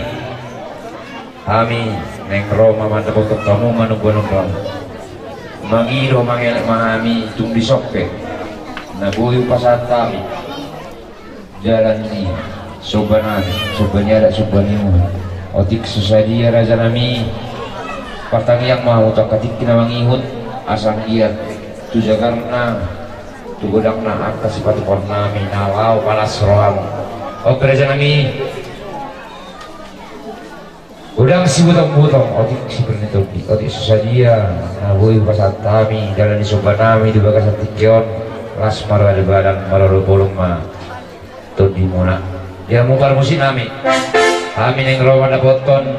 Hami naeng ro ma mandapothon hamu manombanomba. Mangido mangelek ma hami tung dison pe. Na boi hupasahat hami. Dalan ni somba nami, somba ni adat, somba ni uhum. Otik so sadia raja nami. Partangiang ma hamu tu angka tingki na mangihut. Asa anggiat tu jagarna, tu godangna angka sipatupaon nami na laho palas rohamu. On pe raja nami. Godang sibutong-butong, otik sipir ni tondi, otik so sadia na boi hupasahat hami dalan ni somba nami di bagasan tingki on. Las ma roha di badan, maroro bolon ma tondimuna. Di hamu parmusik nami, hami naeng ro mandapothon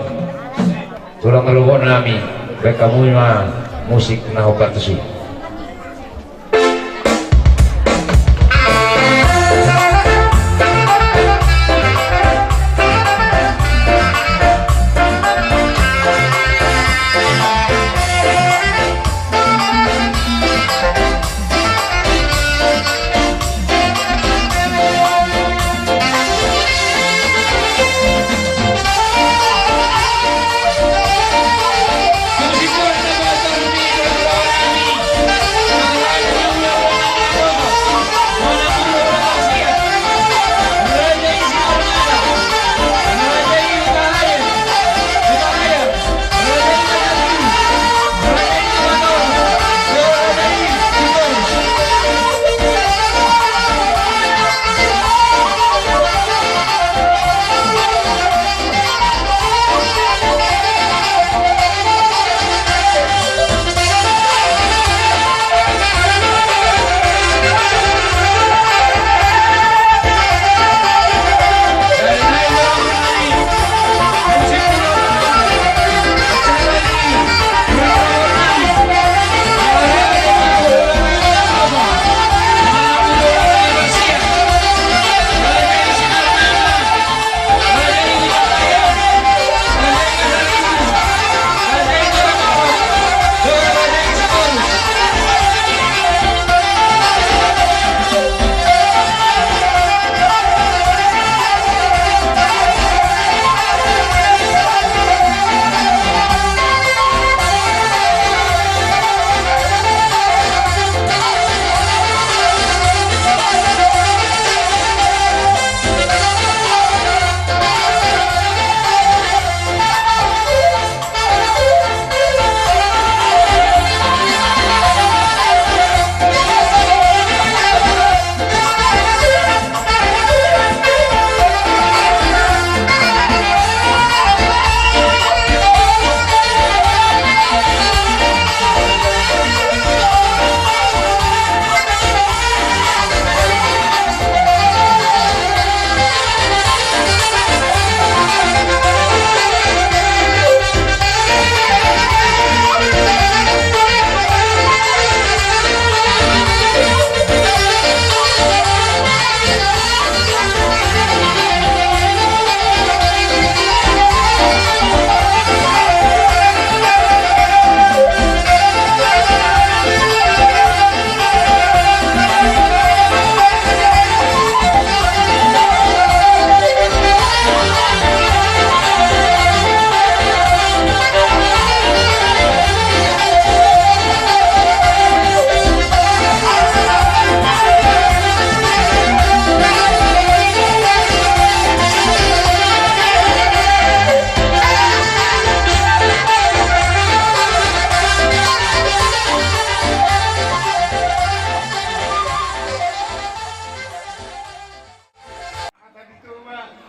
tulang rorobot nami. Baen hamu ma musik na hombar tusi.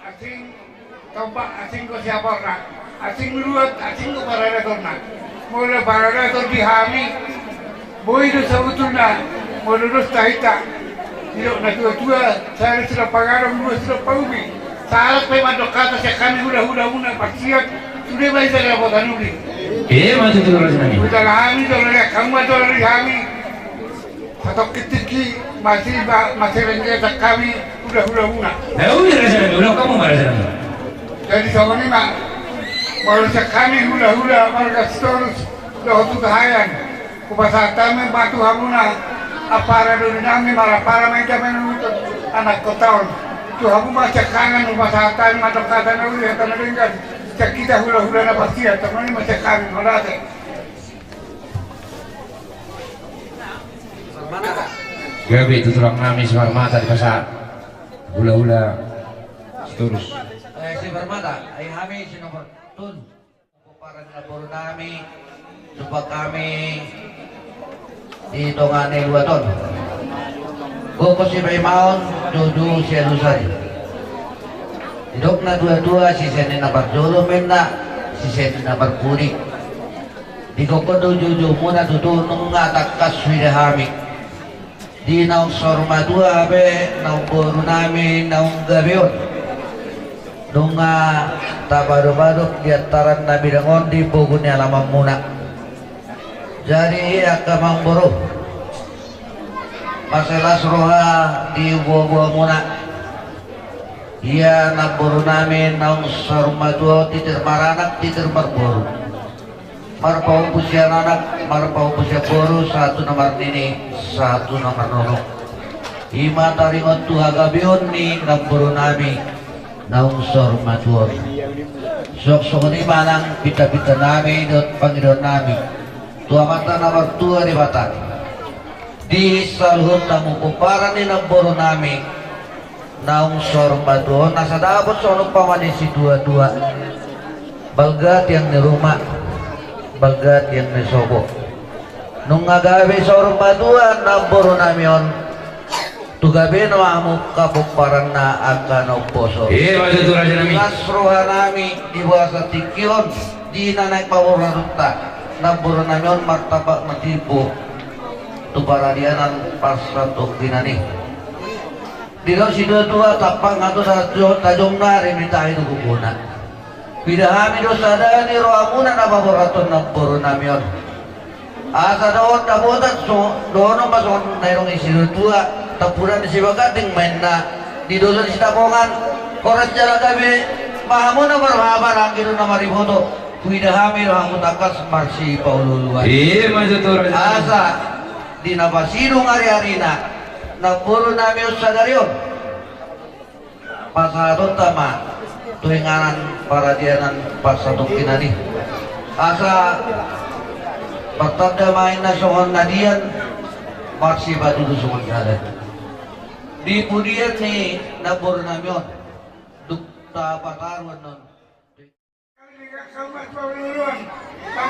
Asing tombak, asing do siaporna, asing ruat, asing do paradatorna. Molo paradator di hami, boi do sabotulna. Molo dos hita, didok na tua-tua, sada sidok pangadong, dua sidok paubi. Sahalak pe mandok hata sian hami hula-hulamuna, parsiat sude ma hita dapotan uli. Ima tutu, raja nami. Hujaha hami jolo, hamu ma jolo di hami. Satongkin tingki masih ba-, masih renggetan hami hula-hulamuna. Uli, raja nami, uli hamu ma, raja nami. Jadi songon i ma, molo sian hami hula-hula marga Sitorus dohot Hutahaean, hupasahat hami ma tu hamuna ampara doli nami, marampara ma hita manutup anak kota on. Tu hamu ma sian hami hupasahat hami mandok hata na uli, hata na denggan sian hita hula-hula na parsiat. Songon i ma sian hami, mauliate. Gabe tu tulang nami Simarmata, dipasahat hula-hula Sitorus. Eh, Simarmata, ai hami si nomor tolu. Pomparan ni namboru nami, jumpa hami di tonga ni luat on. Gogo sipaimaon, joujou sialusan. Didok na tua-tua, sisean ni na parjolo ma inna, Sisen na marpudi. Di gokhon do uju-ujumuna tutu nunga tangkas huida hami. Di naung saur matua hape naung boru nami naung gabe on. Nunga tapadop-adop di antaran na bidang on di pogu ni alamanmuna. Jadi angka amangboru, marsilas roha di boa-boamuna. Ia namboru nami naung saur matua on, titir maranak, titir marboru. Marpahompu sian anak, marpahompu sian boru, sahat tu na marnini, sahat tu na marnono. I ma taringot tu hagabeon ni namboru nami naung saur matua on. Suang songon i ma nang pinta-pinta nami dohot pangidoan nami tu Amanta na martua Debata. Di saluhut hamu pomparan ni namboru nami naung saur matua on, asa dapot songon umpama ni situa-tua. Balga tiang ni ruma, balga tiang ni sopo. Nunga gabe saur matua namboru nami on, tu gabena ma hamu angka pomparanna angka na umposo. Iya, ma tutu, raja nami. Las roha nami di bagasan tingki on, di na naeng paborhatonta namboru nami on martamba martimbo tu paradianan parsatongkinan i. Didok situa-tua, tampang ahu do tajom, tajom nari mitahi do gogona. Huida hami do sada ni rohamuna na paborhaton namboru nami on. Asa dohot dapotan so, dohonon ma songon na nidok ni situa-tua, tampudan ni sibaganding ma inna. Di dolok ni sitapongan, horas jala gabe ma hamu na marhahamaranggi dohot na mariboto. Huida hami do hamu tangkas marsipaulu-uluan. Iya, ma tutu, raja. Asa di na pasidung ari-arina namboru nami on sadari on, pasahatonta ma tu inganan paradianan parsatongkinan i. Asa martanda ma inna songon na dian, marsipatudu songon jalan. Di pudian ni namboru nami on, dung tapataru annon.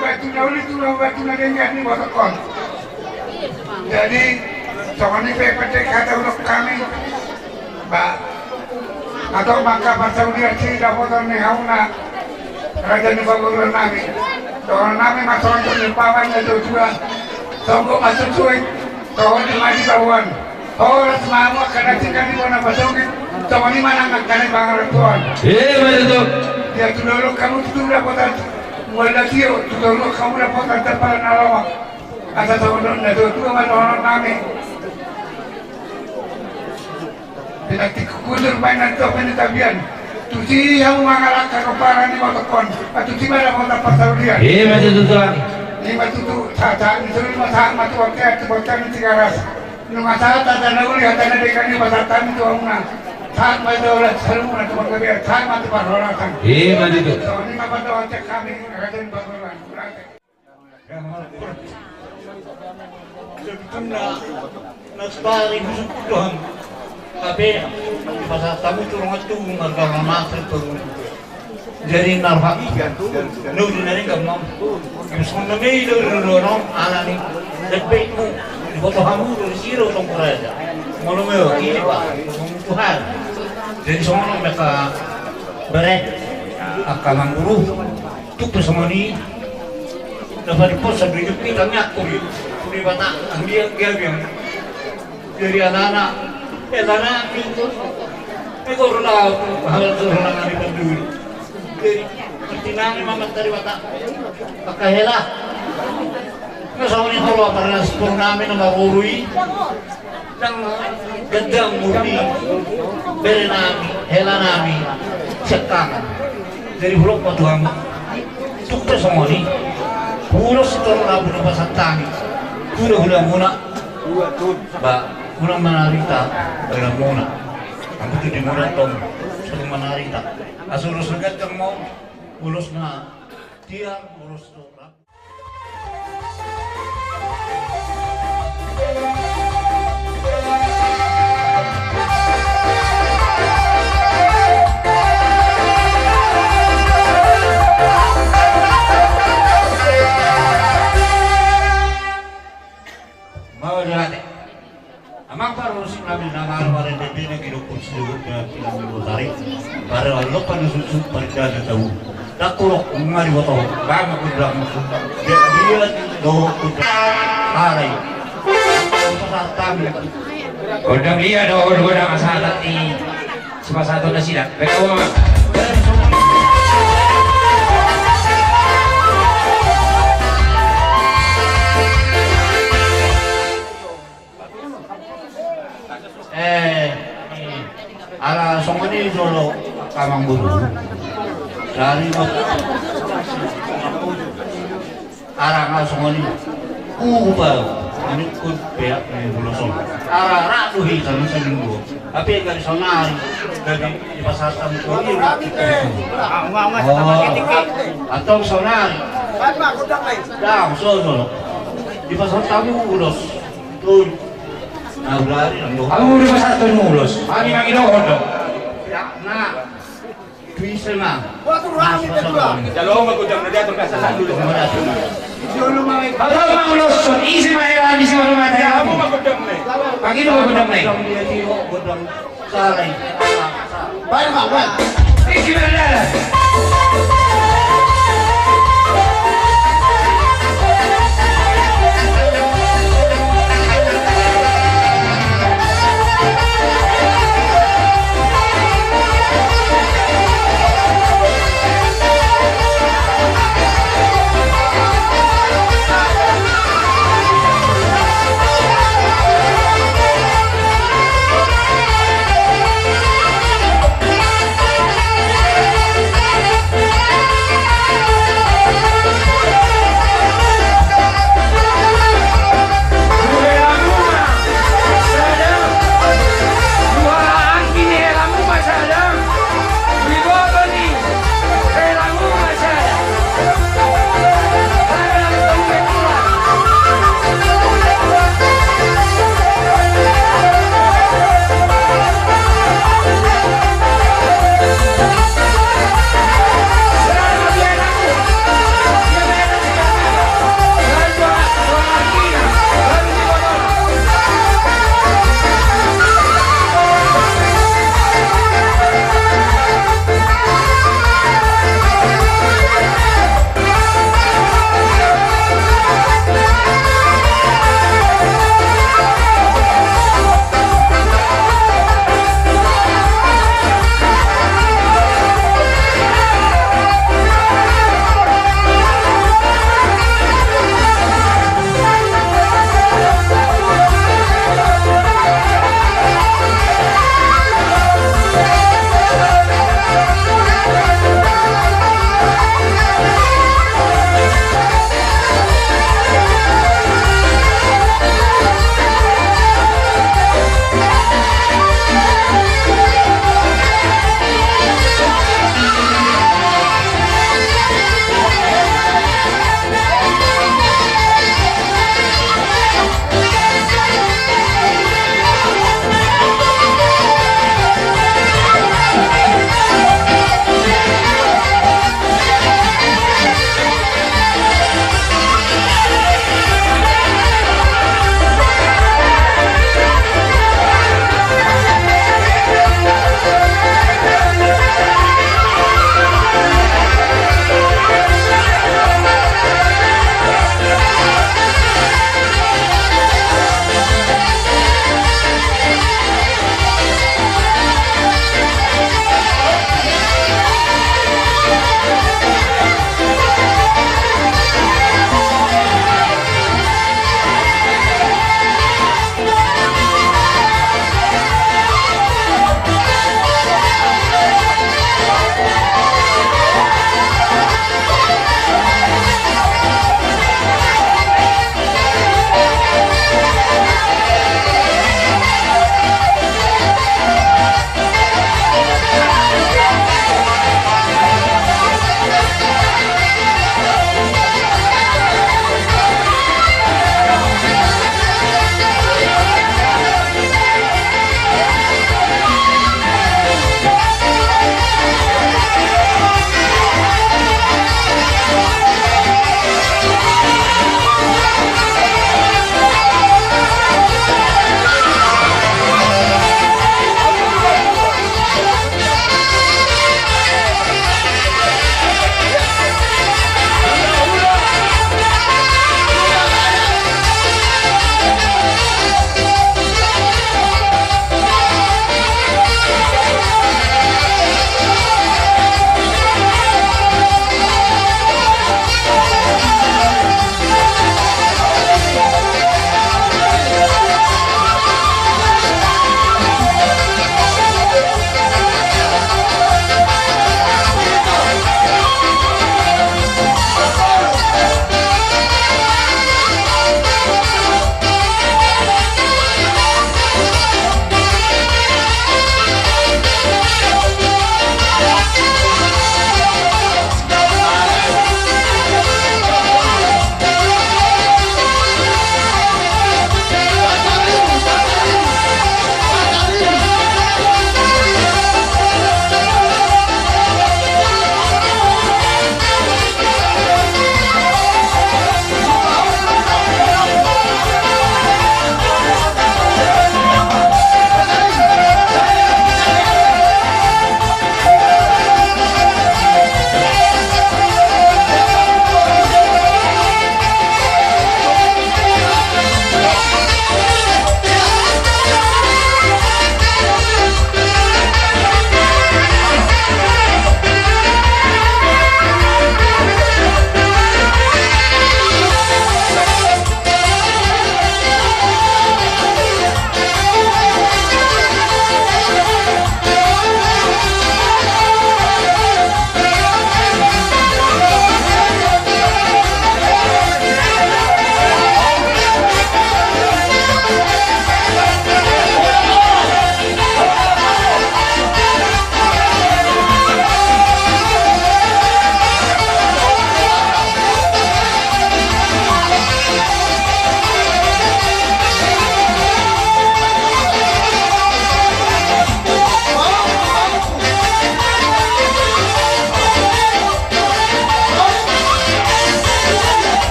Batu na uli tu batu na denggan ni botokkon. Jadi songon i pe pendek hata hudok hami. Ba, atau maka pasaulian si dapotan ni hamuna raja ni pamoruan nami. Songon nami ma songon ni paman na dua dua. Songon ma susuin. Songon ni ma di bauan. Horas ma hamu angka na tinggal di bona pasogit, songon i ma nang angka na di pangarantoan. Iya, ma tutu. Ia tu dolok hamu tutu dapotan mual na tio, tu dolok hamu dapotan tampal na lomak. Asa songon on na tutu ma dohonon nami. Pinantik kudur baen na tio pe ni tapian. Tusi hamu mangalangka pomparan ni botokkon. Tusi ma dapotan pasaulian. Iya, ma tutu, tuan. Ima tutu, sahat-sahat ni solu ma sahat ma tu bontean, tu bontean ni Tigaras. Nunga sahat hata na uli, hata na denggan i pasahat hami tu hamuna. Sahat ma tu horas, saluhutna tu panggabean, sahat ma tu parhorasan. Ima tutu. Songon i ma pandohan sian hami, raja ni pamoruan. Sebetulna, na sipari busuk do hami. Hape dipasahat hami tu dongan tubu marga Mansur tu. Jadi na rohangku, na uli na denggan ma. Songon na mei do dohonon, ala ni lembekmu, diboto hamu do disi do Ompu Raja. Molo mewakili, bah, Ompu Tuhan. Jadi songon on ma angka bere, angka amangboru, tung pe songon i. Na padiposan do ijuk hita ni akur i. Tu Debata, anggiat gabe. Jadi anak-anak, eh, anak itu. Eh, kau rela, hal tu rela nang di panduli. Jadi, pertinani mama tadi mata. Pakai hela. Nggak sama ni kalau apa nasi purnami nama rurui. Nang gandang murni. Bere nami, hela nami. Sekarang. Jadi huruf patuam. Tung pe songon i. Huros sitorop na buna pasahat hami. Hula-hula muna. Ba, unang manarita, dalan muna. Anggo tu di muna tong, sering manarita. Asa ulos na gandang ma on, ulos na tiar, ulos na rap. Mau dirate. Amang parhusip nami na marmar ende bene kidokon sidokon na pinami botari. Para alok panu susu parjana tahu. Dakurok ngari boto, bang aku bilang. Dia, dia dohot kuda. Arai. Gondang dia dohot gondang asal tadi. Sipasahaton nasida. Baik, Abang. Eh, ala songon i jolo, amang boru. Dari ma-, ala nga songon i. Upa, ini pun peak ni ulos on. Ala radu hita ni saling dua. Tapi dari sonari, dari di pasar tamu kau ini. Oh. Atau sonari. Dah, so, so. Di pasar tamu ulos. Tun. Nah, berani nang dohot. Amu di pasar tamu ulos. Ani mangi dohot do. Ya, nah. Tu ise ma. Wah, tu rami tu lah. Jalo ma godang na dia tu biasa satu. Jalo ma. Kalau ma ulos, ise ma heran di sini ma dia. Amu ma godang ne. Pagi tu godang ne. Godang dia di godang. Sarai. Baik, Bang, baik. Iki berada.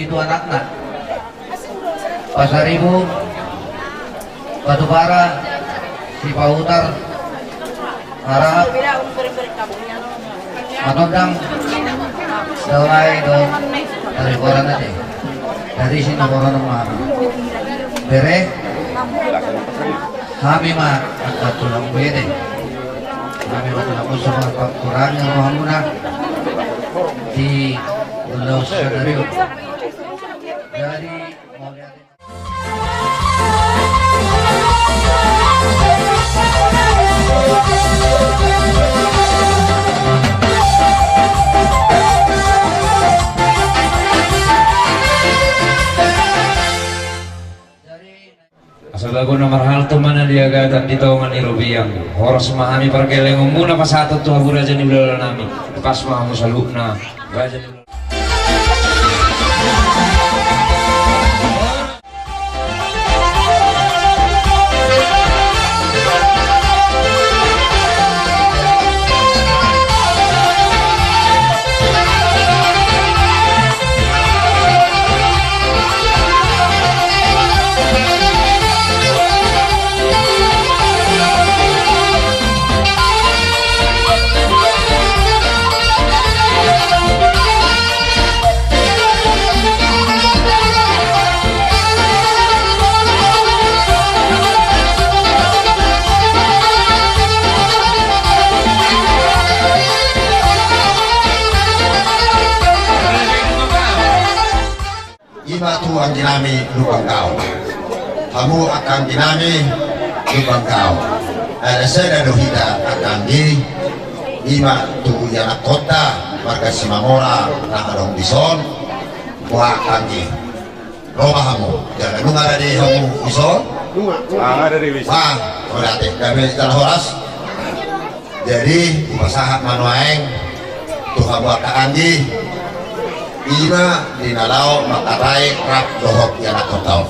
Pitu anakna. Pasaribu, Batubara, Sipahutar, Harahap, Matondang, Daulai dohot Tariboran ate. Dari sini boron ma. Bere. Hami ma angka tulang bere. Hami ma tulang bere, songon pangkurangi rohamuna di ulaon sadari on. Jadi mauliate. Asa bagona marhalto ma na di agatan di tonga ni robean. Horas ma hami pargellengonmuna pasahathon tu hamu raja ni hulahula nami. Lepas ma hamu saluhutna raja ni hulahula. Ima tu anggi nami Lumban Gaol. Hamu angka anggi nami Lumban Gaol. Asa sada do hita angka anggi. Ima tu ianakkonta marga Simamora na adong dison. Boha anggi. Ro ma hamu. Jala nunga rade hamu dison. Nunga, nunga. Ah, rade dison. Ah, ora te gabe jala horas. Jadi hupasahat ma nuaeng tu hamu angka anggi, ima di na laho mangkatai rap dohot ianakkonta on.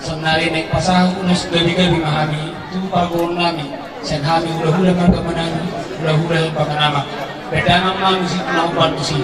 Saonari naeng pasahat ulos gabe-gabe ma hami tu parboruon nami, sian hami hula-hula marga Manado, hula-hula Panganama. Berdangan ma musik na umpan tusi.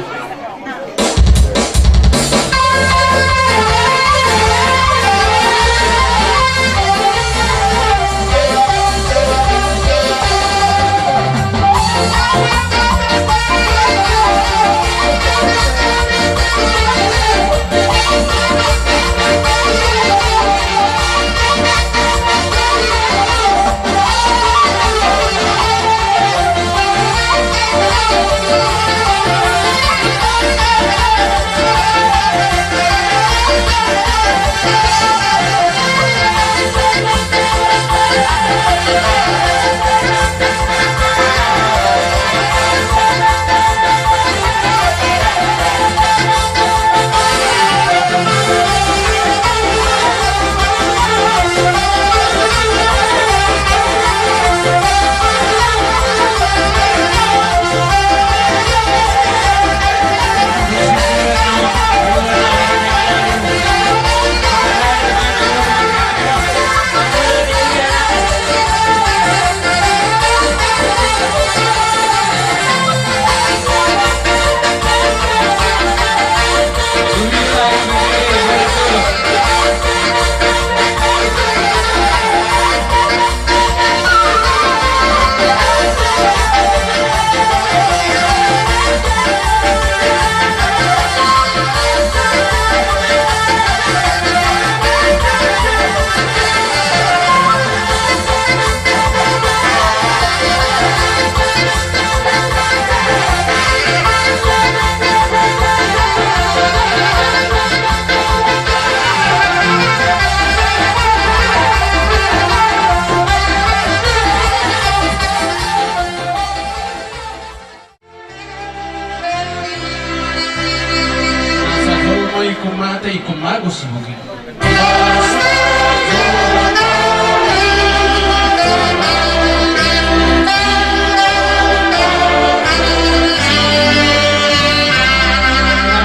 Asa ho ma ingkon mate, ingkon mago si Bugil. Asa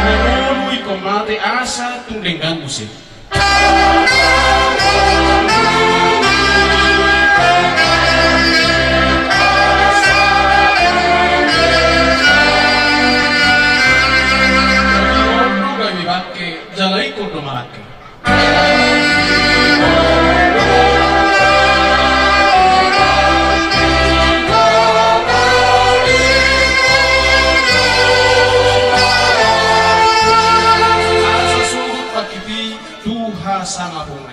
ho ma ingkon mate, asa tung denggan muse. Jala ingkon do marangke. Asa suhut pangkipi tu hasangapon.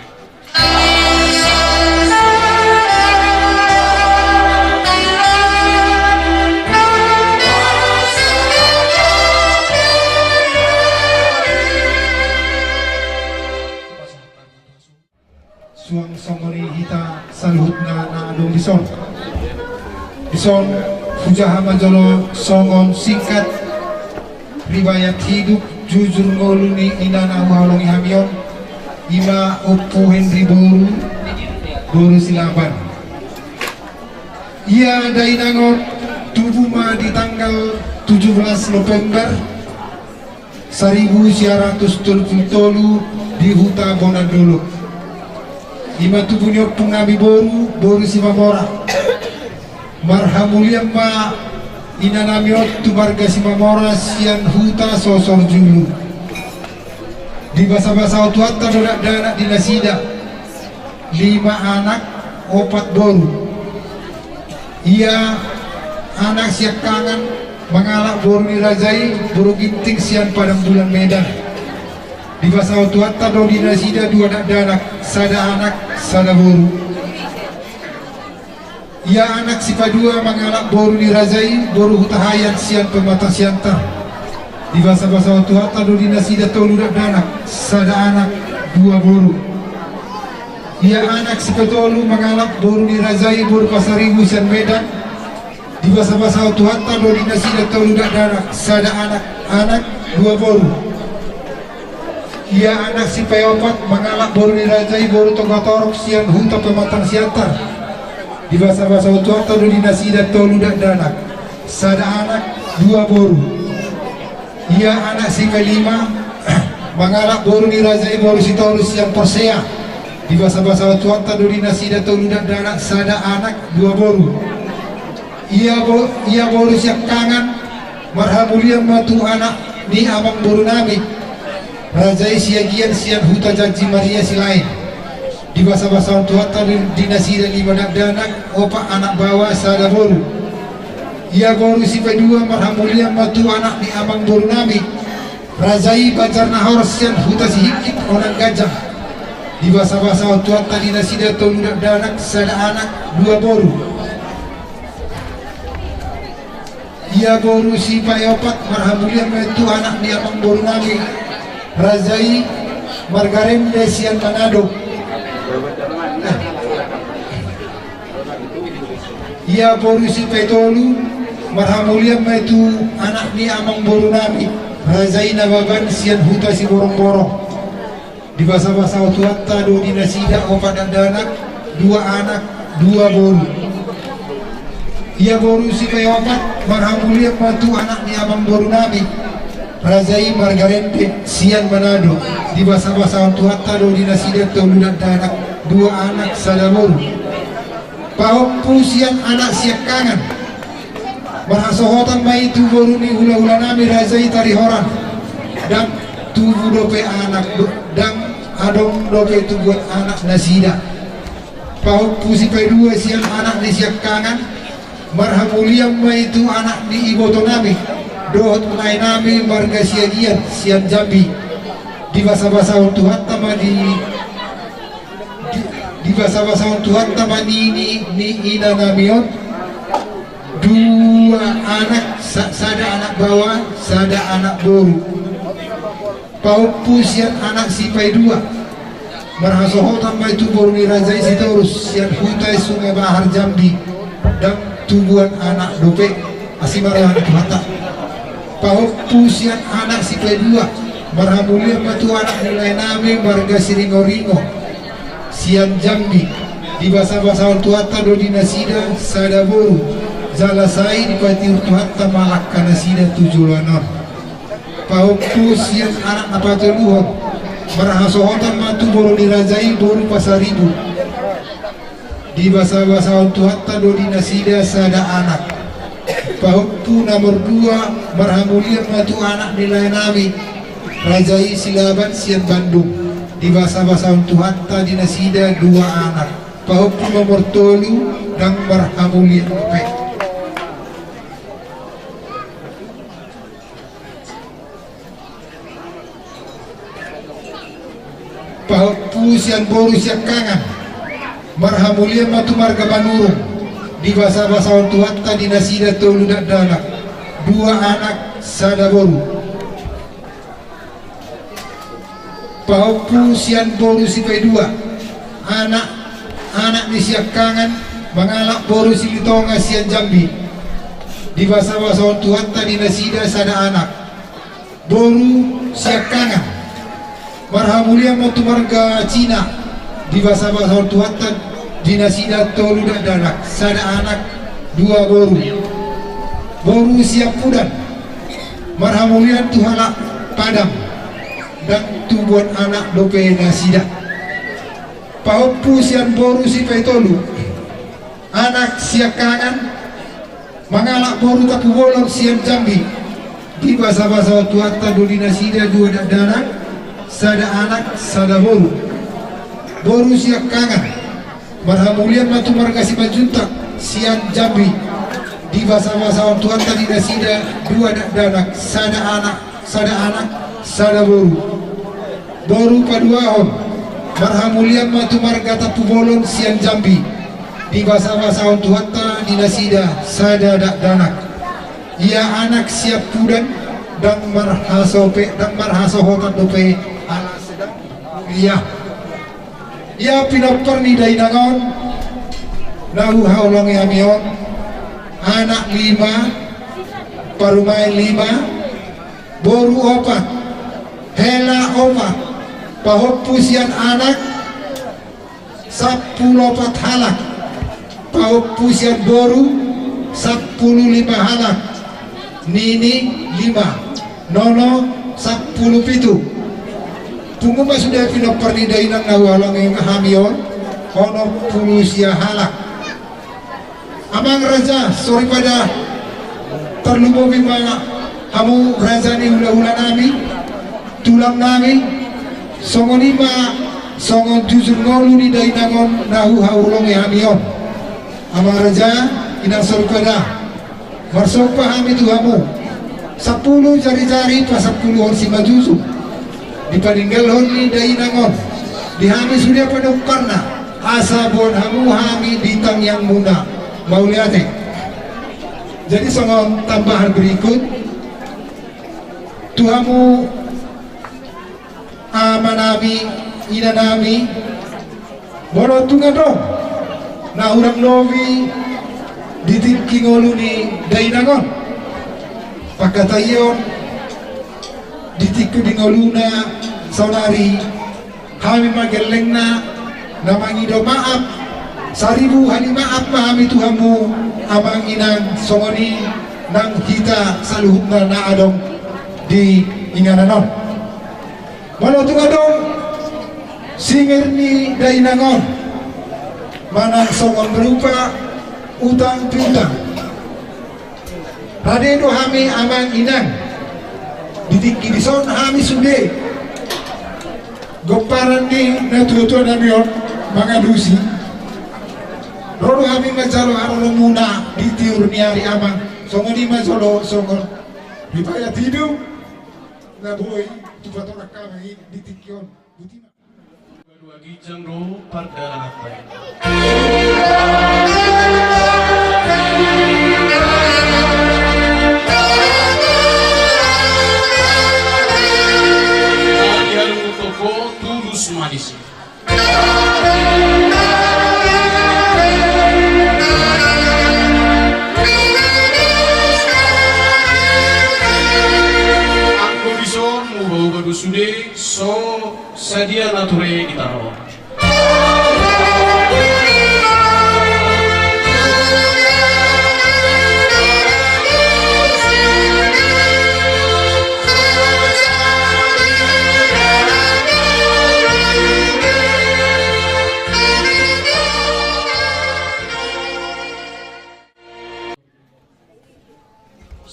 Suang songon i hita saluhutna na adong dison. Dison hujaha ma jolo songon singkat riwayat hidup jujur ngolu ni inana huhaholongi hami on, ima Ompu Henry boru, boru Silaban. Ia dainang on tubu ma di tanggal tujuh belas November saribu sia ratus tolu pulu tolu di huta Bonandolok. Ima tubu ni ompung nami boru, boru Simamora. Marhamulian ma inanami on tu marga Simamora sian huta Sosor Julu. Dibasabasahon Tuhanta do dakdanak di nasida. Lima anak, opat boru. Ia anak siangkangan mangalap boru ni raja i, boru Ginting sian Padang Bulan Medan. Dibasabasahon Tuhanta do di nasida dua dakdanak, sada anak, sada boru. Ia anak sipadua mangalap boru ni raja i, boru Hutahaean sian Pematang Siantar. Dibasabasahon Tuhanta do di nasida tolu dakdanak, sada anak, dua boru. Ia anak sipatolu mangalap boru ni raja i, boru Pasaribu sian Medan. Dibasabasahon Tuhanta do di nasida tolu dakdanak, sada anak, anak, dua boru. Ia anak sipaopat mangalap boru ni raja i, boru Togatorop sian huta Pematang Siantar. Dibasabasahon Tuhanta do di nasida tolu dakdanak, sada anak, dua boru. Ia anak sipalima mangalap boru ni raja i, boru Sitorus sian Porsea. Dibasabasahon Tuhanta do di nasida tolu dakdanak sada anak dua boru. Ia bo-, ia boru siangkangan marhamulian ma tu anak ni amangborunami, raja i Siagian sian huta Janji Maria Silaen. Dibasabasahon Tuhanta di, di nasida lima dakdanak opat anak baoa sada boru. Ia boru sipaidua marhamulian ma tu anak ni amangborunami, raja i Banjar Nahor sian huta Sihingkit Onan Ganjang. Dibasabasahon Tuhanta di nasida tolu dakdanak sada anak dua boru. Ia boru sipaopat marhamulian ma tu anak ni amangborunami, raja i Margarende sian Manado. Ia boru sipaitolu marhamulian ma tu anak ni amangborunami, raja i Nababan sian huta Siborongborong. Dibasabasahon Tuhanta do di nasida opat dakdanak dua anak dua boru. Ia boru sipaopat marhamulian ma tu anak ni amangborunami, raja i Margarende sian Manado. Dibasabasahon Tuhanta do di nasida tolu dakdanak dua anak sada boru. Pahompu sian anak siangkangan marhasohotan ma i tu boru ni hulahulanami, raja i Tarihoran. Ndang tubu dope anak do-, ndang adong dope tubuan anak nasida. Pahompu sipaidua sian anak ni siangkangan marhamulian ma i tu anak ni ibotonami dohot laenami marga Siagian sian Jambi. Dibasabasahon Tuhanta ma di, di, dibasabasahon Tuhanta ma nini ni inanami on dua anak, sa-, sada anak baoa sada anak boru. Pahompu sian anak sipaidua marhasohotan ma i tu boru ni raja i Sitorus sian huta Sungai Bahar Jambi. Ndang tubuan anak dope. Asi ma roha ni Tuhanta. Pahompu sian anak sipaidua marhamulian ma tu anak ni laenami marga Siringoringo sian Jambi. Dibasabasahon Tuhanta do di nasida sada boru. Jala sai dipatiur Tuhanta ma angka nasida tu joloan on. Pahompu sian anak na patoluhon marhasohotan ma tu boru ni raja i boru Pasaribu. Dibasabasahon Tuhanta do di nasida sada anak. Pahompu nomor dua marhamulian ma tu anak ni laenami raja i Silaban sian Bandung. Dibasabasahon Tuhanta di nasida dua anak. Pahompu nomor tolu ndang marhamulian dope. Pahompu sian boru siangkangan marhamulian ma tu marga Manurung. Dibasabasahon Tuhanta di nasida tolu dakdanak dua anak sada boru. Pahompu sian boru sipaidua anak, anak ni siangkangan mangalap boru Silitonga sian Jambi. Dibasabasahon Tuhanta di nasida sada anak. Boru siangkangan marhamulian ma tu marga Cina. Dibasabasahon Tuhanta di nasida tolu dakdanak sada anak dua boru. Boru siampudan marhamulian tu halak Padang. Ndang tubuan anak dope nasida. Pahompu sian boru sipaitolu anak siangkangan mangalap boru Tampubolon sian Jambi. Dibasabasahon Tuhanta do di nasida dua dakdanak sada anak sada boru. Boru siangkangan marhamulian ma tu marga Simanjuntak sian Jambi. Dibasabasahon Tuhanta di nasida dua dakdanak sada anak sada anak sada boru. Boru paduahon marhamulian ma tu marga Tampubolon sian Jambi. Dibasabasahon Tuhanta di nasida sada dakdanak. Ia anak siampudan ndang marhasope, ndang marhasohotan dope ala sedang kuliah. Ia pinompar ni dainang on na huhaholongi hami on, anak lima, parumaen lima, boru opat, hela opat. Pahompu sian anak sampulu opat halak. Pahompu sian boru sampulu lima halak. Nini lima. Nono sampulu pitu. Pungu ma sude pinompar ni dainang na huhaholongi hami on, onom pulu sia halak. Amang raja soripada, tarlumobi ma hamu raja ni hulahula nami, tulang nami, songon i ma songon jujur ngolu ni dainang on na huhaholongi hami on. Amang raja, inang soripada, marsomba hami tu hamu, sampulu jarijari pasampuluhon simanjujung. Dipaninggalhon ni dainang on di hami sude panomparna, asa boan hamu hami di tangiangmuna. Mauliate. Jadi songon tambahan berikut, tu hamu ama nami, ina nami, molo tung adong na hurang lobi di tingki ngolu ni dainang on, pangkataion di tingki di ngoluna saonari, hami ma gellengna na mangido maaf, saribu hali maaf ma hami tu hamu amang inang, songon i nang hita saluhutna na adong di inganan on. Molo tung adong singer ni dainang on manang songon berupa utang piutang, rade do hami amang inang, di tingki dison hami sude gomparan ni natuatua nami on mangalusi. Ro do hami manjalo haroromuna di tiur ni ari amang, songon i ma jolo songon riwayat hidup na boi hupatorang hami di tingki on. Boti ma. Dua ginjang do pardalananta i. Di hamu toko tulus manisi. Anggo dison mubauba do sude, so sadia na ture di tano.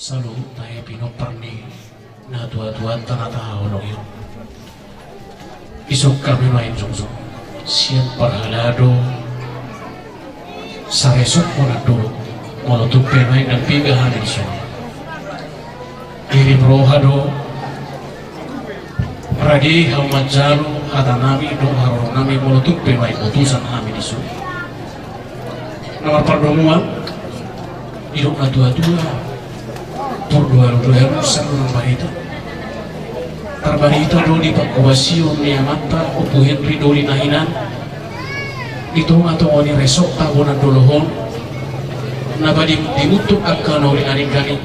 Saluhutna i pinompar ni natuatuanta na tahaholongi on. Dison hami nuaeng jongjong sian parhalado saresok bona dolo, molo tung pe nuaeng dang piga hami dison. Irim roha do, rade hamu manjalo hata nami dohot haroro nami molo tung pe nuaeng utusan hami dison. Na marpardomuan, didok natuatua, pur do alu do alu sandunang barita. Tarbarita do di panghobasion ni amanta Ompu Henry doli na hinan, di tongatonga ni resort tabonan dolok on, na badi dimutuk angka na uli na denggan i.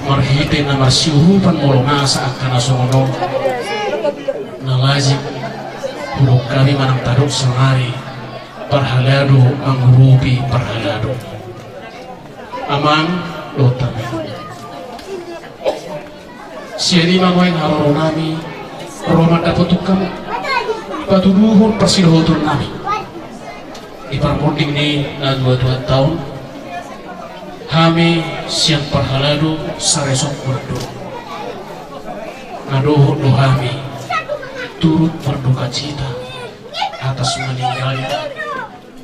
Marhite na marsiurupan molo nasa angka na songon on, na lajik hudok hami manang tadok saonari, parhalado mangurupi parhalado. Amang dohot inang, sian i ma nuaeng haroro nami ro mandapothon hamu, patuduhon parsidohoton nami. Di parmonding ni natuatuanta on, hami sian parhalado saresok bona dolo, na dohot do hami turut berduka cita atas meninggalnya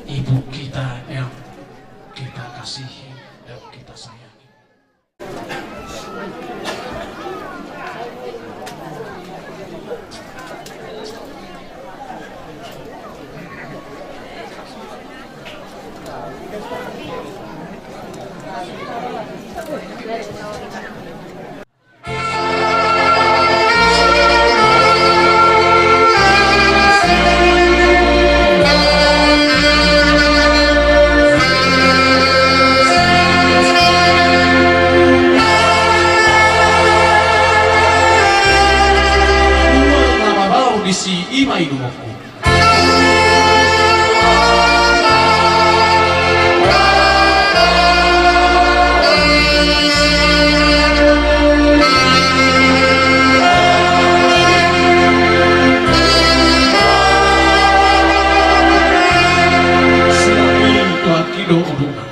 ibu kita yang kita kasihi dan kita sayangi. Disi i ma inumonku. do udutna.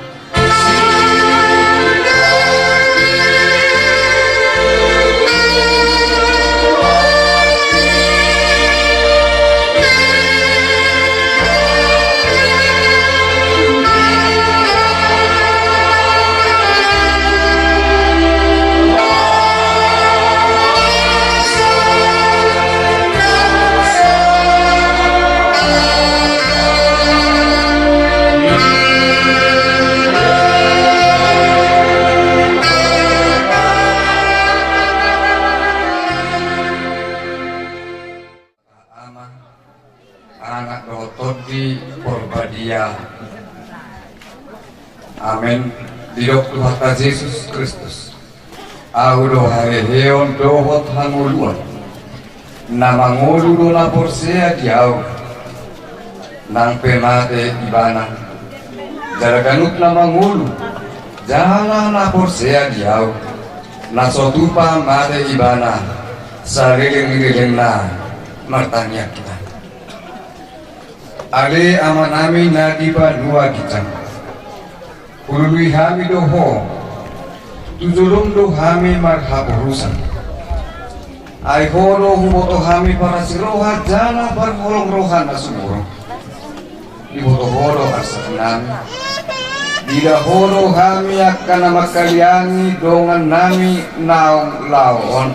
Ama, Anak dohot Tondi Porbadia. Amen. Didok Tuhanta Jesus Kristus: Ahu do haheheon dohot hangoluan. Na mangolu do na porsea di Ahu, nang pe mate ibana, jala ganup na mangolu jala na porsea di Ahu, na so tupa mate ibana, saleleng ni lelengna martangiang hita. Ale Amanami na di banua ginjang, hulului hami do Ho, tu jolom do hami marhaporusan. Ai Ho do huboto hami parasi roha jala parholong roha na sumurung. Diboto Ho do arsaknami. Diida Ho do hami angka na mangkaliangi dongannami naung laho on.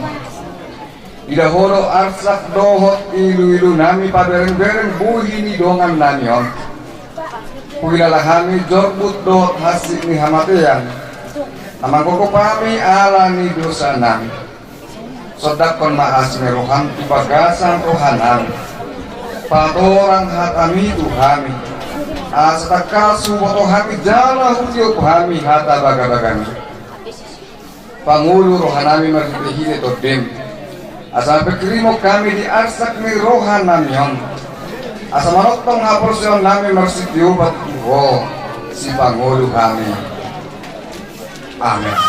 Diida Ho do arsak dohot iluilunami paberengbereng buhi ni dongannami on. Huhilala hami jorbut dohot hansit ni hamatean na manggogop hami ala ni dosanami. Sondanghon ma asi ni roham tu bagasan rohanami. Patorang hatami tu hami, asa tangkas huboto hami jala hutiop hami hata bagabagami. Pangolu rohanami marhitehite Tondim, asa mangpingkirimon hami di arsak ni rohanami on, asa manongtong haporseaonnami marsitiopat tu Ho, Sipangolu hami. Amen.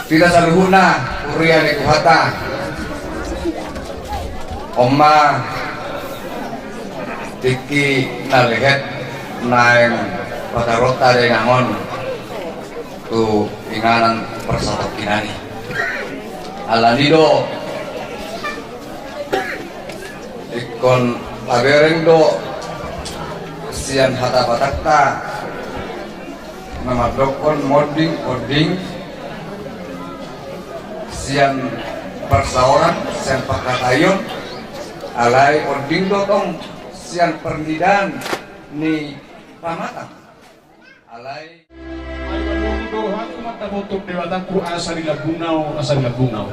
Hita saluhutna, huria ni Tuhanta, on ma tingki na lehet naeng pataronta dainang on tu inganan parsatongkinan i. Alani do ingkon tabereng do sian hata Batakta na mandokkon monding onding sian parsaoran, sian pangkataion, alai onding do tong sian parnidaan ni pamatang. Alai. Ai, padomu do hami, Amanta, botok Debatangku, asa di lambungna on, asa di lambungna on.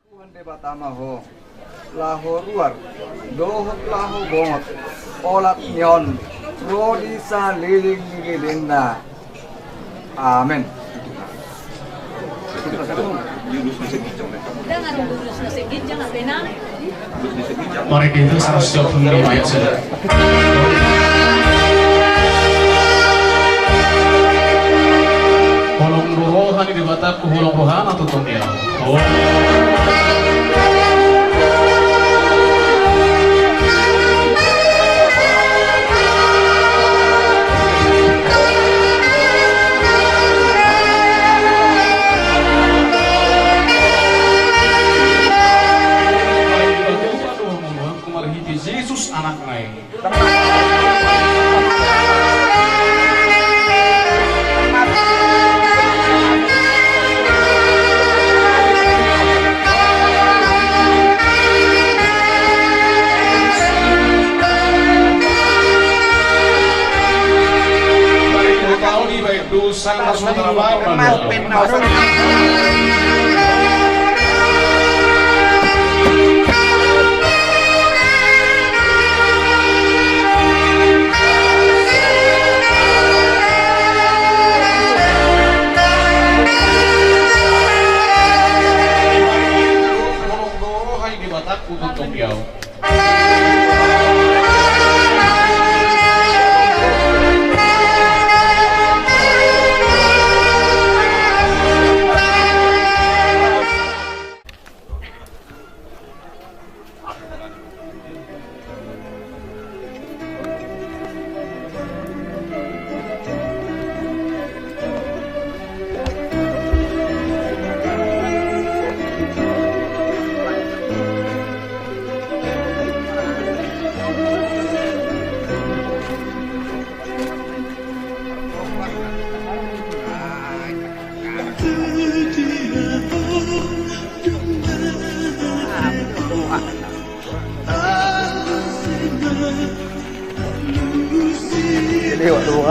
Tuhan Debata ma Ho, laho ruar dohot laho bongot, olat ni on ro di saleleng ni lelengna. Amen. Mari kita sama-sama. Holong roha ni Debata, holong rohana tutu dia. Oh. Marhite Jesus Anakna i.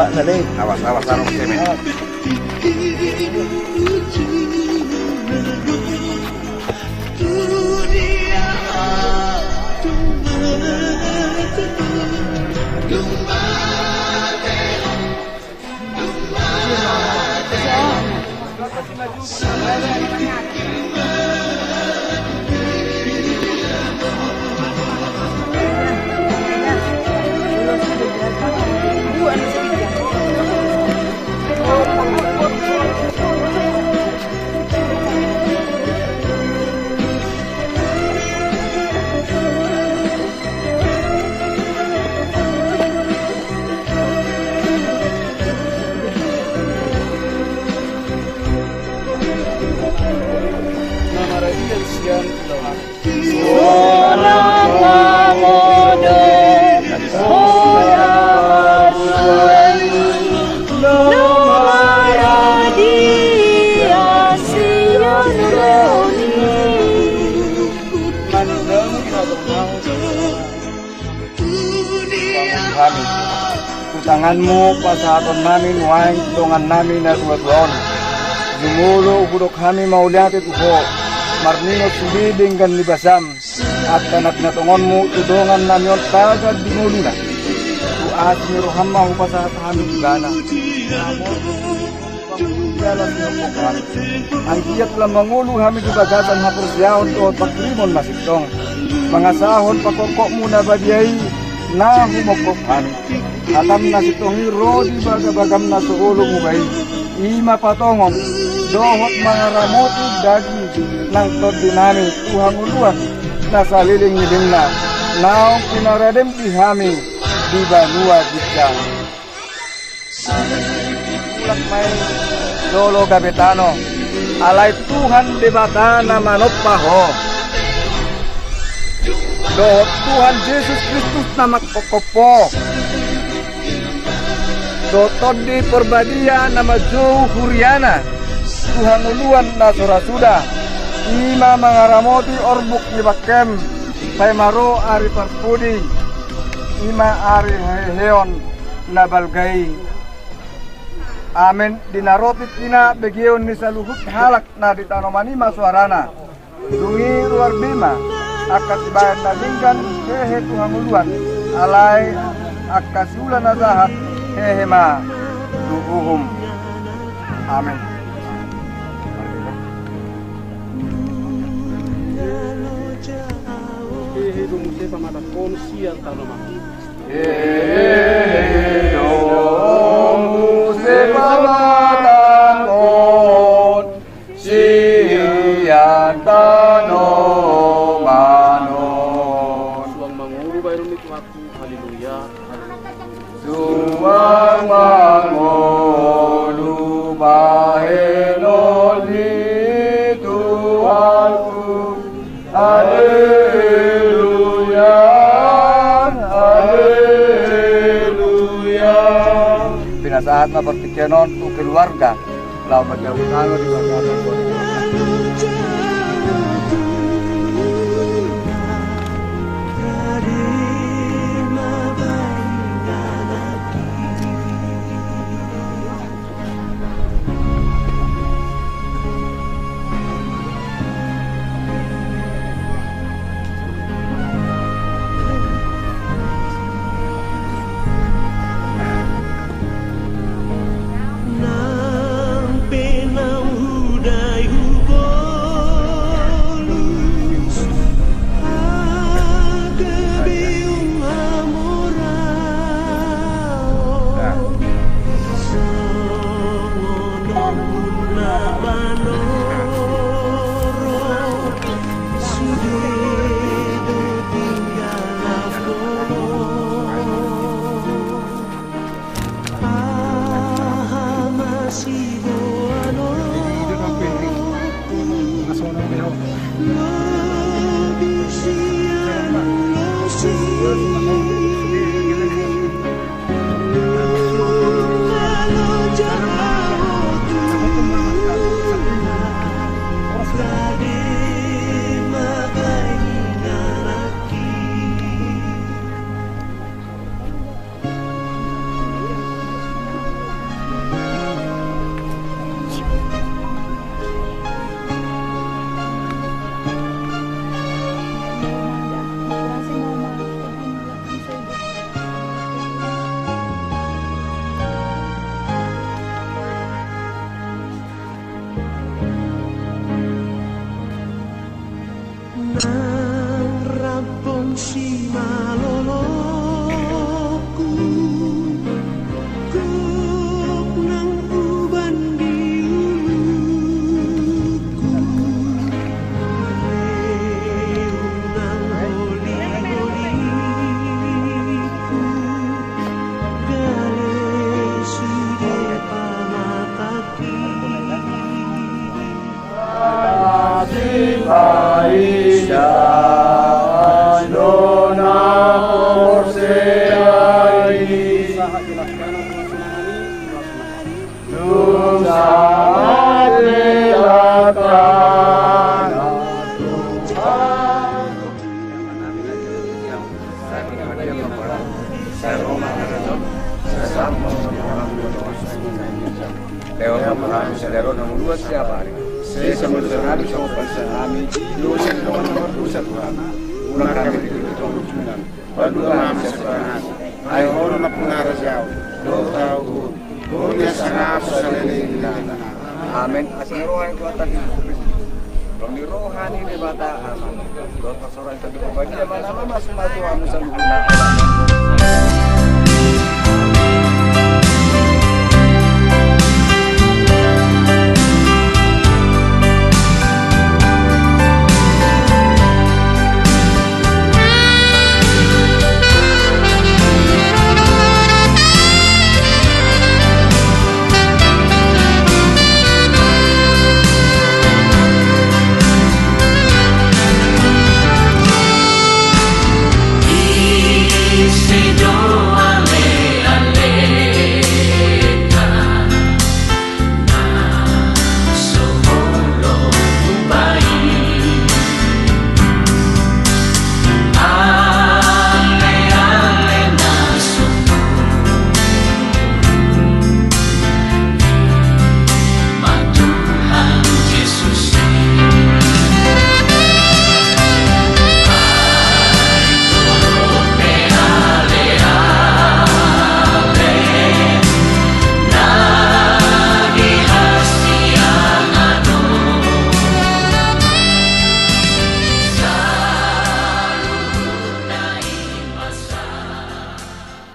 Awas, awas, awas, semen. Na maradian sian Tuhan. Sonang na modom, sonang marsuai, na maradian sian rohani. Mandangi hatongaton. Pangulu hami tu tanganmu pasahatonnami nuaeng dongannami na tuatua on. Jumolo hudok hami mauliate tu Ho, marningot sude denggan ni basam, angka na pinatongonmu tu dongannami on tagan di ngoluna. Tu asi ni roham ma hupasahat hami ibana. Anggiat lam mangolu hami di bagasan haporseaon dohot panghirimon na sintong, mangasahon pangkophopmu na badia i na humongkop hami. Hatam na sintong i ro di bagabagam na so olom huba i, i ma patongon dohot mangaramoti daging nang tondinami tu hangoluan na salelenglelengna naung pinaradem di hami di banua ginjang. Mulak ma i jolo gabe tano, alai Tuhan Debata na manompa ho, dohot Tuhan Jesus Kristus na mangkophop ho, dohot Tondi Parbadia na manjou huriana tu hangoluan na so ra suda, i ma mangaramoti orbuk ni bangkem, paima ro ari parpudi, i ma ari haheheon na balga i. Amen. Di na ro tingkina, begeon ni saluhut halak na di tanoman i ma soarana. Dung i ruar be ma angka sibahen na denggan hehe tu hangoluan, alai angka siula na jahat hehe ma tu uhum. Amen. Hehe do muse pamatangkon sian tanoman. Hehe do muse pamatangkon sian tanoman on. Suang mangolu bahenon ni Tuhanku. Haleluya, haleluya. Suang mangolu bahenon ni Tuhanku. Haleluya, haleluya. Pinasahat ma partingkian on tu keluarga. Laho manjalo tangan di bagasan. Nang pe naung hudai hu Simalolongku, gok nang uban di uluku, leun nang holiholiku, gale sude pamatangki. Lehon ma tu hami sadari on hangoluan siapari. Sesa ma dosa nami songon panesanami dosa ni dongan na mardosa tu hami. Unang hami dihut tu parunjunan. Palua ma hami sian pangago. Ai Ho do nampuna harajaon dohot hagogoon dohot hasangapon saleleng ni lelengna. Amen. Asi ni roha ni Tuhanta Jesus Kristus, dohot roha ni Debata Ama, dohot parsaoran ni Tondi Porbadia, manang ma masu ma tu hamu saluhutna.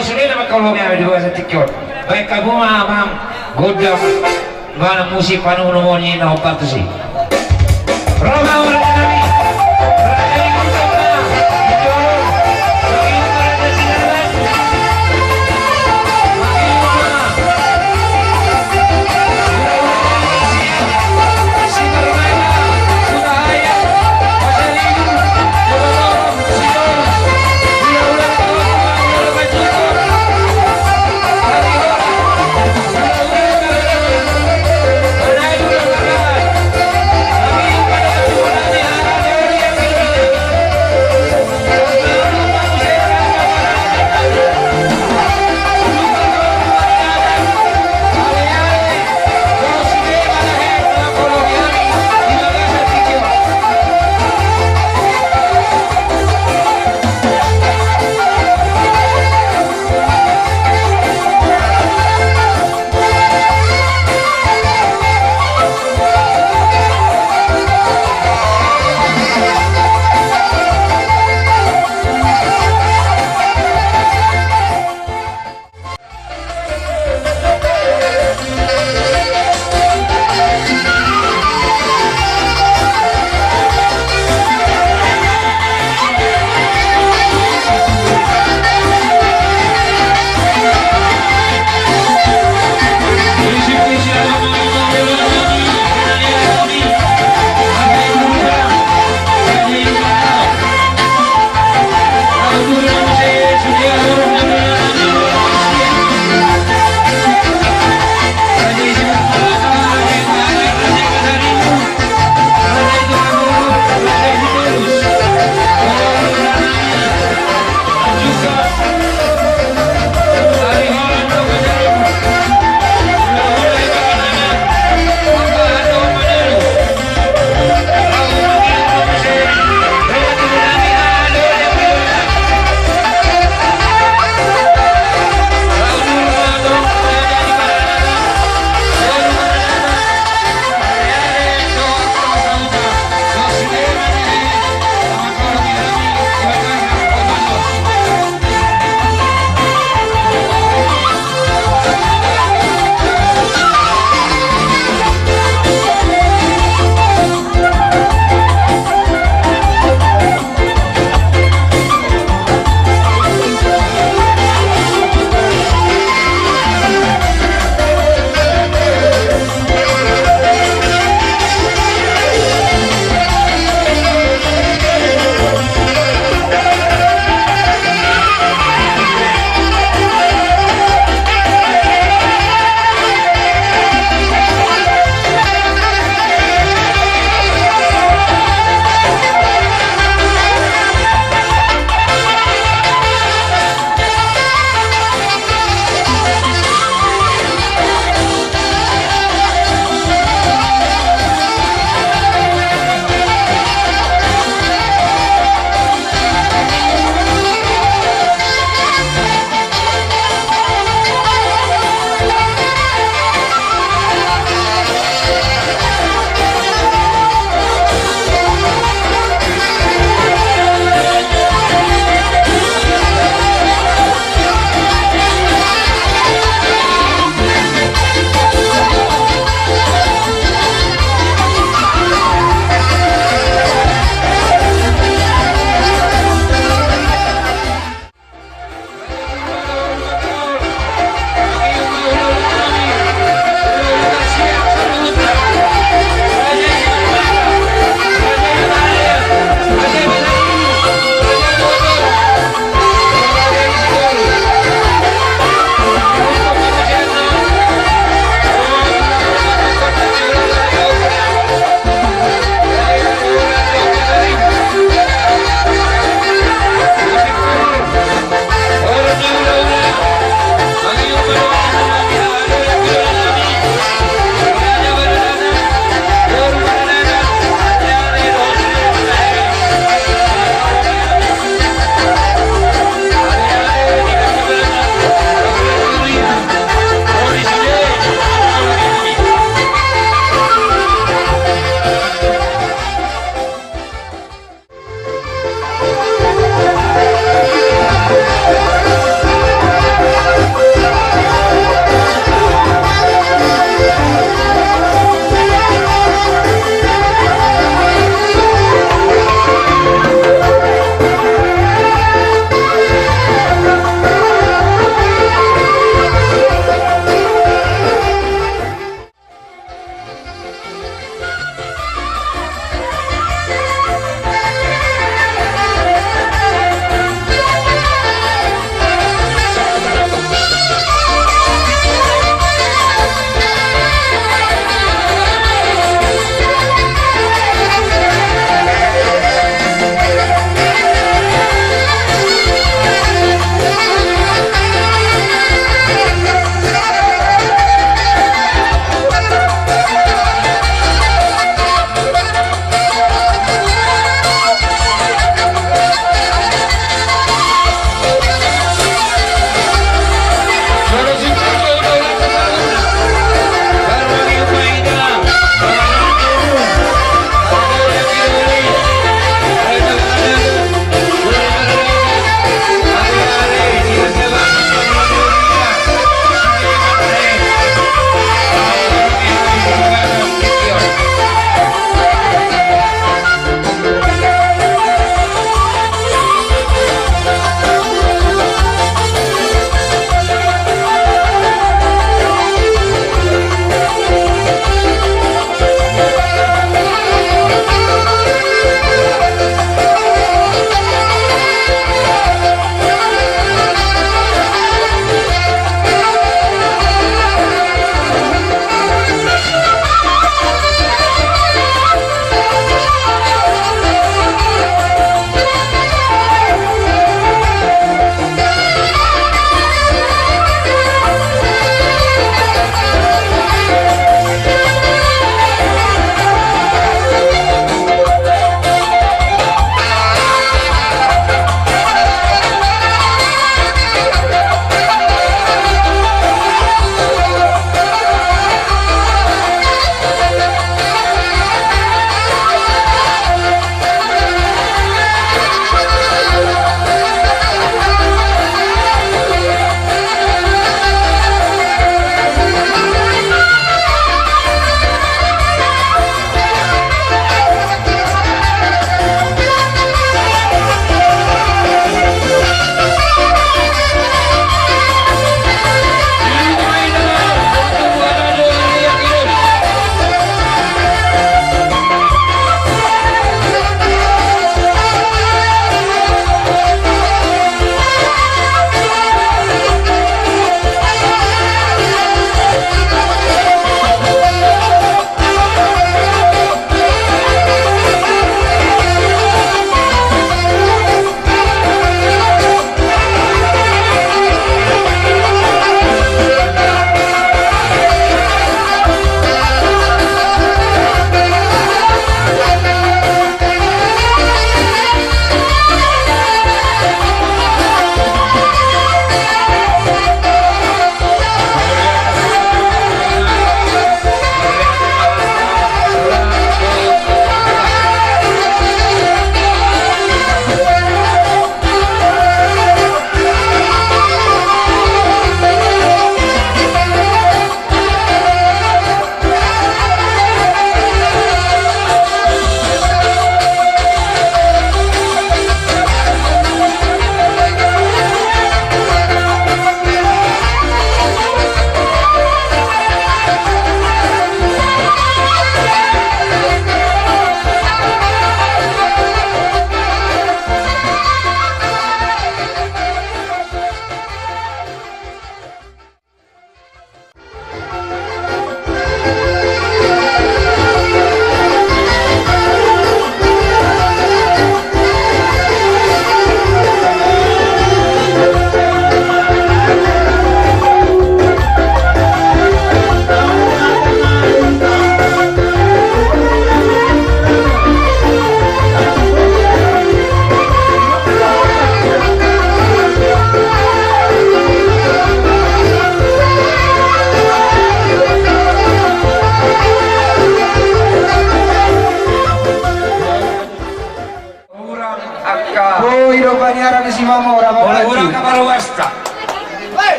Sude na mangkaholongi hami di bagasan tingki on. Baen hamu ma amang gondang manang musik panunung ni na hombar tusi. Ro ma raja nami.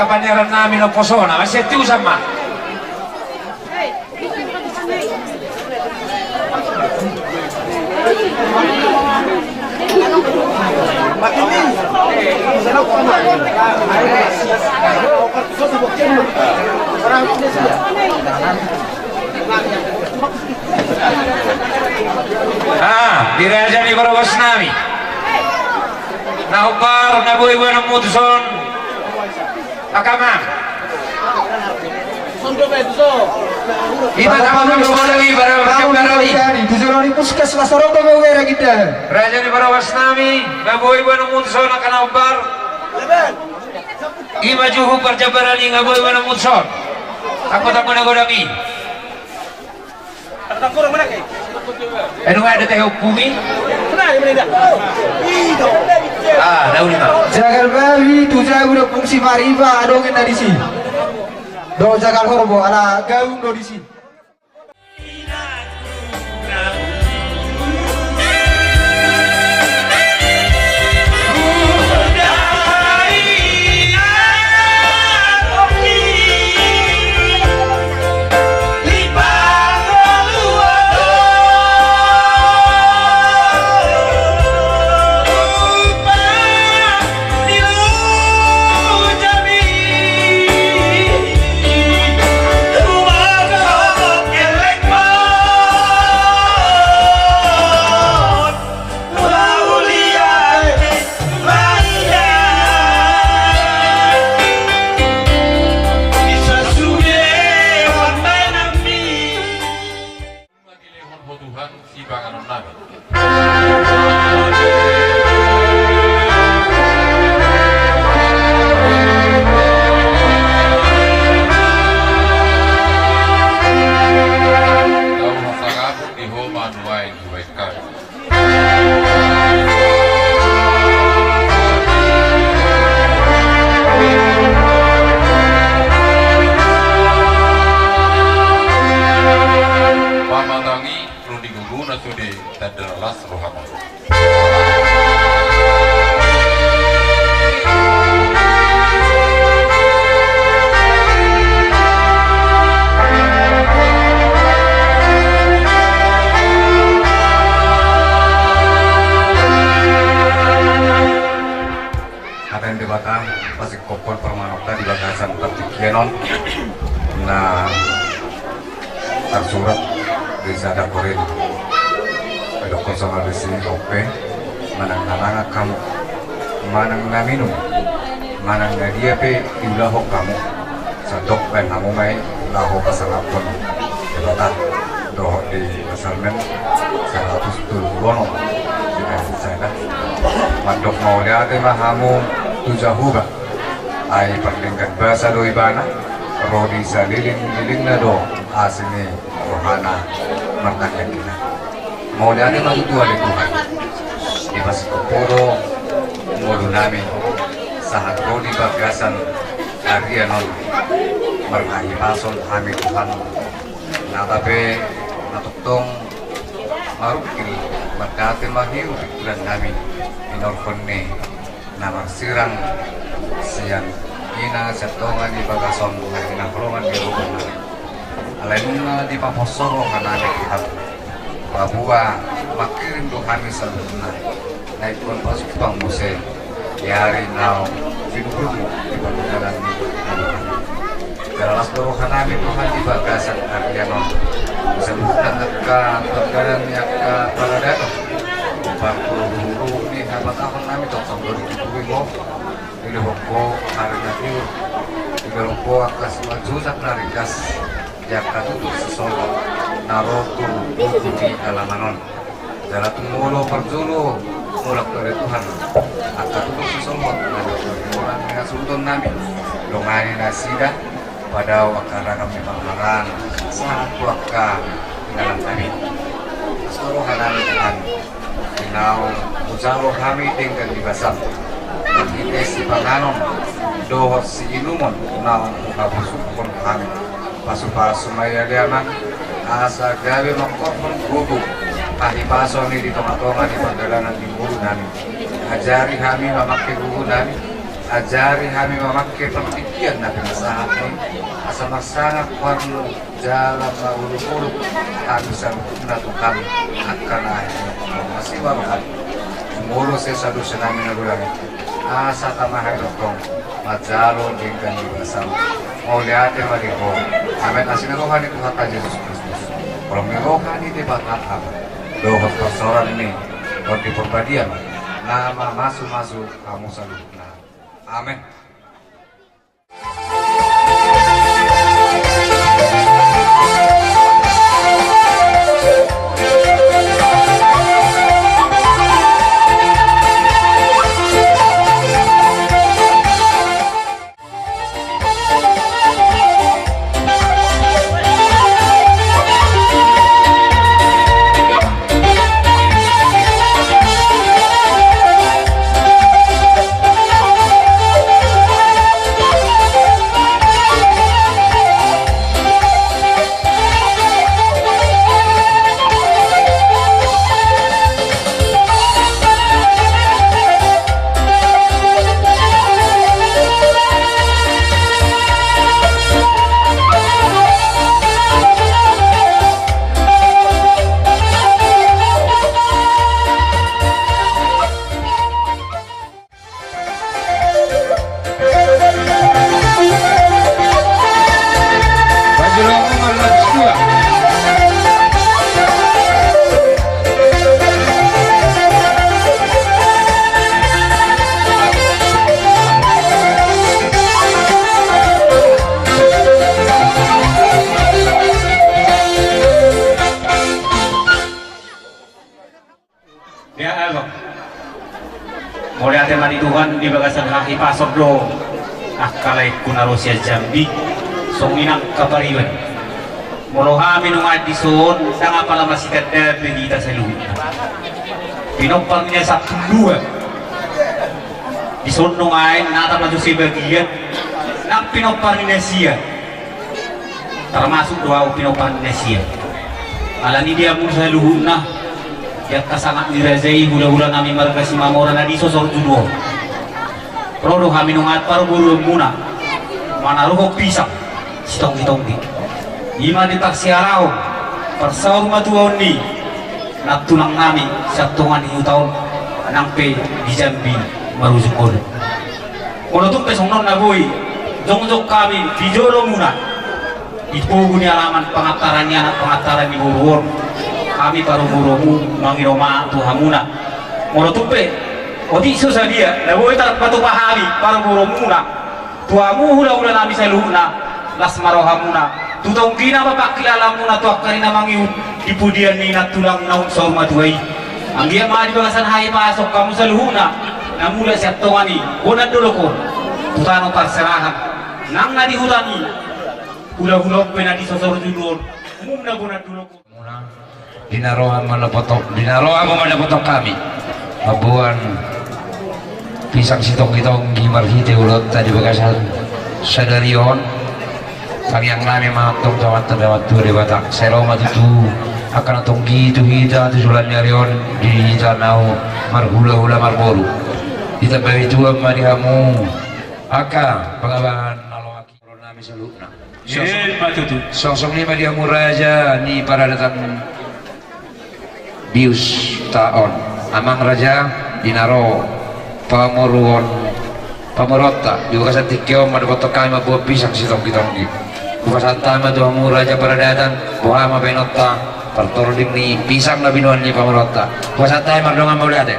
Paniaran nami na poso na masih tu sama. Ah, di raja ni barogas nami. Na hombar na boi boanonmu tuson. Pakamang. Ima tamu nami bola mi bara bara mi. Di jolo ni puskesmas ro do bau bera kita. Raja ni barogas nami, na boi boanonmu tuson angka na hombar. Ima juhu parjabaran i na boi boanonmu tuson. Angka tamu na godang i. Anu ada teh bumi. Ah, daun ma. Jagal babi tu jabu do fungsi mariba adong na disi. Do jagal horbo ala gaung do disi. Dilehon ho Tuhan sipanganon nami. Tau hasangapon di ho ma nuaeng dibaen hami. Pamatangi, rodi gogona sude, tanda na las rohana. Hata ni Debata, pasingkophon parumaenonta di bagasan partingkian on na tarsurat di sada Korint. Didokkon songon disi, ope, manang na mangan hamu, manang na minum, manang na dia pe diulahon hamu, sandok baen hamu ma i laho pasangaphon Debata. Dohot di Psalmen saratus tolu pulu onom, di ayat sada. Mandok mauliate ma hamu tu Jahowa, ai pardenggan basa do ibana, ro di saleleng-lelengna do asi ni rohana martangiang hita. Mauliate ma tutu ale Tuhan. Dipasingkop Ho do ngolu nami sahat ro di bagasan arian on marhahipason hami Tuhan. Nang pe na tongtong marungkil mandate ma hiu pikiran nami, hinorhon ni na marsirang sian ina sian tonga ni bagas on na hinaholongan ni roha nami. Alai nunga dipaposhon roha nami Tuhan, paboa mangkirim do hami saluhutna na ingkon pasupasu muse di ari naung binuhurmu di partingkian ni roha nami. Jala las do roha nami Tuhan di bagasan arian on, saluhutna angka pardalan ni angka paradaton, parhuru-huru ni habatahon nami tongtong do dituturi Ho. Dilehon Ho ari na tiur, dilehon Ho angka simanjujak na ringgas di angka tutur sisolhot na ro tu buku ni alaman on. Jala tung molo parjolo, mulak tu ale Tuhan, angka tutur sisolhot na di hasuhuton nami, dongani nasida, padao angka ragam ni parmaraan sahat tu angka inganan nami. Las do roha nami Tuhan, di naung hujalo hami denggan ni basam marhite sipanganon dohot siinumon naung huhapusukkon hami. Pasupasu ma i ale Amang, asa gabe mangkorhon gogo hahipason i di tongatonga ni pardalanan ni ngolu nami. Ajari hami mamangke gogo nami, Ajari hami mamangke partingkian na pinasahat i, asa marsangap parmu jala mangudut-udut hami saluhutna tu Ham angka na ahu masiba roham. Molo sesa dosa nami na godang i, asa tama hami dohot manjalo denggan di basam. Mauliate ma di Ho. Amen. Asi ni roha ni Tuhanta Jesus Kristus, holong ni roha ni Debata Ama, dohot parsaoran ni Tondi Porbadia ma na mamasu-masu hamu saluhutna. Amen. Mauliate ma di Tuhan di bagasan hahipason do angka laengku na ro sian Jambi, songon i nang angka pariban. Molo hami nuaeng dison, ndang apala masitanda be hita saluhutna. Pinompar ni na sampulu dua. Dison nuaeng nata ma jo sebagian nang pinompar ni na sia. Termasuk do ahu pinompar ni na sia. Alani i di hamu saluhutna, di angka sangap ni raja i, hula-hula nami marga Simamora na di Sosorjudu on, ro do hami nuaeng parboruonmuna manaruhon pisang sitonggi-tonggi. I ma di parsialaon parsaurmatuaon ni nantulang nami sian tonga ni huta on, nang pe di Jambi marujung ngolu. Molo tung pe songon on na boi jongjong hami di jolomuna, di pogu ni alaman, pangantaran ni anak, pangantaran ni boru on, hami parboruonmu mangido maaf tu hamuna. Molo tung pe otik so sadia na boi tarpatupa hami parboruonmuna tu hamu hula-hula nami saluhutna, las ma rohamuna tu tonggina ma pangkilalamuna tu angka ari na mangihut di pudian ni nantulang naung saur matua i. Anggiat ma di bagasan hahipason hamu saluhutna na mulak sian tonga ni bona ni dolok on tu tano parserahan, nang na di huta ni hula-hula on pe na di Sosorjudu on, umumna bona ni dolok on. Di na ro hamu mandapothon, di na ro hamu mandapothon hami mamboan pisang sitonggi-tonggi marhite ulaonta di bagasan sadari on. Tangiang nami ma antong tu Amanta na martua Debata, sai ro ma tutu angka na tonggi tu hita tu joloan ni ari on di hita na marhula-hula marboru. Ditambai Tuhan ma di hamu angka pangabahan na loak i. Nami saluhutna. Ima tutu. Songon i ma di hamu raja ni paradatan biusta on. Amang raja, di na ro pamoruon pamoruonta, di bagasan tingki on mandapothon hami mamboan pisang sitonggi-tonggi. Hupasahat hami ma tu hamu raja paradatan, boha ma baenonta partording ni pisang na binoan ni pamoruonta. Hupasahat hami mardongan mauliate.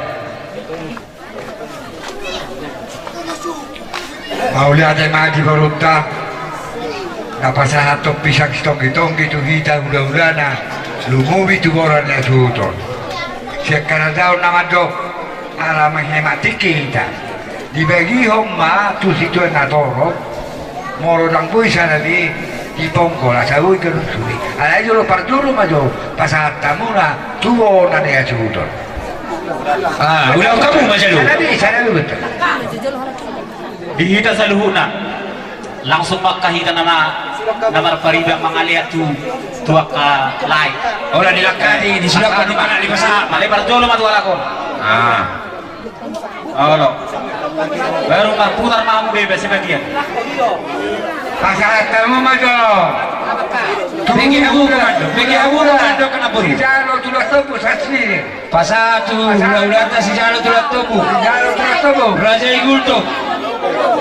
Mauliate ma di borunta na pasahathon pisang sitonggi-tonggi tu hita hula-hulana, lumobi tu boru ni hasuhuton. Sian harajaon na mandok, ala manghemat tingki hita. Dibagihon ma tu situan na torop, molo ndang boi sada di, di ponggol asa boi ganup sude. Alai jolo parjolo ma jo pasahat hamuna tu bona ni hasuhuton. Ah, ulaon hamu ma jolo. Di hita saluhutna. Langsung ma hita na, na marpariban mangalean tu, tu angka lae. Ora di langka i, di suda kan di mana di pasahat. Male parjolo ma tu halak on. Ah. Olo. Baru marputar ma hamu bebas sebagian. Pasahat hamu ma jo. Bege hamu ma, bege hamu ma, sijalo tulang tobu sasini. Pasahat tu hulahulanta sijalo tulang tobu. Sijalo tulang tobu. Raja i Gultom.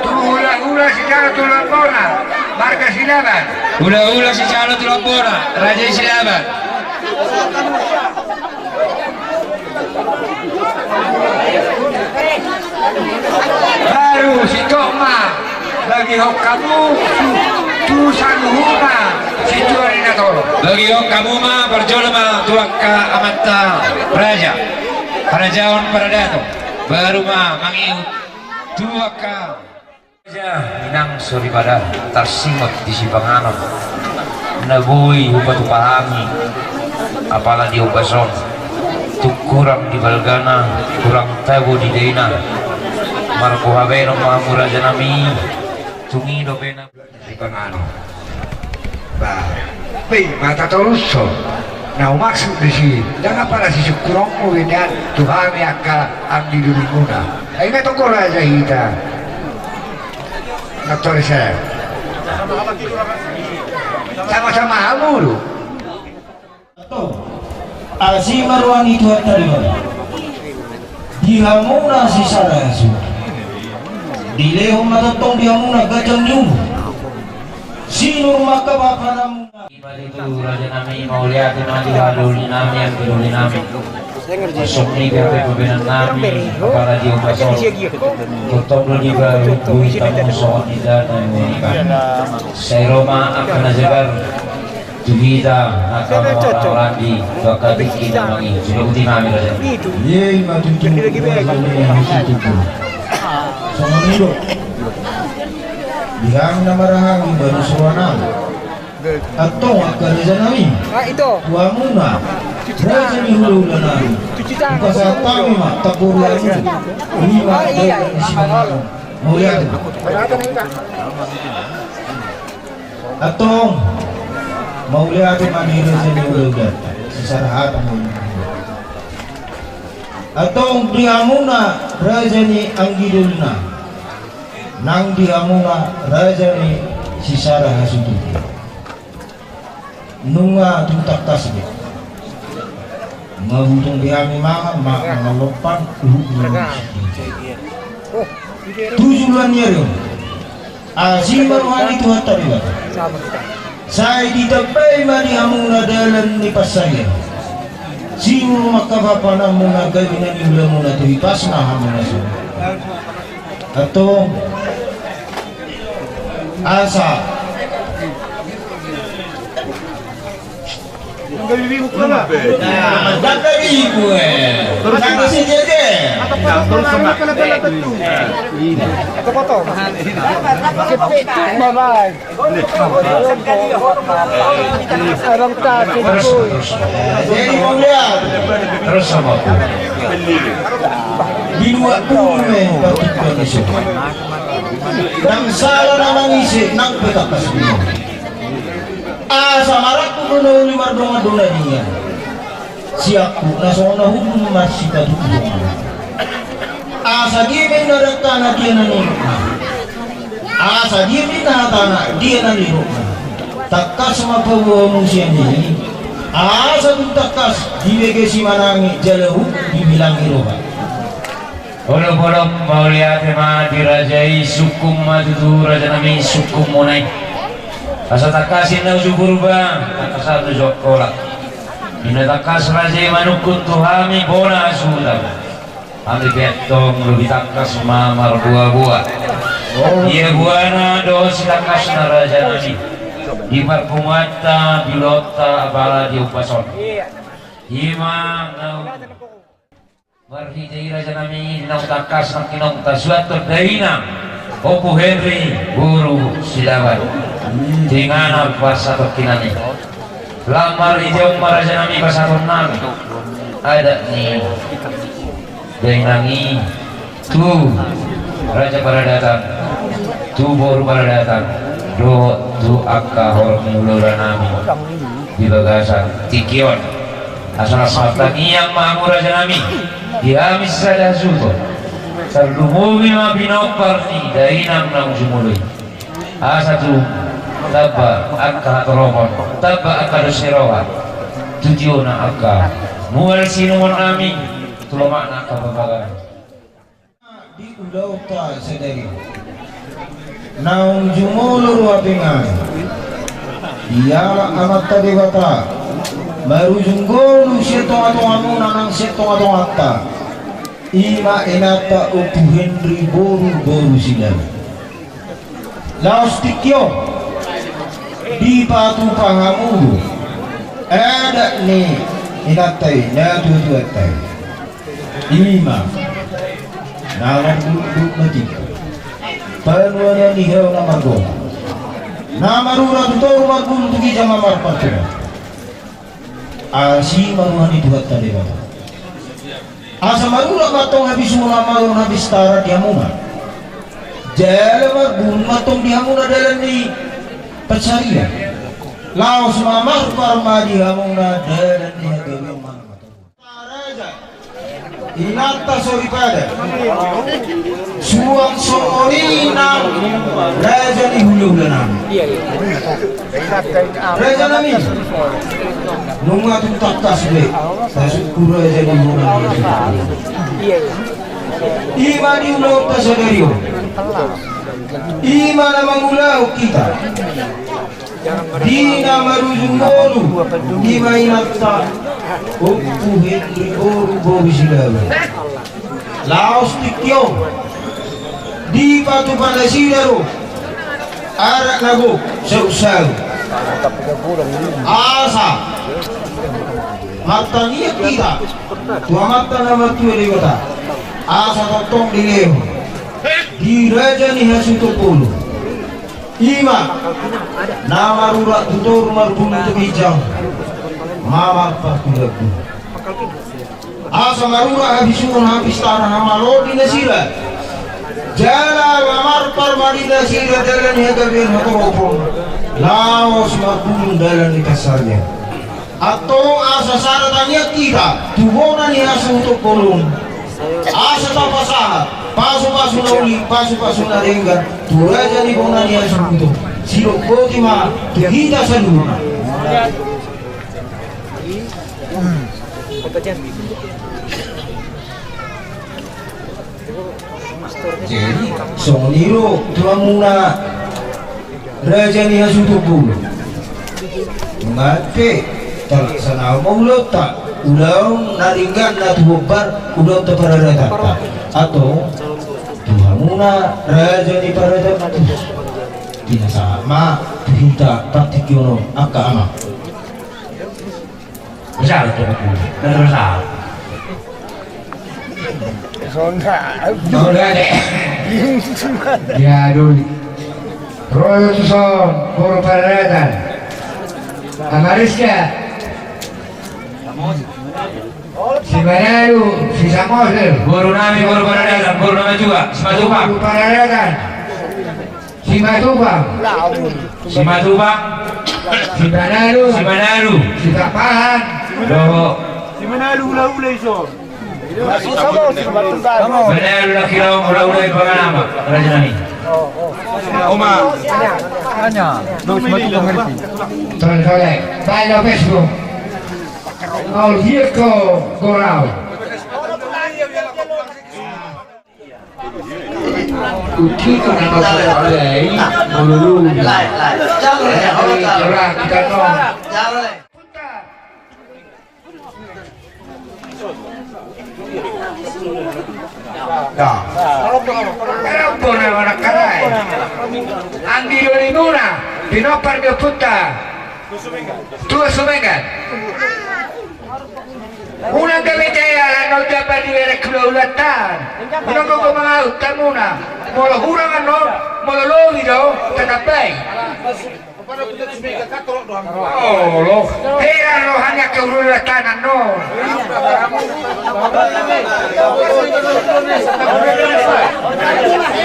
Tu hulahula sijalo tulang bona. Marga Silaban. Hulahula sijalo tulang bona. Raja i Silaban. Baru sitop ma bagihon hamu tu saluhutna sintua ni natorop. Bagihon hamu ma, parjolo ma tu angka amanta raja, harajaon paradaton. Baru ma mangihut tu angka raja. Inang soripada tarsingot di sipanganon na boi hupatupa hami apala di ombas on. Tung hurang di balgana, hurang tabo di daina. Marboha baenon ma hamu raja nami. Tung i dope na sipanganon. Ba, pe mata torus so. Na umaksud disi, ndang apala sisungkuronmu be nian tu hami angka anggi dolimuna. Ai ma tonggo raja hita. Doktor Isel. Sama-sama hamu do. Antong, asi ma roha ni Tuhanta Debata. Di hamuna sisada hasuhuton. Dilehon ma tongtong di hamuna ganjang ni umur. Sinur ma angka pahanamuna. Ima tutu raja nami, mauliate ma di haha doli nami, anggi doli nami. Songon i pe hape bahenon nami, apala di ombas on. Tongtong do dibahen, boi tamu songon i da na i. Sai ro ma angka na jagar tu hita, angka na marhaha-maranggi, tu angka tingki na mangihut. Sudah uti nami raja. Iya, ima tutu raja nami, ima tutu. Songon i do. Di hami na marhaha-maranggi, baru suruanan. Antong angka raja nami. Ah, itu. Tu hamuna raja ni hulahula nami. Cuci tangan. Hupasahat hami ma, tapuri hamu. Ima, ah, iya, dalan ni sipanganon. Mauliate. Antong, mauliate ma di raja ni hulahula. Sisada hata ma. Antong di hamuna raja ni anggi dolina. Nang di hamuna raja ni sisada hasuhuton. Nunga tung tangkas be. Nunga butong be hami mangan, ma-, mangan lompan, uhum, uhum. Tu joloan ni ari on. Asi ma roha ni Tuhanta Debata. Sai ditambai ma di hamuna dalan ni pansarian. Sinur ma angka pahanamuna, gabe na niulamuna tu hipasna hamuna songon. Antong. Asa. Nah, dangka bibu, eh. Terus, dangka si Jeke. Terus, terus, terus. Bye-bye. Terus, terus. Jadi, kemudian, terus sama aku. Di dua puluh Mei, pertujuan isu. Nang sala na mangise, nang pe tangkas bina. Asa marangkup do na uli, mardongan do na dingin. Siangkup na songon na hundul marsipatutu. Asa dia ma inna dangkana, dia na nidokna. Asa dia ma inna hatana, dia na nidokna. Tangkas ma paboa muse ni. Asa tung tangkas dibege simanangi jala hundul dibilangi roha. Olo, olo, mauliate ma di raja i, sungkun ma tutu raja nami sungkunmuna i. Asa tangkas inna uju Purba, tangkasan uju Angkola. Inna tangkas raja i manungkun tu hami bona hasuhuton. Hami pe antong lobi tangkas ma marboaboa. Ia boana dohot sitangkasna raja nami. Di parpunguanta, di ulaonta, apala di ombas on. Ima na Marhite i raja nami, naung tangkas nangkining tasuanhon dainang Ompu Henry boru Silaban. Dengana pasahathon nami. Lam marhite on ma raja nami pasahaton nami adat ni dainang i tu raja paradatan, tu boru paradatan, dohot tu angka horong ni hulahula nami di bagasan tingki on. Asa las martangiang ma hamu raja nami, di hami sisada hasuhuton. Tarlumobi ma pinompar ni dainang naung jumolo i. Asa tung tamba angka hatoropon, tamba angka dos ni roha tu tiona angka mual sinuan nami, tu lomakna angka parbagason. Di ulaonta sadari on naung jumolo do hape nami dialap Amanta Debata marujung ngolu sian tongatongamuna nang sian tongatonganta, i ma inanta Ompu Henry boru, boru Silaban. Laos tingki on dipatupa hamu do adat ni inanta i, natuatuanta i. I ma na margulgul na tingki, panuanan ni hau na margogo, na marurat tu toru, margulgul tu ginjang, mamarpar tu lambung. Asi ma roha ni Tuhanta Debata. Asa marurat ma antong habisuhon, hamaolon, hapistaran di hamuna. Jala margulgul ma antong di hamuna dalan ni pansarian. Laos mamarpar ma di hamuna dalan ni hagabeon, manang ma tong raja, inanta soripada. Suang songon i nang raja ni hulahula nami. Raja nami, nunga tung tangkas be tasungkun raja ni bona. I ma di ulaonta sadari on, i ma na mangulahon hita di na marujung ngolu, i ma inanta Ompu Henry boru, boru Silaban. Laos tingki on dipatupa nasida do adat na gok sautsaut, asa martangiang hita tu Amanta na martua Debata asa tongtong dilehon di raja ni hasuhuton bolon, i ma na marurat tu toru, margulgul tu ginjang, mamarpar tu lambung. Asa marurat habisuhon, hapistaran, hamaolon di nasida. Jala mamarpar ma di nasida dalan ni hagabeon, hatoropon, laos margulgul dalan ni pansarian. Antong asa sada tangiang hita tu bona ni hasuhuton bolon, asa tapasahat pasupasu na uli, pasupasu na denggan tu raja ni bona ni hasuhuton. Sidok boti ma tu hita saluhutna. Jadi songon i do tu hamuna raja ni hasuhuton bolon. Nunga pe talaksanahon ma ulaonta, ulaon na denggan na tu hombar, ulaonta paradatanta. Antong tu hamuna raja ni paradaton, pinasahat ma tu hita partingkian on, angka amang. Bisa betul. Dan terus ah. Sonda. Sonda deh. Iya dulu. Ro do tuson boru Paradaton. Amariska. Si Manalu, si Samosir. Boru nami boru Paradaton, boru nami juga. Si Matupang. Boru Paradaton. Si Matupang. Si Matupang. Si Manalu. Si Manalu. Si Tapahan. Dohot. Si Manalu ulaula ison. Manalu na hiraon ulaula i panganama. Raja nami. Oma. Tanya. Tanya. Tanya. Tanya. Tanya. Tanya. Tanya. Tanya. Tanya. Tanya. Uti tu nama saya alai, melulu. Lai, lai. Jang, lai. Lai, lai. Jang, lai. Anggi doli muna, pinompar ni ompunta Tua Sumenggan. Unang gabe jala annon jamba di berek ulaulanta. Unang gogo mangaut hamuna. Molo hurang annon, molo lobi do, tatambai. Olo, heran rohana ke ulaulanta annon.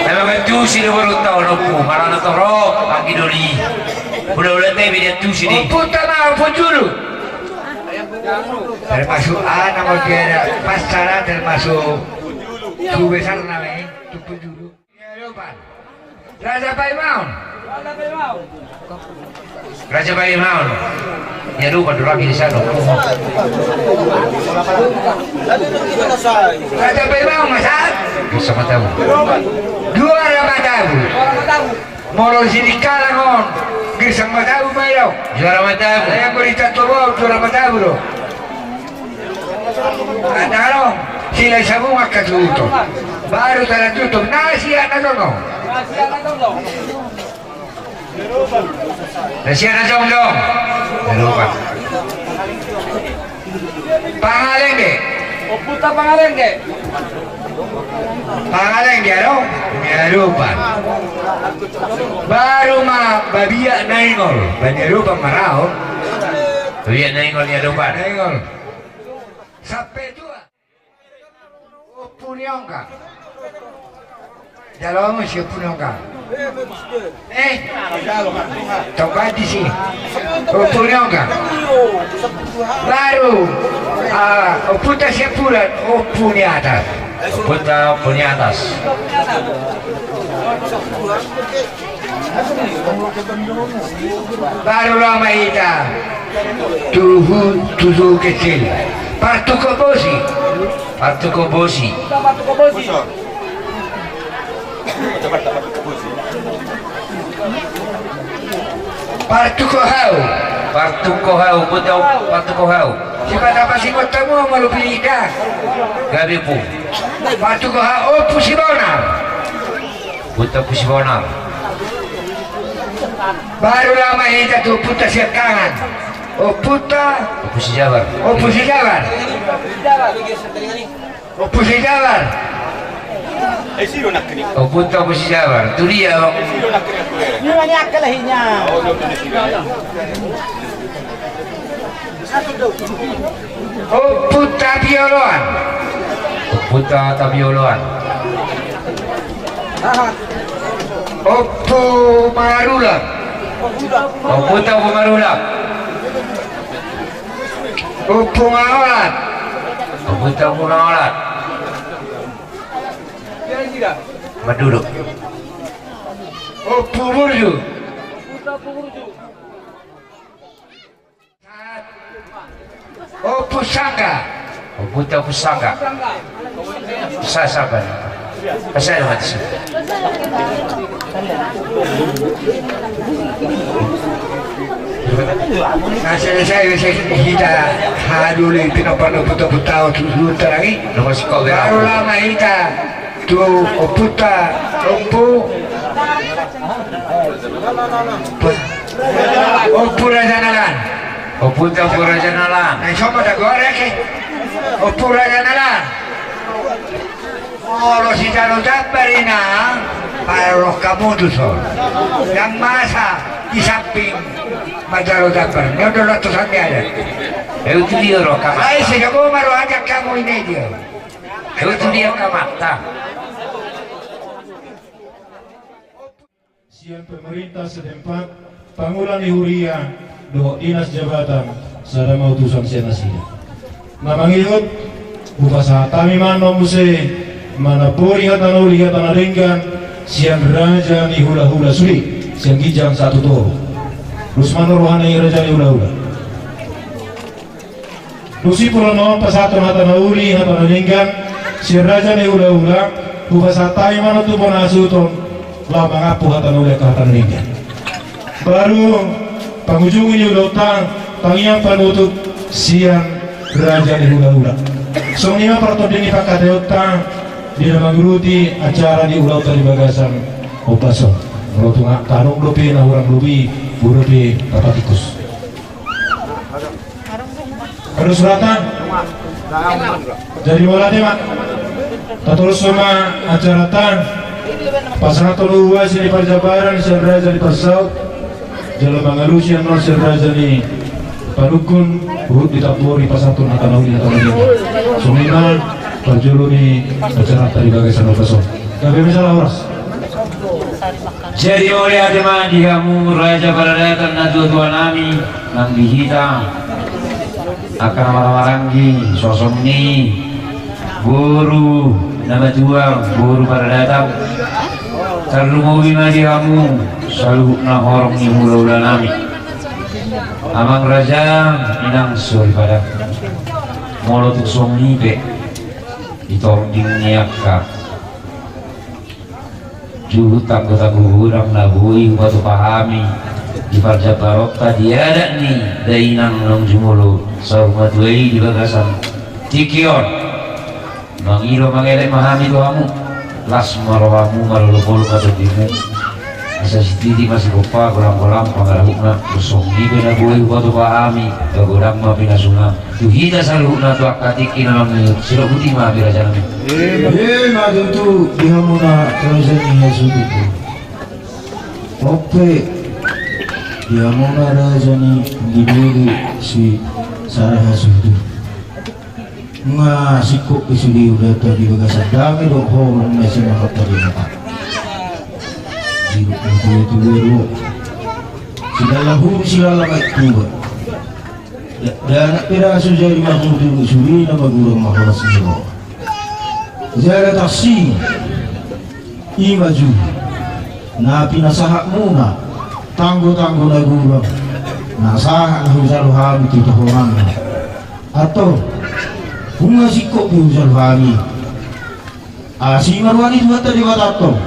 Memang tusi do baru tau, Ompu, marana toro, anggi doli. Ulaulanta i be dia tusi di. Ompunta ma, Ompu Julu. Termasuk anak, mau dia ada pasaran, termasuk Tu besarna ma i, tu pujuru. Raja Paimaon. Raja Paimaon. Ia, lupa dulu lagi di sana. Raja Paimaon, masa? Bisa matamu. Dua ramatamu. Molo sian Sikalang on, Girsang Matabu ma i do. Juara Matabu. Yang berita tu bawah, Juara Matabu do. Adong, Silahisabungan Katutup. Baru Tanah Tutup, na sian na jongjong. Na sian na jongjong. Eropa. Pangalengge. Ompunta Pangalengge. Pangalengge, adong? Eropa. Baru ma Babiat Naingol. Babiat Eropa ma raon. Babiat Naingol, Eropa. Naingol. Sampe tua. Ompu ni Onggang. Jalo hamu si Ompu ni Onggang. Eh? Tobat di sini. Ompu ni Onggang. Baru, ah, Ompunta Siapuran, Ompu ni Atas. Ompunta Ompu ni Atas. Baru ro ma hita tu, tu Suhu Kecil. Partukok bosi. Partukok bosi. Partukok hau. Partukok hau, betul, partukok hau. Sipata pasingot tamu malu pilih dah. Gabe pu. Partukok hau, Ompu Sibonar. Ompunta Ompu Sibonar. Baru ro ma hita tu Ompunta Siangkangan. Ompunta Ompu Sijabar. Ompu Sijabar. Ompu Sijabar. Ompunta Ompu Sijabar. Tu dia, Bang. Ompunta Tapioloan. Ompunta Tapioloan. Ompu Marulak. Ompunta Ompu Marulak. Ompu Mangolat. Ompunta Ompu Mangolat. Maduduk. Ompu Burju. Ompu Sangga. Ompunta Ompu Sangga. Sa, sabar. Pasal mati sih. Nah, selesai, selesai hita haduli pinompar ni ompunta, ompunta, ompunta, ompunta lagi. Nomor sekolah. Baru ro ma hita tu Ompunta, Ompu. Ompu Raja Nalan. Ompunta Ompu Raja Nalan. Nah, somo da gorek, eh. Ompu Raja Nalan. Molo sijalo jambar inang, baru ro hamu tu son. Yang masa di samping manjalo jambar. Nyodo ratusan ni adat. Eh, itu dia ro hamu. Ai, sejago ma ro ajak hamu ini dia. Eh, itu dia hamu. Sian pemerintah setempat, pangula ni huria, dohot dinas jabatan, sada ma utusan sian nasida. Na mangihut, hupasahat hami ma annon muse, manampori hata na uli hata na denggan, sian raja ni hulahula sude, sian ginjang sahat tu toru. Dos ma annon roha ni raja ni hulahula. Dung sipul annon pasahathon hata na uli, hata na denggan, sian raja ni hulahula, hupasahat hami ma annon tu bona hasuhuton, laho mangampu hata na uli angka hata na denggan. Baru pangujungi ni ulaonta, tangiang panutup, sian raja ni hulahula. Songon i ma partondion ni pangkataionta, di na mangurupi acara ni ulaonta di bagasan ombas on. Molo tung tadok dope na hurang lobi, boi dope tapatikus. Terus rata. Jadi mauliate ma. Tatolus ma acaranta. Pasahathon huhuasi ni parjabaran sian raja ni pansaut. Jala mangalusi annon sian raja ni panungkun, huhut ditampori pasahathon hata na uli hata na denggan. Songon i ma parjolo ni acaranta di bagasan ombas on. Gabe ma jala horas. Jadi mauliate ma di hamu raja paradatan, natuatua nami, nang di hita angka na marhahamaranggi, songon i boru Na matua, boru paradaton, tarlumobi ma di hamu saluhutna horong ni hulahula nami, amang raja, inang soripada. Molo tung songon i pe di tonding ni angka juhut tanggotanggo godang na boi hupatupa hami di parjambaronta di adat ni dainang naung jumolo saur matua i di bagasan tingki on. Mangido mangelek ma hami tu hamu, las ma rohamu, malolo-olo ma tondimu. Asa sititi ma sigompa, golang-golang pangarahutna. Songon i pe na boi hupatupa hami, pagodang ma pinasuna tu hita saluhutna tu angka tingki na mangihut. Sidok boti ma hami, raja nami. Ima tutu di hamuna raja ni hasuhuton. On pe di hamuna raja ni Punggi Doli si Sara Hasuhuton. Nga singkop pe sude ulaonta di bagasan dame dohot holong na sian Amanta Debata. Siruk ni tuatue do. Sidalan hulu sidalan aek tuba. Da-, dakdanak pe da so jadi marmutu, sude na magurang ma horas ni roha. Jala tarsing. Ima juhut na pinasahatmuna, tanggotanggo na godang, na sahat na hujalo hami tu tohonanna. Antong, nunga singkop do hujalo hami. Asi ma roha ni Tuhanta Debata antong,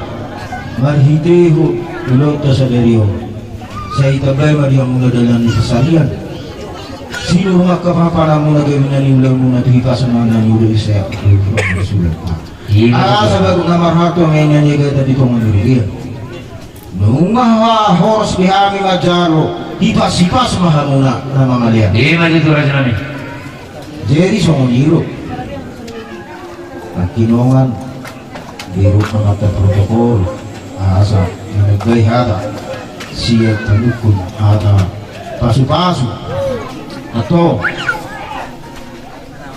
marhitehon ulaonta sadari on. Sai tambai ma di hamuna dalan ni pansarian. Sinur ma angka pahanpahanmuna, gabe na niulamuna tu hipasna ma na niula i, sai angka ulaon na sulap. Asa baru na marhato ma i na niagatan di tonga ni robean. Nunga horas be hami manjalo, hipas-hipas ma hamuna na mangalean. Ima tutu, raja nami. Jadi songon i do. Nangkiningan, di rupa mata protokol, asa manambai hata sian panungkun, hata pasu-pasu. Antong,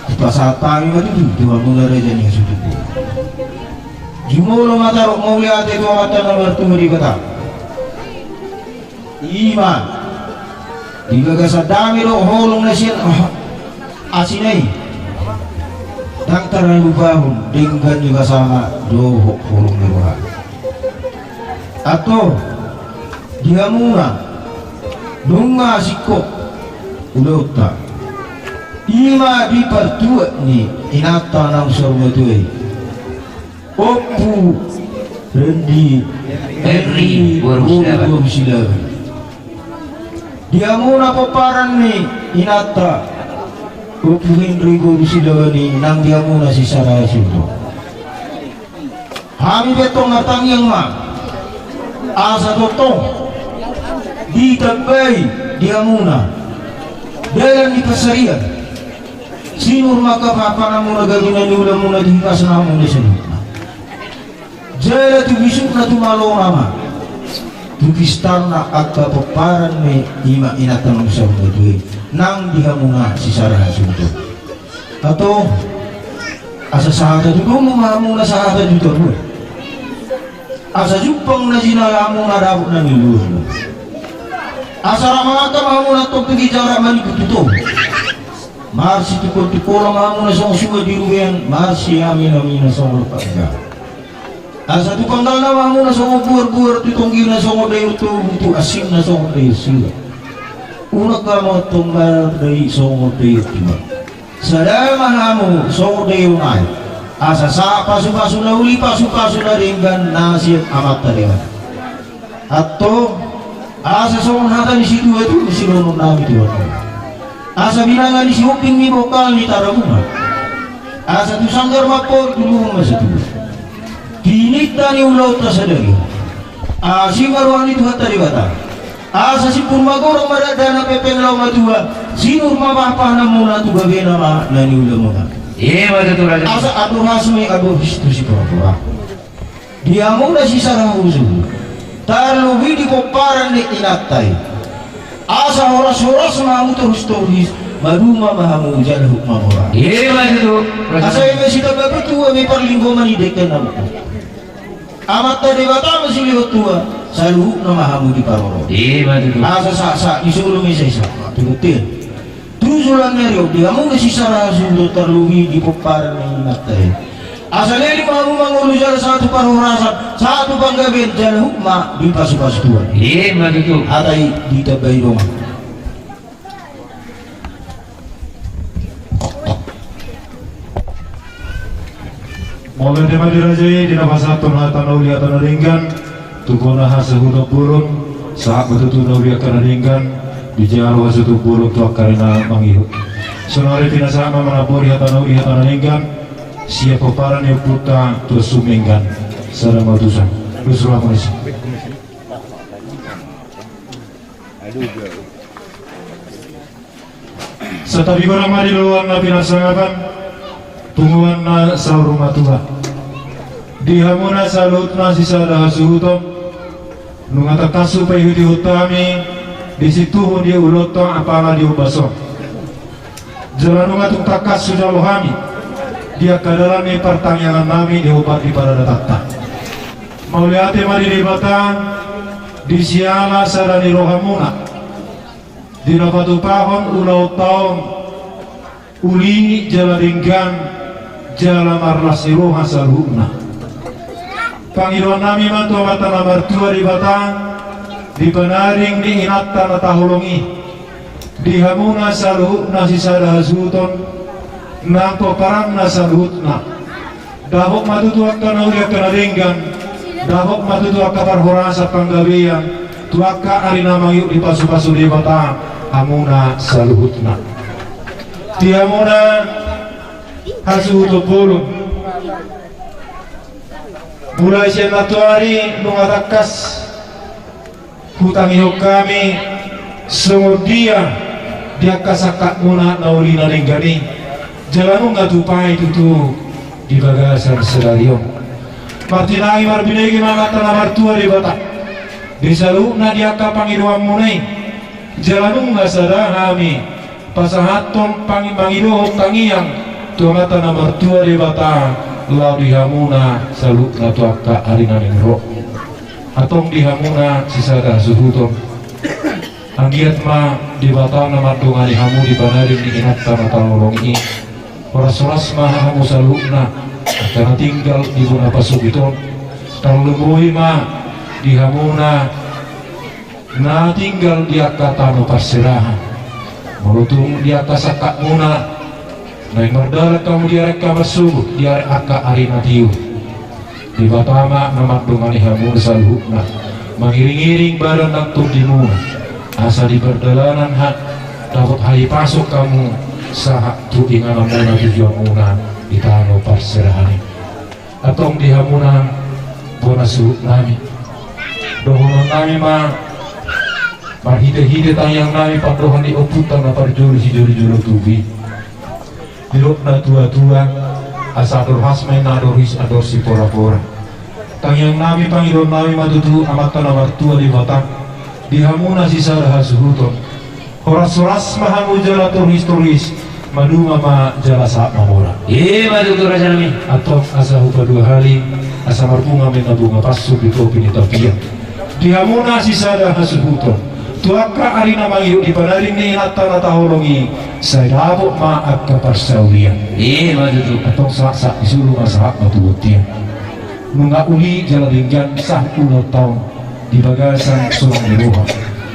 hupasahat hami ma tutu tu hamuna raja ni hasuhuton. Jumolo ma taruk mauliate tu Amanta na martua Debata. Ima di bagasan dame dohot holong na sian, ah, asina i. Ndang tarlupahon denggan ni basana dohot holong ni roha. Antong, di hamuna, nunga singkop ulaonta. Ima di partuat ni inanta naung saur matua i, Ompu Rendi Henry boru Silaban. Di hamuna pomparan ni inanta Ompu Henry boru Silaban i, nang di hamuna si Sara Hasuhuton. Hami pe antong martangiang ma, asa tongtong ditambai di hamuna dalan ni pansarian. Sinur ma angka pahanpahanmuna, gabe na niulamuna tu hipasna ma muna saluhutna. Jala tu bisukna, tu malona ma, tu pistarna angka pomparan ni ima inanta naung saur matua i, nang di hamuna si Sara Hasuhuton. Antong, asa sahata tu domu ma hamuna, sahata tu toru. Asa jumpang na jinalamu, na dapot na niuluanmu. Asa ra manangkap hamuna antong tu ginjang, ra maningkut tu toru. Marsitungkol-tungkolan ma hamuna songon suan di rubean, marsiamin-aminan songon lopak jabu. Asa tu panggalna ma hamuna songon buar-buar, tu tonggina songon daion tobu, tu asingna songon daion sira. Unang hamu antong mardai songon daion tuak. Sada ma hamu songon daion aek. Asa sahat pasu-pasu na uli, pasu-pasu na denggan na sian Amanta Debata. Antong, asa songon hata ni situa-tua, sidohonon nami tu hamu. Asa binanga ni Sihombing, ni Bongkal, ni Tarabunga. Asa tu sanggar ma amporik, tu lubung ma satua. Tininta ni ulaonta sadari on, asi ma roha ni Tuhanta Debata. Asa simpul ma godang ma dakdanak, pengpeng laho matua, sinur ma pahanpahanmuna, tu gabena ma na niulamuna. Ima tutu, raja. Asa andor haso ma i, andor his tu sipora-pora. Di hamuna si Sara Hasuhuton, tarlumobi di pomparan ni inanta i. Asa horas-horas ma hamu torus-torus, maduma ma hamu jala hot mamora. Ima tutu, raja. Asa i ma sitamba partua, i ma parlinggoman ni denggan na mangku. Amanta Debata ma silehon tua, saluhutna ma hamu diparorot. Ima tutu. Asa sahat-sahat ni solu ma i, sahat-sahat ma tu bontean. Tu joloan ni ari on, di hamuna si Sara Hasuhuton, tarlumobi di pomparan ni inanta i. Asa leleng ma hamu mangolu jala sahat tu parhorasan, sahat tu panggabean, jala huhut ma dipasupasu Tuhan. Ima tutu. Hata i ditambai dongan. Mauliate ma di raja i, di na pasahathon hata na uli hata na denggan tu bona hasuhuton bolon, sahat ma tutu na uli angka na denggan, dijalo hasuhuton bolon tu angka ari na mangihut. Saonari pinasahat ma manambori hata na uli hata na denggan sian pomparan ni ompunta Tuan Sumenggan. Sada ma tusan. Dos roha ma disi. Santabi godang ma di loloan na pinarsangapan, punguan na saur matua. Di hamuna saluhutna sisada hasuhuton, nunga tangkas hupaihutihut hami di sintuhu ni ulaonta apala di ombas on. Jala nunga tung tangkas hujalo hami di angka dalan ni partangiangan nami di hombar ni paradatanta. Mauliate ma di Debata di siala sada ni rohamuna di na patupahon ulaonta on uli jala denggan jala marlas ni roha saluhutna. Pangidoan nami ma tu Amanta na martua Debata di panaring ni inanta na taholong i, di hamuna saluhutna sisada hasuhuton nang pomparanna saluhutna. Dapot ma tutu angka na uli angka na denggan, dapot ma tutu angka parhorasan panggabean, tu angka ari na mangihut dipasupasu Debata hamuna saluhutna. Di hamuna hasuhuton bolon. Mulai sian nantoari nunga tangkas hutangihon hami songon dia di angka sangkapmuna na uli na denggan i, jala nunga tupa i tutu di bagasan sadari on. Martinangi marbinege ma Amanta na martua Debata di saluhutna di angka pangidoanmuna i, jala nunga sada hami pasahathon pang-, mangidohon tangiang tu Amanta na martua Debata laho di hamuna saluhutna tu angka ari na naeng ro. Antong di hamuna sisada hasuhuton, anggiat ma Debata na mandongani hamu di panaring ni inanta na taholong i. Horashoras ma hamu saluhutna, angka na tinggal di bona pasogit on. Tarlumobi ma di hamuna na tinggal di angka tano parserahan. Molo tung di angka sangkapmuna naeng mardalan hamu di ari angka marsogot, di ari angka ari na tio, Debata ma na mandongani hamu saluhutna, mangiringiring badan nang tondimuna, asa di pardalanan ha, dapot hahipason hamu sahat tu ingananmuna tujuanmuna di tano parserahan i. Antong di hamuna bona suhut nami, dohonon nami ma marhitehite tangiang nami pandohan ni ompunta na parjolo sijolojolo tubu i. Didok na tuatua, asa andor has ma inna andor ris andor siporapora. Tangiang nami pangidoan nami ma tutu Amanta na martua Debata di hamuna sisada hasuhuton. Horashoras ma hamu jala torhistoris, maduma ma jala sahat mamora. Ima tutu raja nami. Antong asa hupaduahali, asa marbunga ma inna bunga pansur di topi ni tapian. Di hamuna sisada hasuhuton, tu angka ari na mangihut di panaring ni inanta na taholong i, sai dapot ma angka parsaulian. Ima tutu. Antong sahat sahat ni solu ma sahat ma tu bontean. Nunga uli jala denggan sahat ulaonta on di bagasan sonang ni roha.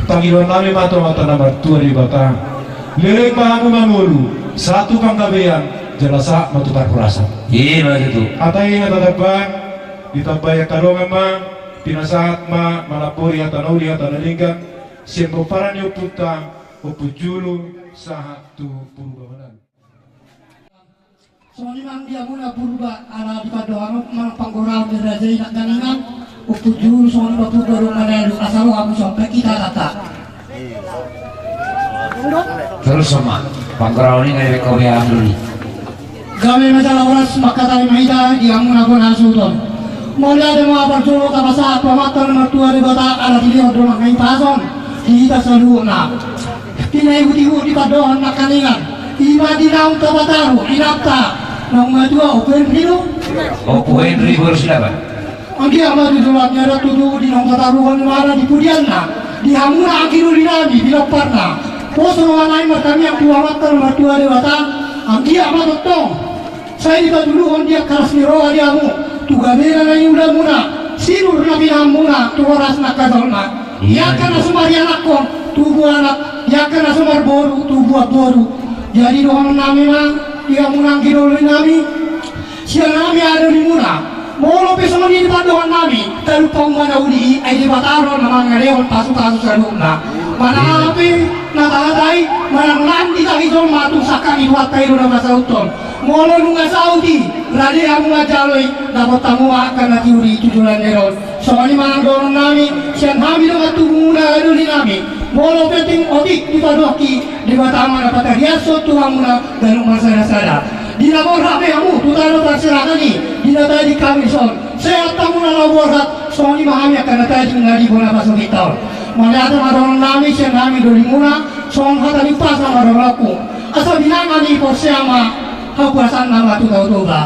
Pangidoan nami ma tu Amanta na martua Debata, leleng ma hamu mangolu sahat tu panggabean jala sahat ma tu parhorasan. Ima tutu. Hata i na tatambai, ditambai angka dongan ma, pinasahat ma manambori hata na uli hata na denggan sian pomparan ni ompunta Ompu Julu sahat tu Purba Manalu. Songon i ma di hamuna Purba, ala di pandohan on manang panggoraon ni raja i nangkaningan, Ompu Julu songon i ma Purba do Manalu, asa ro hamu sahat tu hita hata. Torus ma panggoraon i, nunga dibege hamu i. Gabe ma jala horas mangkatai ma hita di hamuna bona hasuhuton. Mauliate ma parjolo tapasahat tu Amanta na martua Debata ala dilehon dongan hahipason di hita saluhutna. Pinaihutihut di pandohan nangkaningan, i ma di naung tapataru inanta naung matua Ompu Henry do. Ompu Henry boru Silaban. Anggiat ma tutu, anggiat ma tutu di naung tataruhon ibana di pudianna, di hamuna anggi doli nami, di lomparna. Poso roha nami martangiang tu Amanta na martua Debata, anggiat ma tongtong Sai dipatuduhon di angka las ni roha di hamu tu gabena na niulamuna, sinur na pinahanmuna tu horas na angka jolma. Di angka na so marianakhon tubu anak, di angka na so marboru tubu boru. Jadi dohononnami ma di hamu nang doli nami, sian hami adalimuna. Molo pe songon i di pandohannami, talup hamu ma na uli i, ai Debata do na mangalehon pasupasu saluhutna. Manang aha pe na tahatai, manang na ditahi jolma, tung sangkap ni Tuhanta i do na pasauthon. Molo nunga saut i, rade hamu manjalo i, dapot hamu ma angka na tiur i tu joloan ni ari on. Songon i ma nang dohononnami sian hami dongan tubumuna, doli nami. Molo pe tung otik dipadokhon, Debata ma na patariashon tu hamuna ganup marsadasada. Di na borhat pe hamu tu tano Parserakan i, di na tading hami dison, sehat hamuna laho borhat, songon i ma hami angka na tading na di bona pasopitta on. Mauliate ma dohononnami sian hami dolimuna, songon hata ni umpasa ma dohononku: Asa binanga ni porsea ma, hapuasanna ma tu Tao Toba.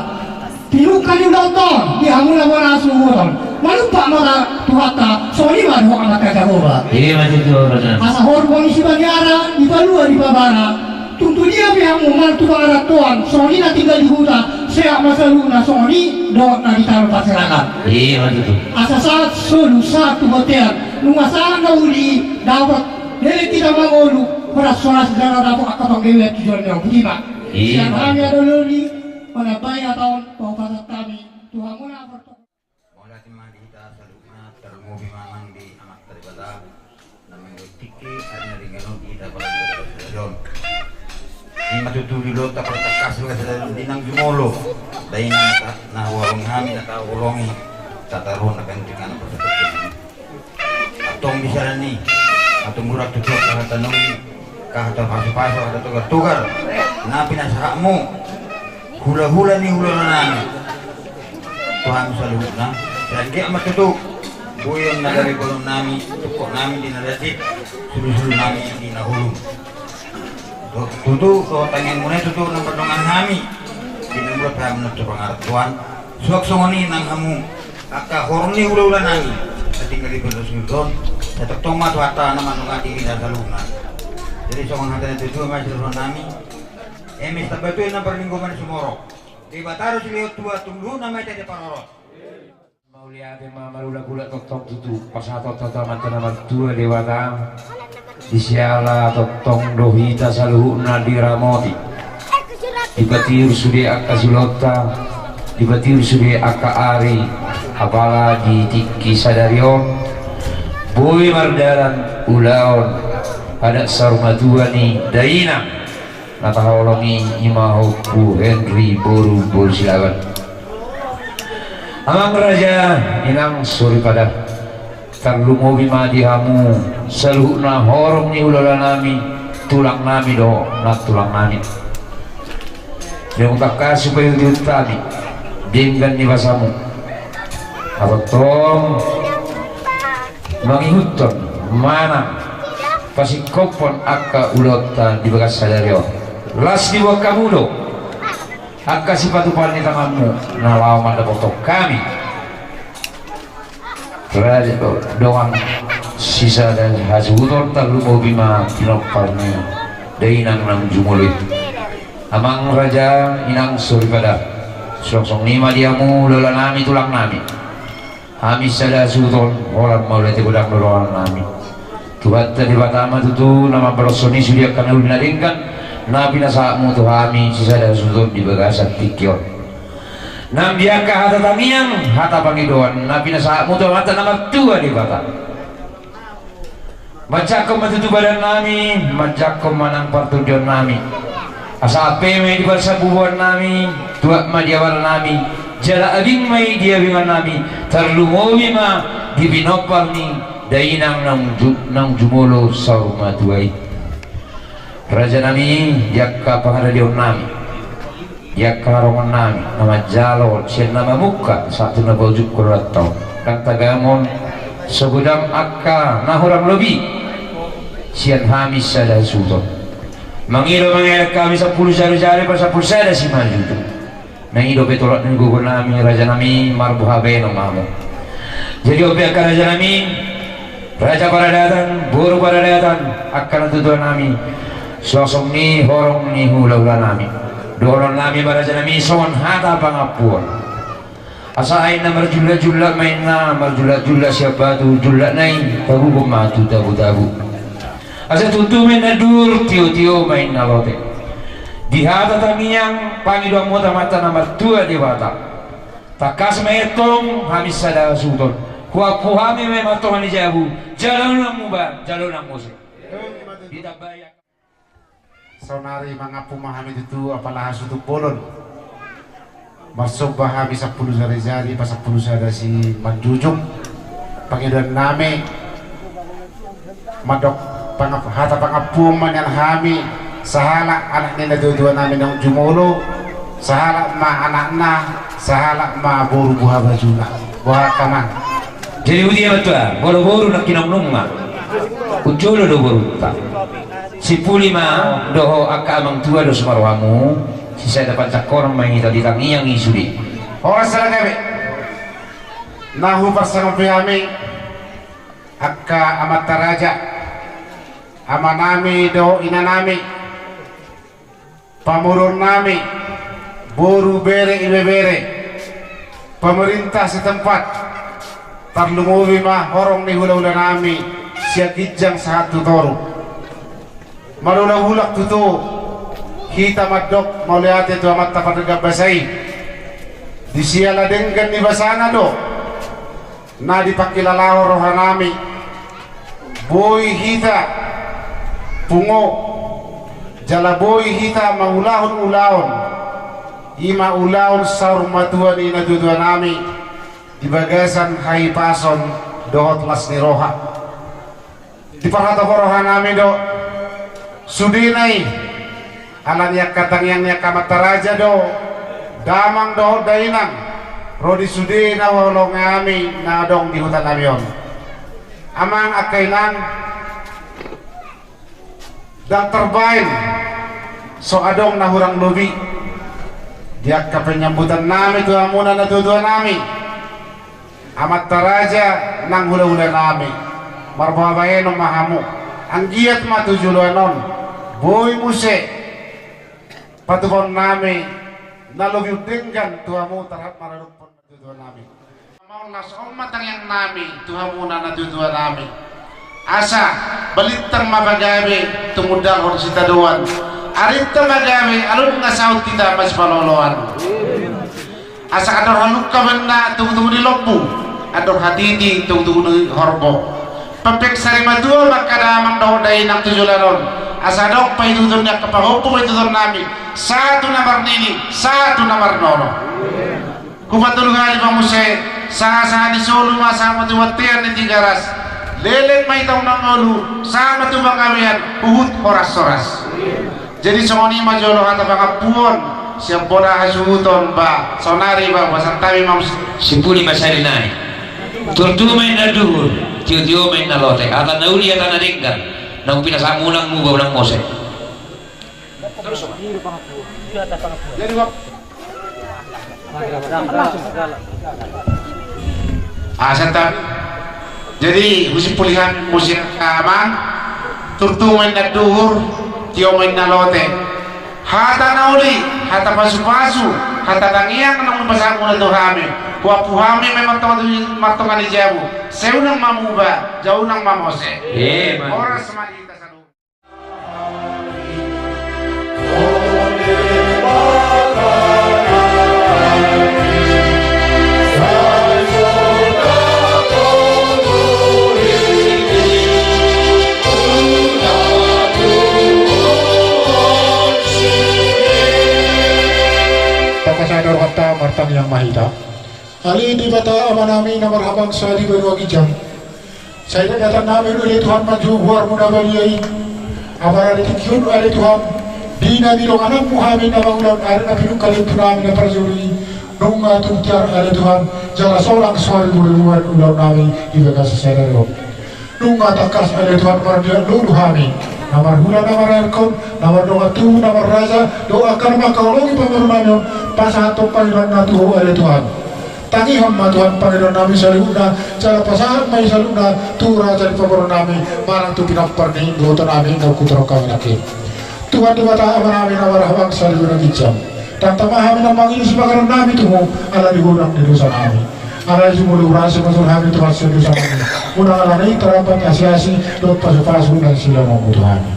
Pinungka ni ulaonta on di hamu na bona hasuhuton, manumpak ma hata Tuhanta, songon i ma dohot Amanta Jahowa. Ima tutu, Raja. Asa horu bongi Sibaniara, dipalua di pabara. Tung tu dia pe hamu manang tu pangarantoan, songon i na tinggal di huta, sehat ma saluhutna, songon i dohot na di tano Parserakan. Ima tutu. Asa sahat solu, sahat tu bontean, nunga sahat na uli, dapot leleng hita mangolu, horas-horas jala dapot angka panggabean tu joloan on. Boti ma. Ima. Sian hami adalimuna, manambai hata on, pahupasan hami tu hamuna partokion. Mauliate ma di hita saluhutna, tarlumobi ma nang di Amanta Debata na mangihut tingki ari na denggan on di hita paradaton. Ima tutu di ulaonta partakkas ma sada di nang jumolo, dainang na huhaholongi hami, na tahaholongi, tataruhon na kaintikan na partakkas. Antong di sada ni, antong murah tutu angka hata na uli, angka hata pasupasu, angka hata togar-togar na pinasahatmu, hula-hula ni hulahula nami, tu hami saluhutna. Sai anggiat ma tutu boi on na gabe bolon nami, tungkot nami di na dapot, sulu-sulu nami di na holum. Tutu, dohot tangiangmuna i tutu na mardongan hami di na mula pe hami nunga tu pangarantoan. Suang songon i nang hamu angka horong ni hulahula nami na tinggal di Purba Sumurut on, sai tongtong ma Tuhanta na mandongani hita saluhutna. Jadi songon hata ni natuatua ma sidohonon nami: Eme sitamba tuin na parlinggoman sumorop, Debata do silehon tua, tung luhut na mate di parorot. Mauliate ma, marulak-ulak tongtong tutu pasahathon tu Amanta na martua Debata, di siala tongtong do hita saluhutna diramoti, dipatiur sude angka siulaonta, dipatiur sude angka ari, apala di tingki sadari on boi mardalan ulaon adat saur matua ni dainang na tahaholongi, ima Ompu Henry boru Boru Silaban. Amang raja, inang soripada, tarlumobi ma di hamu saluhutna horong ni hulahula nami, tulang nami dohot nantulang nami. Naung tangkas hupaihut-ihut hami denggan ni basamu, na tongtong mangihuthon manang pasingkophon angka ulaonta di bagasan sadari on. Las diboan hamu do angka sipatupaon ni tanganmu na laho mandapothon hami. Raja, dongan sisada hasuhuton, tarlumobi ma pinompar ni dainang naung jumolo i. Amang raja, inang soripada, suang songon i ma di hamu hulahula nami, tulang nami. Hami sisada hasuhuton, holan mauliate godang do dohonon nami. Tuhanta Debata ma tutu na mambalos songon i sude angka na uli na denggan na pinasahatmu tu hami sisada hasuhuton di bagasan tingki on. Nang di angka hata tangiang, hata pangidoan na pinasahatmu tu Amanta na martua Debata, manjangkon ma tutu badan nami, manjangkon ma nang partondion nami. Asa ampe ma i di parsambubuan nami, tuat ma di abal nami, jala abing ma i di abingan nami, tarlumobi ma di pinompar ni dainang naung ju-, naung jumolo saur matua i. Raja nami, di angka pangaradion nami, di angka harongon nami na manjalo sian na mamungka sahat tu na paujungkon rohanta on, ndang tagamon sagodang angka na hurang lobi sian hami sada hasuhuton. Mangido mangelek hami sampulu sada jari pasampulu sada simanjujung. Nang i dope tolap ni gogo nami, raja nami, marboha baenon ma hamu. Jadi on pe angka raja nami, raja paradatan, boru paradatan, angka natuatua nami, suang songon i horong ni hulahula nami. Dohonon nami ma raja nami songon hata pangampuon. Asa aek na marjullak-jullak ma inna, marjullak-jullak sian batu, jullakna i pagugun ma tu tabu-tabu. Asa tutu ma inna dur, tio-tio ma inna lote. Di hata tangiang pangidoan muna tu Amanta na martua Debata. Tangkas ma i antong hami sada hasuhuton. Huampu hami ma i antong, Amang ni jabu, jalo nang muba, jalo nang mose. Ditambai. Saonari mangampu ma hami tutu apala hasuhuton bolon. Marsomba hami sampulu jari-jari, pasampulu sada simanjujung. Pangidoan nami mandok pangap-, hata pangampuon ma nian hami, sahalak anak ni natua-tua nami naung jumolo, sahalak ma anakna, sahalak ma boru buha bajuna. Boha, Amang? Jadi udia ma tua, molo boru nangkin nungnung ma. Unjolo do borunta. Simpuli ma dohot angka amang tua do sumarohamu, sisada panjangkonon ma hita di tangiang i sude. Horas sada gabe. Na huparsangap hami angka amanta raja, amanami dohot inanami, pamoruon nami, boru, bere, ibebere, pemerintah setempat, tarlumobi ma horong ni hula-hula nami sian ginjang sahat tu toru. Marulak-ulak tutu hita mandok mauliate tu Amanta Pardenggan Basa i. Di siala denggan ni basana do na dipangkilalahon roha nami. Boi hita pungu jala boi hita mangulahon ulaon, i ma ulaon saur matua ni natua-tua nami di bagasan hahipason dohot las ni roha. Diparhatop roha nami do sudena i, ala ni angka tangiang ni angka amanta raja do, damang dohot dainang, ro di sude na huhaholongi hami na adong di huta nami on. Amang, angka inang, ndang tarbaen so adong na hurang lobi di angka penyambutan nami tu hamuna natua-tua nami. Amanta raja nang hula-hula nami, marboha bahenon ma hamu. Anggiat ma tu joloan on boi muse patupaon nami na lobi undenggan tu hamu tarhadap maradophon natua-tua nami. Maulas on ma tangiang nami tu hamuna natua-tua nami. Asa balintang ma pagabe tumundalhon sitadoan, arinta ma gabe alum na saut hita masipaloloan. Asa andor halungka ma inna tugu-tugu ni lombu, andor hatiti tugu-tugu ni horbo. Pepeng sari matua ma angka damang dohot dainang tu joloan on. Asa adong paituton ni angka pahompu paituton nami, sahat tu na marnini, sahat tu na marnono. Hupatolu hali ma muse, sahat-sahat ni solu ma sahat ma tu bontean ni Tigaras. Leleng ma hita unang ngolu, sahat ma tu panggabean, huhut horas-horas. Jadi songon i ma jolo hata pangampuon sian bona hasuhuton, ba saonari ba boasa tami ma muse. Simpuli ma sari nai. Turtu ma inna duhur, tio-tio ma inna lote. Hata na uli, hata na denggan, naung pinasahat muna, unang muba, unang mose. Jadi, Bang. Ah, santabi. Jadi husimpuli hami muse, Amang. Turtu ma inna duhur, tio ma inna lote. Hata na uli, hata pasu-pasu, hata tangiang naung hupasahat muna tu hami. Huampu hami ma i martonga, martonga ni jabu. Sai unang ma muba, jala unang ma mose. Emma. Horas ma di hita saluhut. Tapasada rohanta, martangiang ma hita. Ale Debata Amanami na marhabangsa di banua ginjang, sai datdatan nami do ale Tuhan manjou goarmu na badia i. Apala di tingki on ale Tuhan, di na nidongananmu hami na mangulahon adat na pinungka limpu nami na parjolo i, nunga tung tiar ale Tuhan, jala so lang so ribu-ribuan ulaon nami di bagasan sadari on. Nunga tangkas ale Tuhan mardiak lulu hami, na marhula na marangkon, na mardongan tubu na marraja, dohot angka na mangkaholongi pamoruon nami on, pasahathon pangidoanna tu Ho ale Tuhan. Tangihon ma Tuhan pangidoan nami saluhutna, jala pasahat ma i saluhutna tu raja ni pamoruon nami, manang tu pinompar ni iboto nami na hutangihon hami nangkin. Tuhan Debata Amanami na marhahamaranggi, sahali on na ginjang, tangkas ma hami na mangilisi panganon nami tu Ho ala ni godang ni dosa nami. Alai jumolo urasi ma tu hami Tuhan sian dosa nami, unang ala ni i tarambat asiasi dohot pasupasu na silaon-Mu tu hami.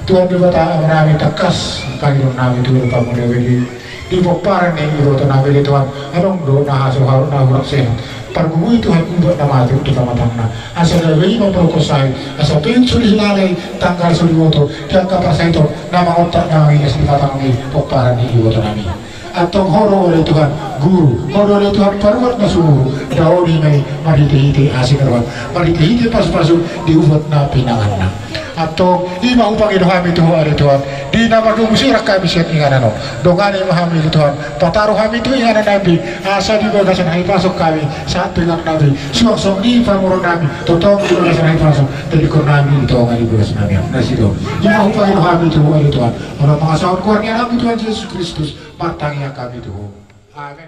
Tuhan Debata Amanami, tangkas pangidoan nami tu Ho, pamuneon i di pomparan ni iboto nami ale Tuhan, adong do na so hurang sehat. Pargogoi Tuhan ubat na mate tu pamatangna, asa gabe i ma parokon sahit, asa pinsu di silala i tangkas so diboto di angka parsahiton na mangontak na mangias di pamatang ni pomparan ni iboto nami. Antong Ho do ale Tuhan guru, Ho do ale Tuhan paruat na sumuru. Daomi ma i marhite-hite asi ni rohaM, marhite-hite pasupasu di ubat na pinanganna. Antong i ma hupangido hami tu Ho ale Tuhan, di na mardomu serang hami sian inganan on. Dongani ma hami ale Tuhan, pataru hami tu inganan nami be, asa di bagasan hahipason hami sahat tu inganan nami be, suang songon i pamoruon nami tongtong di bagasan hahipason tadingkon nami di tonga ni bagas nami on. Na sidung i ma hupangido hami tu Ho ale Tuhan, ala mangasahon goar ni AnakMu Tuhan Jesus Kristus, martangiang hami tu Ho. Amen.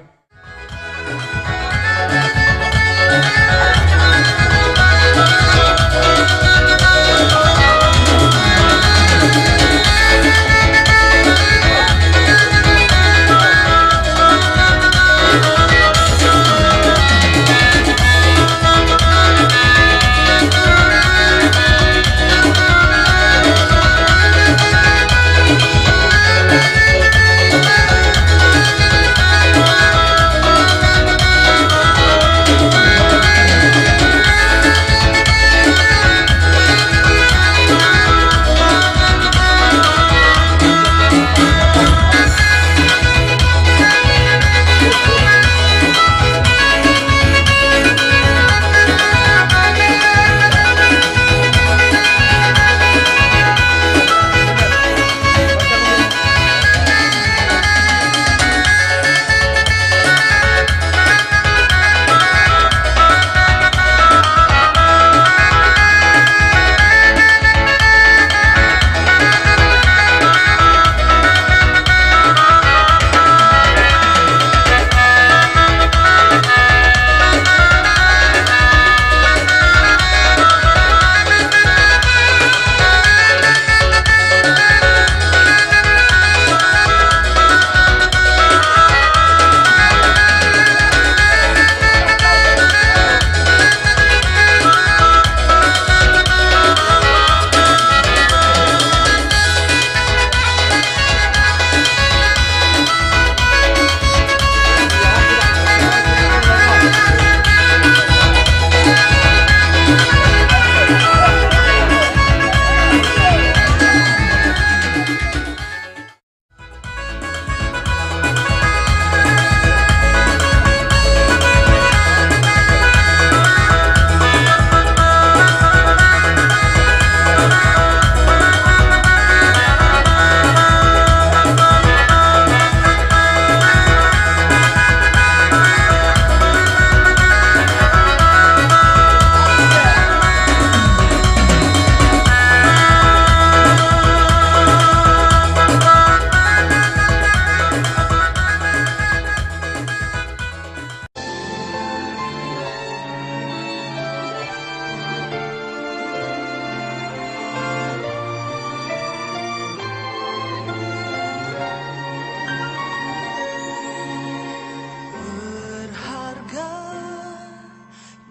Berharga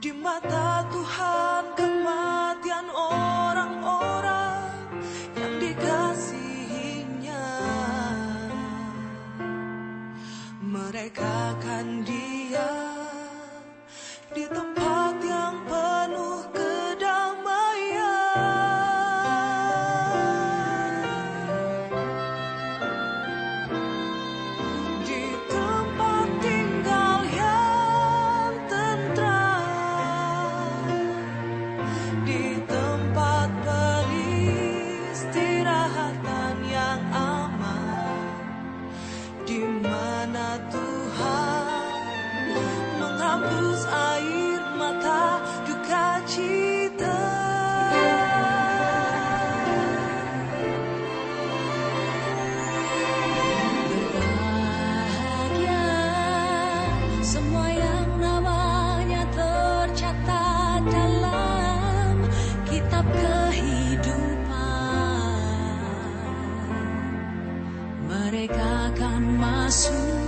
di mata Tuhan kematian orang-orang yang dikasihi-Nya. Mereka akan diam di tempat yang penuh kedamaian, di tempat tinggal yang tentram, di tempat peristirahatan yang aman, di mana Tuhan menghapus air mata duka cita. Berbahagia semua yang namanya tercatat dalam kitab kehidupan. Mereka akan masuk